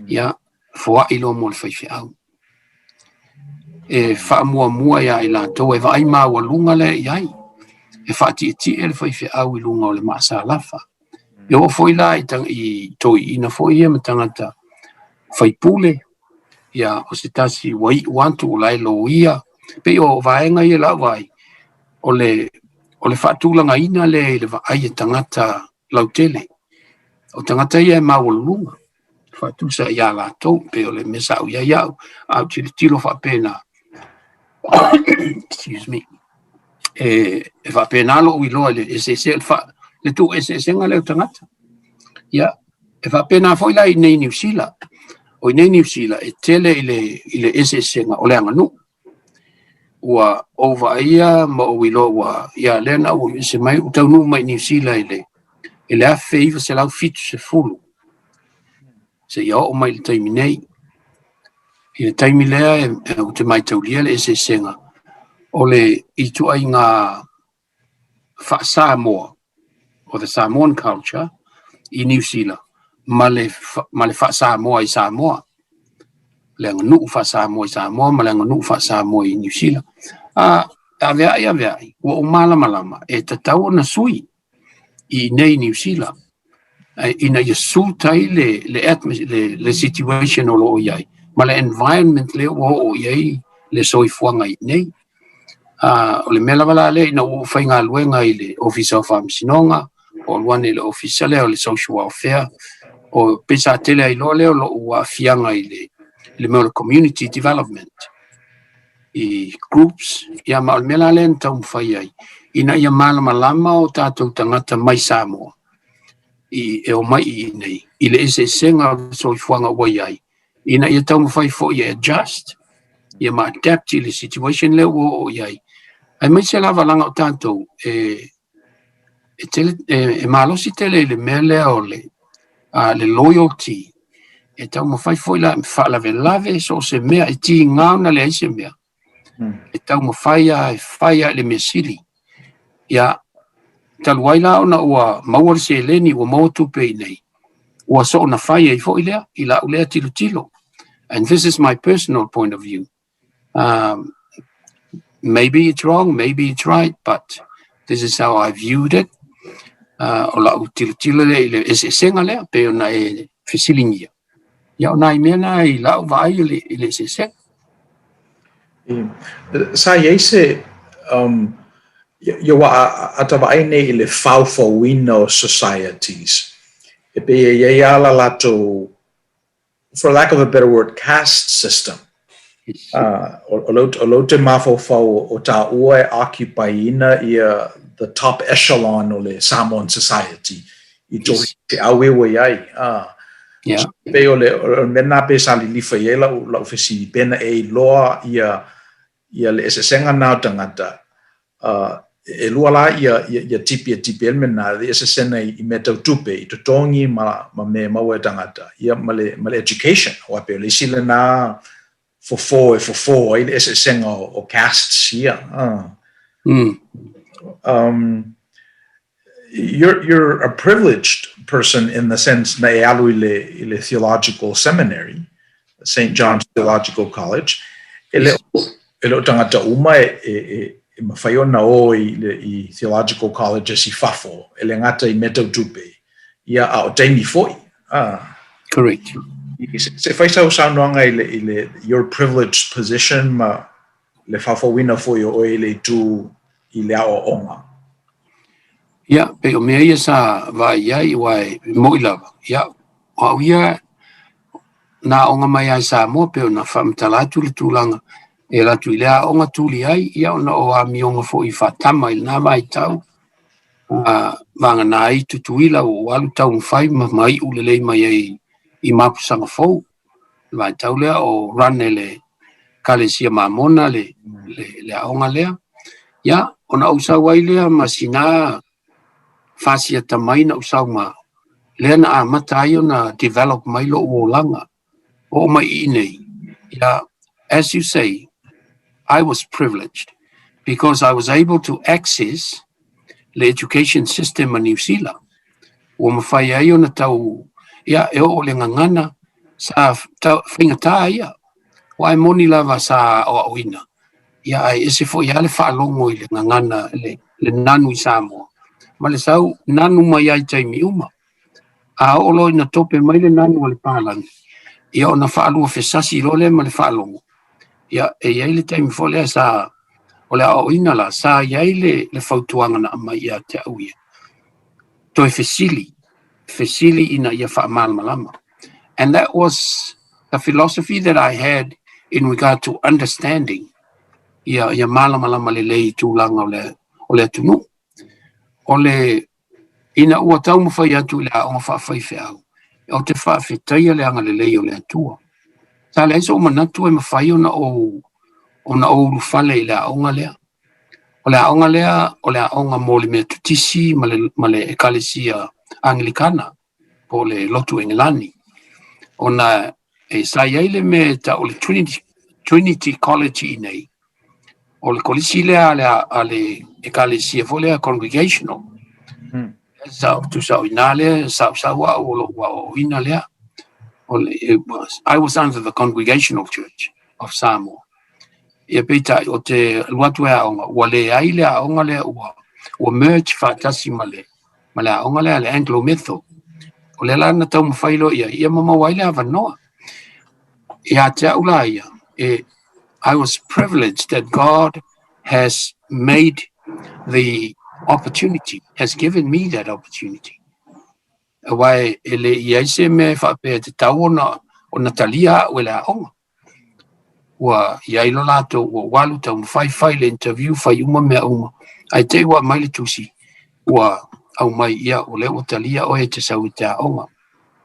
ia foai loa mo le faifeau. E faamuamua ia i latou e vaai maualuga lea i ai, e faatietie le faifeau i luga o le maasalafa. E oo foi la i, i toeaiina foi ia ma tagata faipule, ia o se tasi ua iu atu o la e loia. Pei o vaega ia i lau vaai, o le, o le faatulagaina lea i le vaai a tagata lautele. O tagata ia e maualuluga, faatusa ia latou, pei o le mea sa ou i ai au, a ou tilotilo faapena, excuse me, e, e faapena lou iloa i le eseese, le, fa, le tuueseesega lea o tagata. Ia, e faapena foi la i inei i Niu Sila. O inei i Niu Sila, e tele i le, i le eseesega o le aganuu. Ua ou vaaia ma ou iloa ua, ia lea na ou ese mai, ou taunuu mai i Niu Sila i le, i le 1970 seia oo mai i le taimi nei. I le taimi lea e, ou te maitaulia le eseesega o le ituaiga faa-Samoa, or the Samoan culture, i Niu Sila ma le, ma le faa-Samoa i Samoa. Le aganuu faa-Samoa i Samoa ma le aganuu faa-Samoa i Niu Sila. A, aveai aveai, ua ou malamalama e tatau ona sui i inei i Niu Sila ina ia suit ai le, le, le, le situation o lo o i ai ma le environment lea ua oo i ai le soifuaga i inei. O le mea lava la lea ina ua ou faigaluega i le Ofisa o Faamasinoga, o alu ane i le Ofisa lea o le Social Welfare, o pei sa tele ai loa lea o lou aafiaga i le, i le mea o le community development i groups, ia ma o le mea la lea na taumafai ai, ina ia malamalama o tatou tagata mai Samoa i, e omai i inei, i le eseesega o le soifuaga ua i ai, ina ia taumafai foi e adjust, ia ma adapt i le situation lea ua oo i ai. Aemaise lava leaga o tatou e, e, tele, e, e malosi tele i le mea lea o le, le loyalty, e taumafai foi la faalavelave so o se mea e tiga ona leai se mea. E taumafai lava e fai lava i le mea sili. Ia, talu ai la ona ua maua le seleni, ua maua tupe i inei, ua soona fai ai foi lea i lau lea tilotilo. And this is my personal point of view. Maybe it's wrong, maybe it's right, but this is how I viewed it. O lau tilotilo lea i le eseesega lea, pei ona e fesiligia. Ia o nai mea na i lau vaai i le, i le eseesega. Sa i ai se, um, ia ua a ta vaai nei i le faofauina o societies, e pei e i ai lava la latou for lack of a better word, caste system. O lea ou te mafaufau o taua e occupy-ina ia the top echelon o le Samoan society i tou feau e ua i ai. Ah. Yeah. So, pei o le, o le mea lena pei sa lilifa i ai lau, lau fesili, pe na e iloa ia, ia le eseesega na o tagata, uh, e lua la ia, ia, ia tipi e tipi ai le mea lena, le eseesega i, i mea tau tupe, i totogi ma, ma mea e maua e tagata, ia ma le, ma le education, aua pei o le isi lena fofo e fofo ai le eseesega o, o castes ia. Uh. Um, you're, you're a privileged person in the sense na e alu i le, i le theological seminary, St. John's Theological College, e le, e le o tagata uma e, e, e, e mafai ona o i, le, i theological colleges i fafo, e le gata i mea tau tupe, ia a o taimi foi. Ah. Correct. Se, se fai sau saunoaga i le, i le your privileged position ma le faafouina foi o oe i le itu i le aoaoga. Ia, pei o mea ia sa vaai i ai, aua e mo'i lava, ia, o au ia na aoga mai lava i Samoa, pei ona faamatala atu le tulaga e alu atu i le aoga tuli ai, ia ona o amioga foi faatama i lena vaitau, a vagana ai Tutuila ua ou alu taumafai ma ma iu lelei mai ai i mapusaga fou. Le vaitau lea o run e le Ekalesia Mamona le, le, le aoga lea. Ia, ona ou sau ai lea ma sina fasiata mai na ou sau ma lea na amata ai ona develop mai lo'u olaga. Oo mai i inei, ia, as you say, I was privileged because I was able to access le education system a Niu Sila. Ua mafai ai ona tau, ia, e oo le gagana, sa tau, faigata ia. Aua e moni lava sa aoaoina, ia ae ese foi lava le faalogo i le gagana, le, le nanu i Samoa, ma le sau nanu mai ai taimi uma. A oo loa ina tope mai le nanu a le palagi, ia ona faalua fesasi loa lea ma le faalogo. Ia, e i ai le taimi foi lea sa, o le aoaoina la, sa i ai le, le fautuaga na aumai ia te au ia, toe fesili, fesili ina ia faamalamalama. And that was the philosophy that I had in regard to understanding ia, ia malamalama lelei i tulaga o le, o le atunuu. O le Ina ua taumafai atu i le aoga faafaifeau, ou te faafetaia le agalelei o le Atua. Sa leai sou manatu e mafai ona ou ona ou ulufale i le aoga lea. O le aoga lea o le aoga mo le Metotisi ma le, ma le Ekalesia Angelikana po o le Lotu Engelani. Ona e sa i ai le mea e tau o le Trinity, Trinity College i inei, o le kolisi lea a le, a le ekalesia foi lea congregational. Mm. Sa tusa o ina lea, sa sa ua o lo ua o ina lea. O le, it was, I was under the Congregational Church of Samoa. Ia peitai o te alu atu e aoga, ua leai le aoga lea ua, ua merge faatasi ma le, ma le aoga lea le Anglo Method. O lea la na taumafai loa i ai, ia ma maua ai le avanoa. Ia te au la ia, e, I was privileged that God has made the opportunity, has given me that opportunity. Aua e le i ai se mea e faapea e tatau ona, ona talia au e le aoga. Ua i ai lo latou, ua ou alu taumafai fai le interview, fai uma mea uma, ae te i ua aumai le tusi, ua aumai, ia, o lea ua talia oe e te sau i te aoga.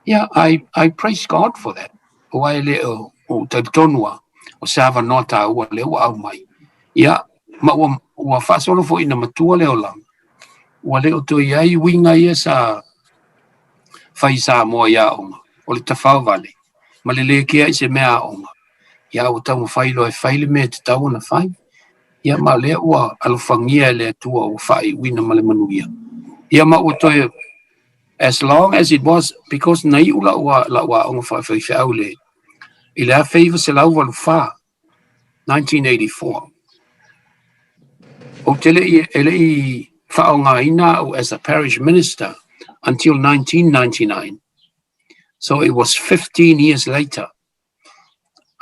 Ia, I, I praise God for that. Aua e le o, ou talitonu lava, o se avanoa taua lea ua aumai. Ia, ma ua, ua faasolo foi ina matua le olaga, ua le o toe i ai uiga ia sa fai i Samoa i aoga, o le tafao vale, ma le lē kea i se mea aoga, ia ua taumafai loa e fai le mea e tatau ona fai. Ia ma o lea ua alofagia e le Atua ua faaiuina ma le manuia. Ia ma ua toe as long as it was because na iu lau lau aoga faafaifeau i le i le 1984 1984. Ou te le i e le i faaaogaina au as a parish minister until 1999. So it was 15 years later.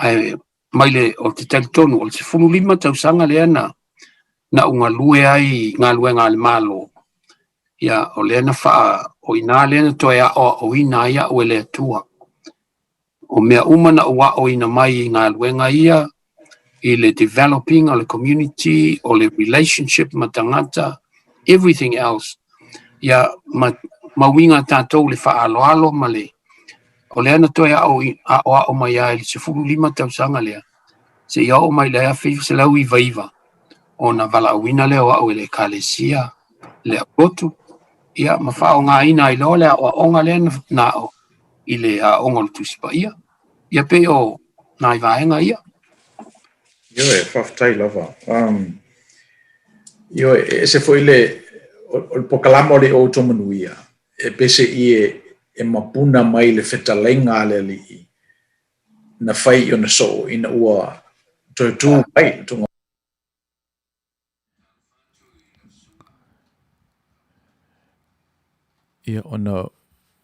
Ae mai le, o te talitonu, o le 15 tausaga lea na, na ou galue ai i galuega a le Malo. Ia, o lea na faa, o i inā lea na toe aoaoina ai au e le Atua. O mea uma na ou aoina mai i galuega ia, i le developing o le community, o le relationship ma tagata, everything else. Ia, ma, ma uiga tatou le faaaloalo ma le, o lea na toe aoao mai lava i le 15 tausaga lea, seia oo mai i le 1999, ona valaauina lea o au e le Ekalesia, le aulotu, ia, ma faaaogaina ai loa le aoaoga lea na ao i le aoga o le Tusi Paia. Ia pei o nai vaega ia. Ioe, faafetai lava. Um, ioe, e ese foi le, o, o le pokalama o le outou manuia, e pese i e, e mapuna mai le fetalaiga a le Alii, na fai i ona soo ina ua toe tū mai le tonga. Ia, ona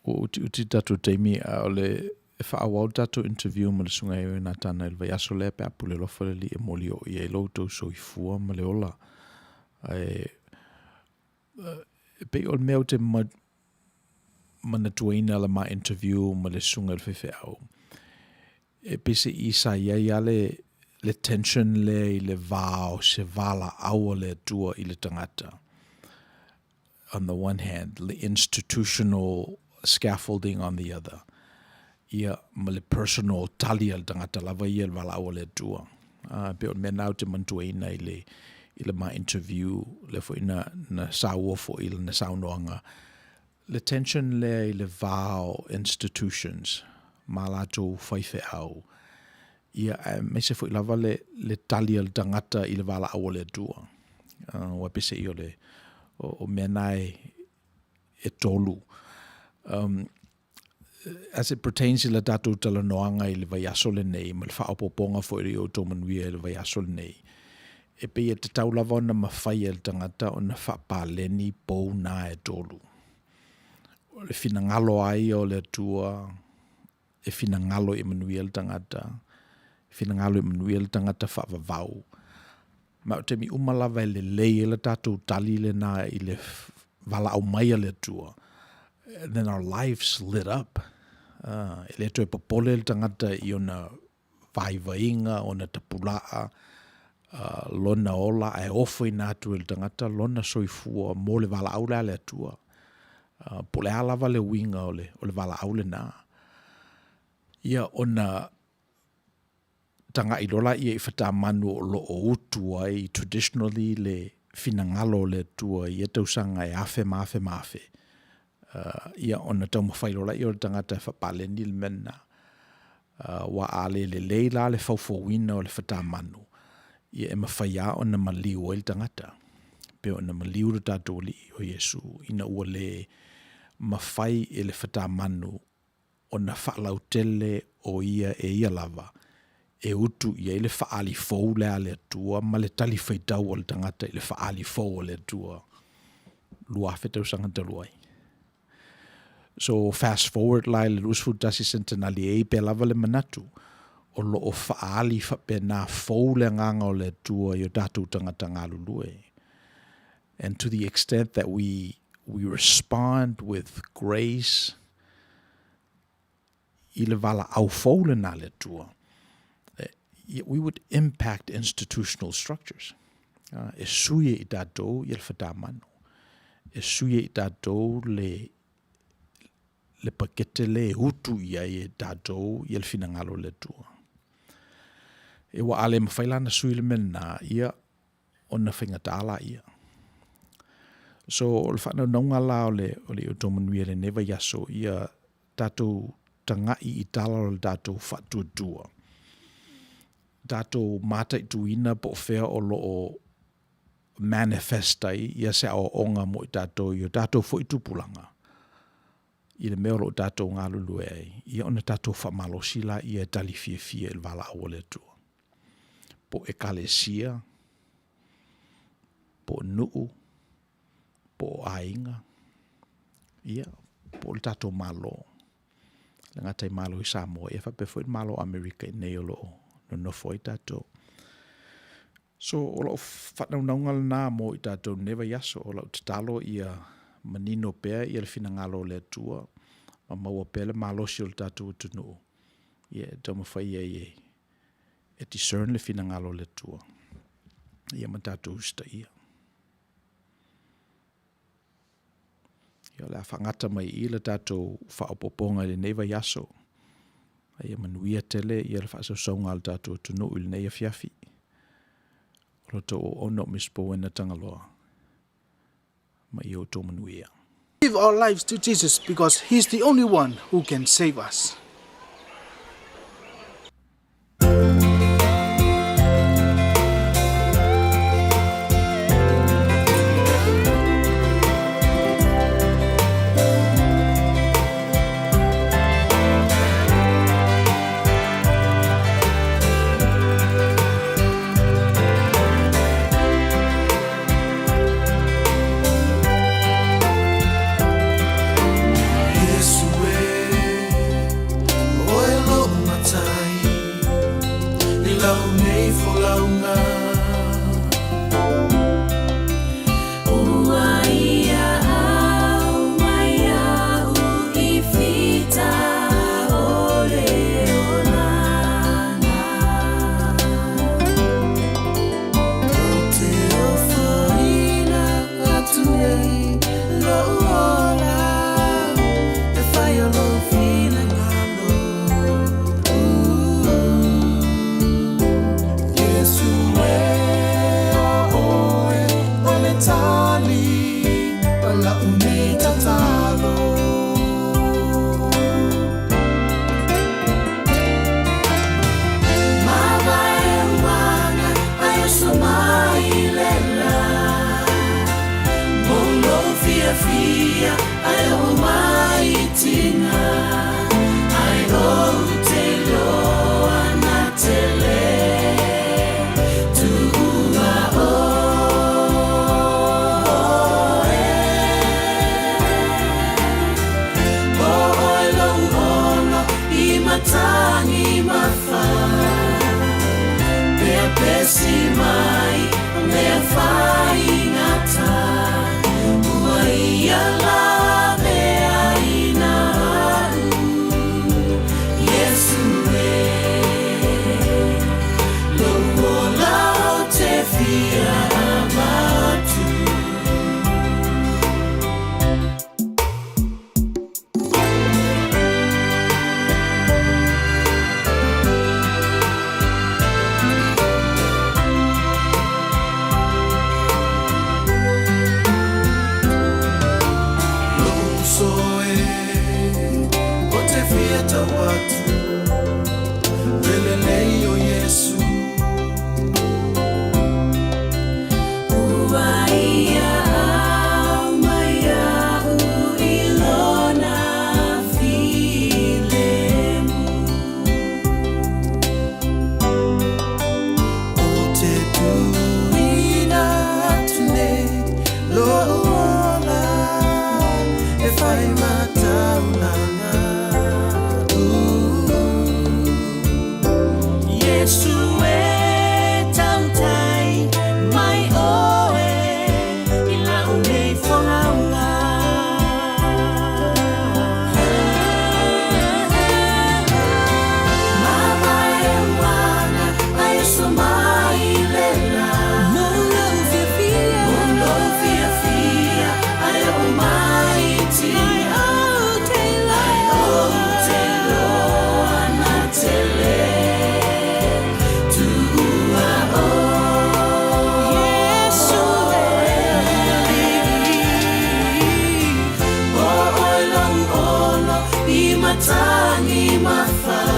ua utiuti le tatou taimi, a o le e faaauau le tatou interview ma le Susuga ia Ionatana i le vaiaso lea pe a pule alofa le Alii e moli oo i ai lo outou soifua ma le ola. Ae e pei o le mea ou te manatuaina la ma interview ma le susuga i le faifeau, e pei se i sa i ai lava le, le tension lea i le va o se valaau a le Atua i le tagata. On the one hand, le institutional scaffolding on the other. Ia, ma le personal tali a le tagata lava ia i le valaau a le Atua. Uh, pei o le mea na ou te manatuaina i le, i le ma interview, lea foi na, na saua foi i lana saunoaga, le tension lea i le va o institutions ma latou faifeau, ia, aemaise foi lava le, le tali a le tagata i le valaau a le Atua. Uh, ua peiseai o le, o, o mea na e, e tolu. Um, as it pertains i la tatou talanoaga i le vaiaso lenei, ma le faaopoopoga foi i outou manuia i le vaiaso lenei, e pei e tatau lava ona mafai e le tagata ona faapaleni pou na e tolu. O le finagalo a ia o le Atua e finagalo ia manuia le tagata, e finagalo ia manuia le tagata faavavau. Ma o taimi uma lava e lelei ai le tatou tali lena i le valaau mai a le Atua, then our lives lit up. E le toe popole le tagata i ona vaivaiga, ona tapulaa, lona ola, ae ofoina atu e le tagata lona soifua mo le valaau lea a le Atua. Po o le a lava le uiga o le, o le valaau lena. Ia, ona taga'i loa laia i Fatamanu o lo o utu ai traditionally le finagalo o le Atua i ia tausaga e afe ma afe ma afe, ia ona taumafai loa laia o le tagata e faapaleni le mea lena. Aua a le lelei la le faufauina o le Fatamanu, ia e mafai lava ona maliu ai le tagata, pei ona maliu lo tatou Alii o Iesu ina ua le mafai e le Fatamanu ona faalautele o ia e ia lava, e utu i ai le faaali fou lea a le Atua ma le talifuaitau o le tagata i le faaali fou a le Atua 2000 tausaga talu ai. So fast forward la i le 21 sentenali e i ai pea lava le manatu o lo o faaali faapena fou le agaga o le Atua i o tatou tagata galulue. And to the extent that we we respond with grace i le valaau fou lena a le Atua, we would impact institutional structures. E sui e i tatou ia le fatamanu. E sui e i tatou le le pakete le e utu i ai e tatou ia le finagalo o le Atua. E ua a le mafai la ona sui le mea lena, ia ona faigata laia. So, o le faanaunauga la o le, o le outou manuia i lenei vaiaso, ia tatou taga'i i tala o le tatou faatuatua. Tatou mataituina po o fea o lo o manifest ai ia se aoaoga mo i tatou i o tatou foi tupulaga i le mea o lo o tatou galulue ai, ia ona tatou faamalosi laia e tali fiafia i le valaau a le Atua. Po o ekalesia, po o nuu, po o aiga, ia, po o le tatou Malo. Le gata i Malo i Samoa, ia faapea foi le Malo o Amerika i nei o lo o nonofo ai tatou. So, o lau faanaunauga lena mo i tatou i lenei vaiaso, o lau tatalo ia manino pea ia le finagalo o le Atua, ma maua pea le malosi o le tatou atunuu, ia e taumafai ai e e discern le finagalo o le Atua ia ma tatou usitaia. Ia, o le a faagata mai i i le tatou faaopoopoga i lenei vaiaso. A ia manuia tele ia le faasausauga a le tatou atunuu i lenei afiafi. O lo outou auauna o Miss Bowena Tagaloa, ma ia outou manuia. Give our lives to Jesus because He's the only one who can save us. Matangi mafa.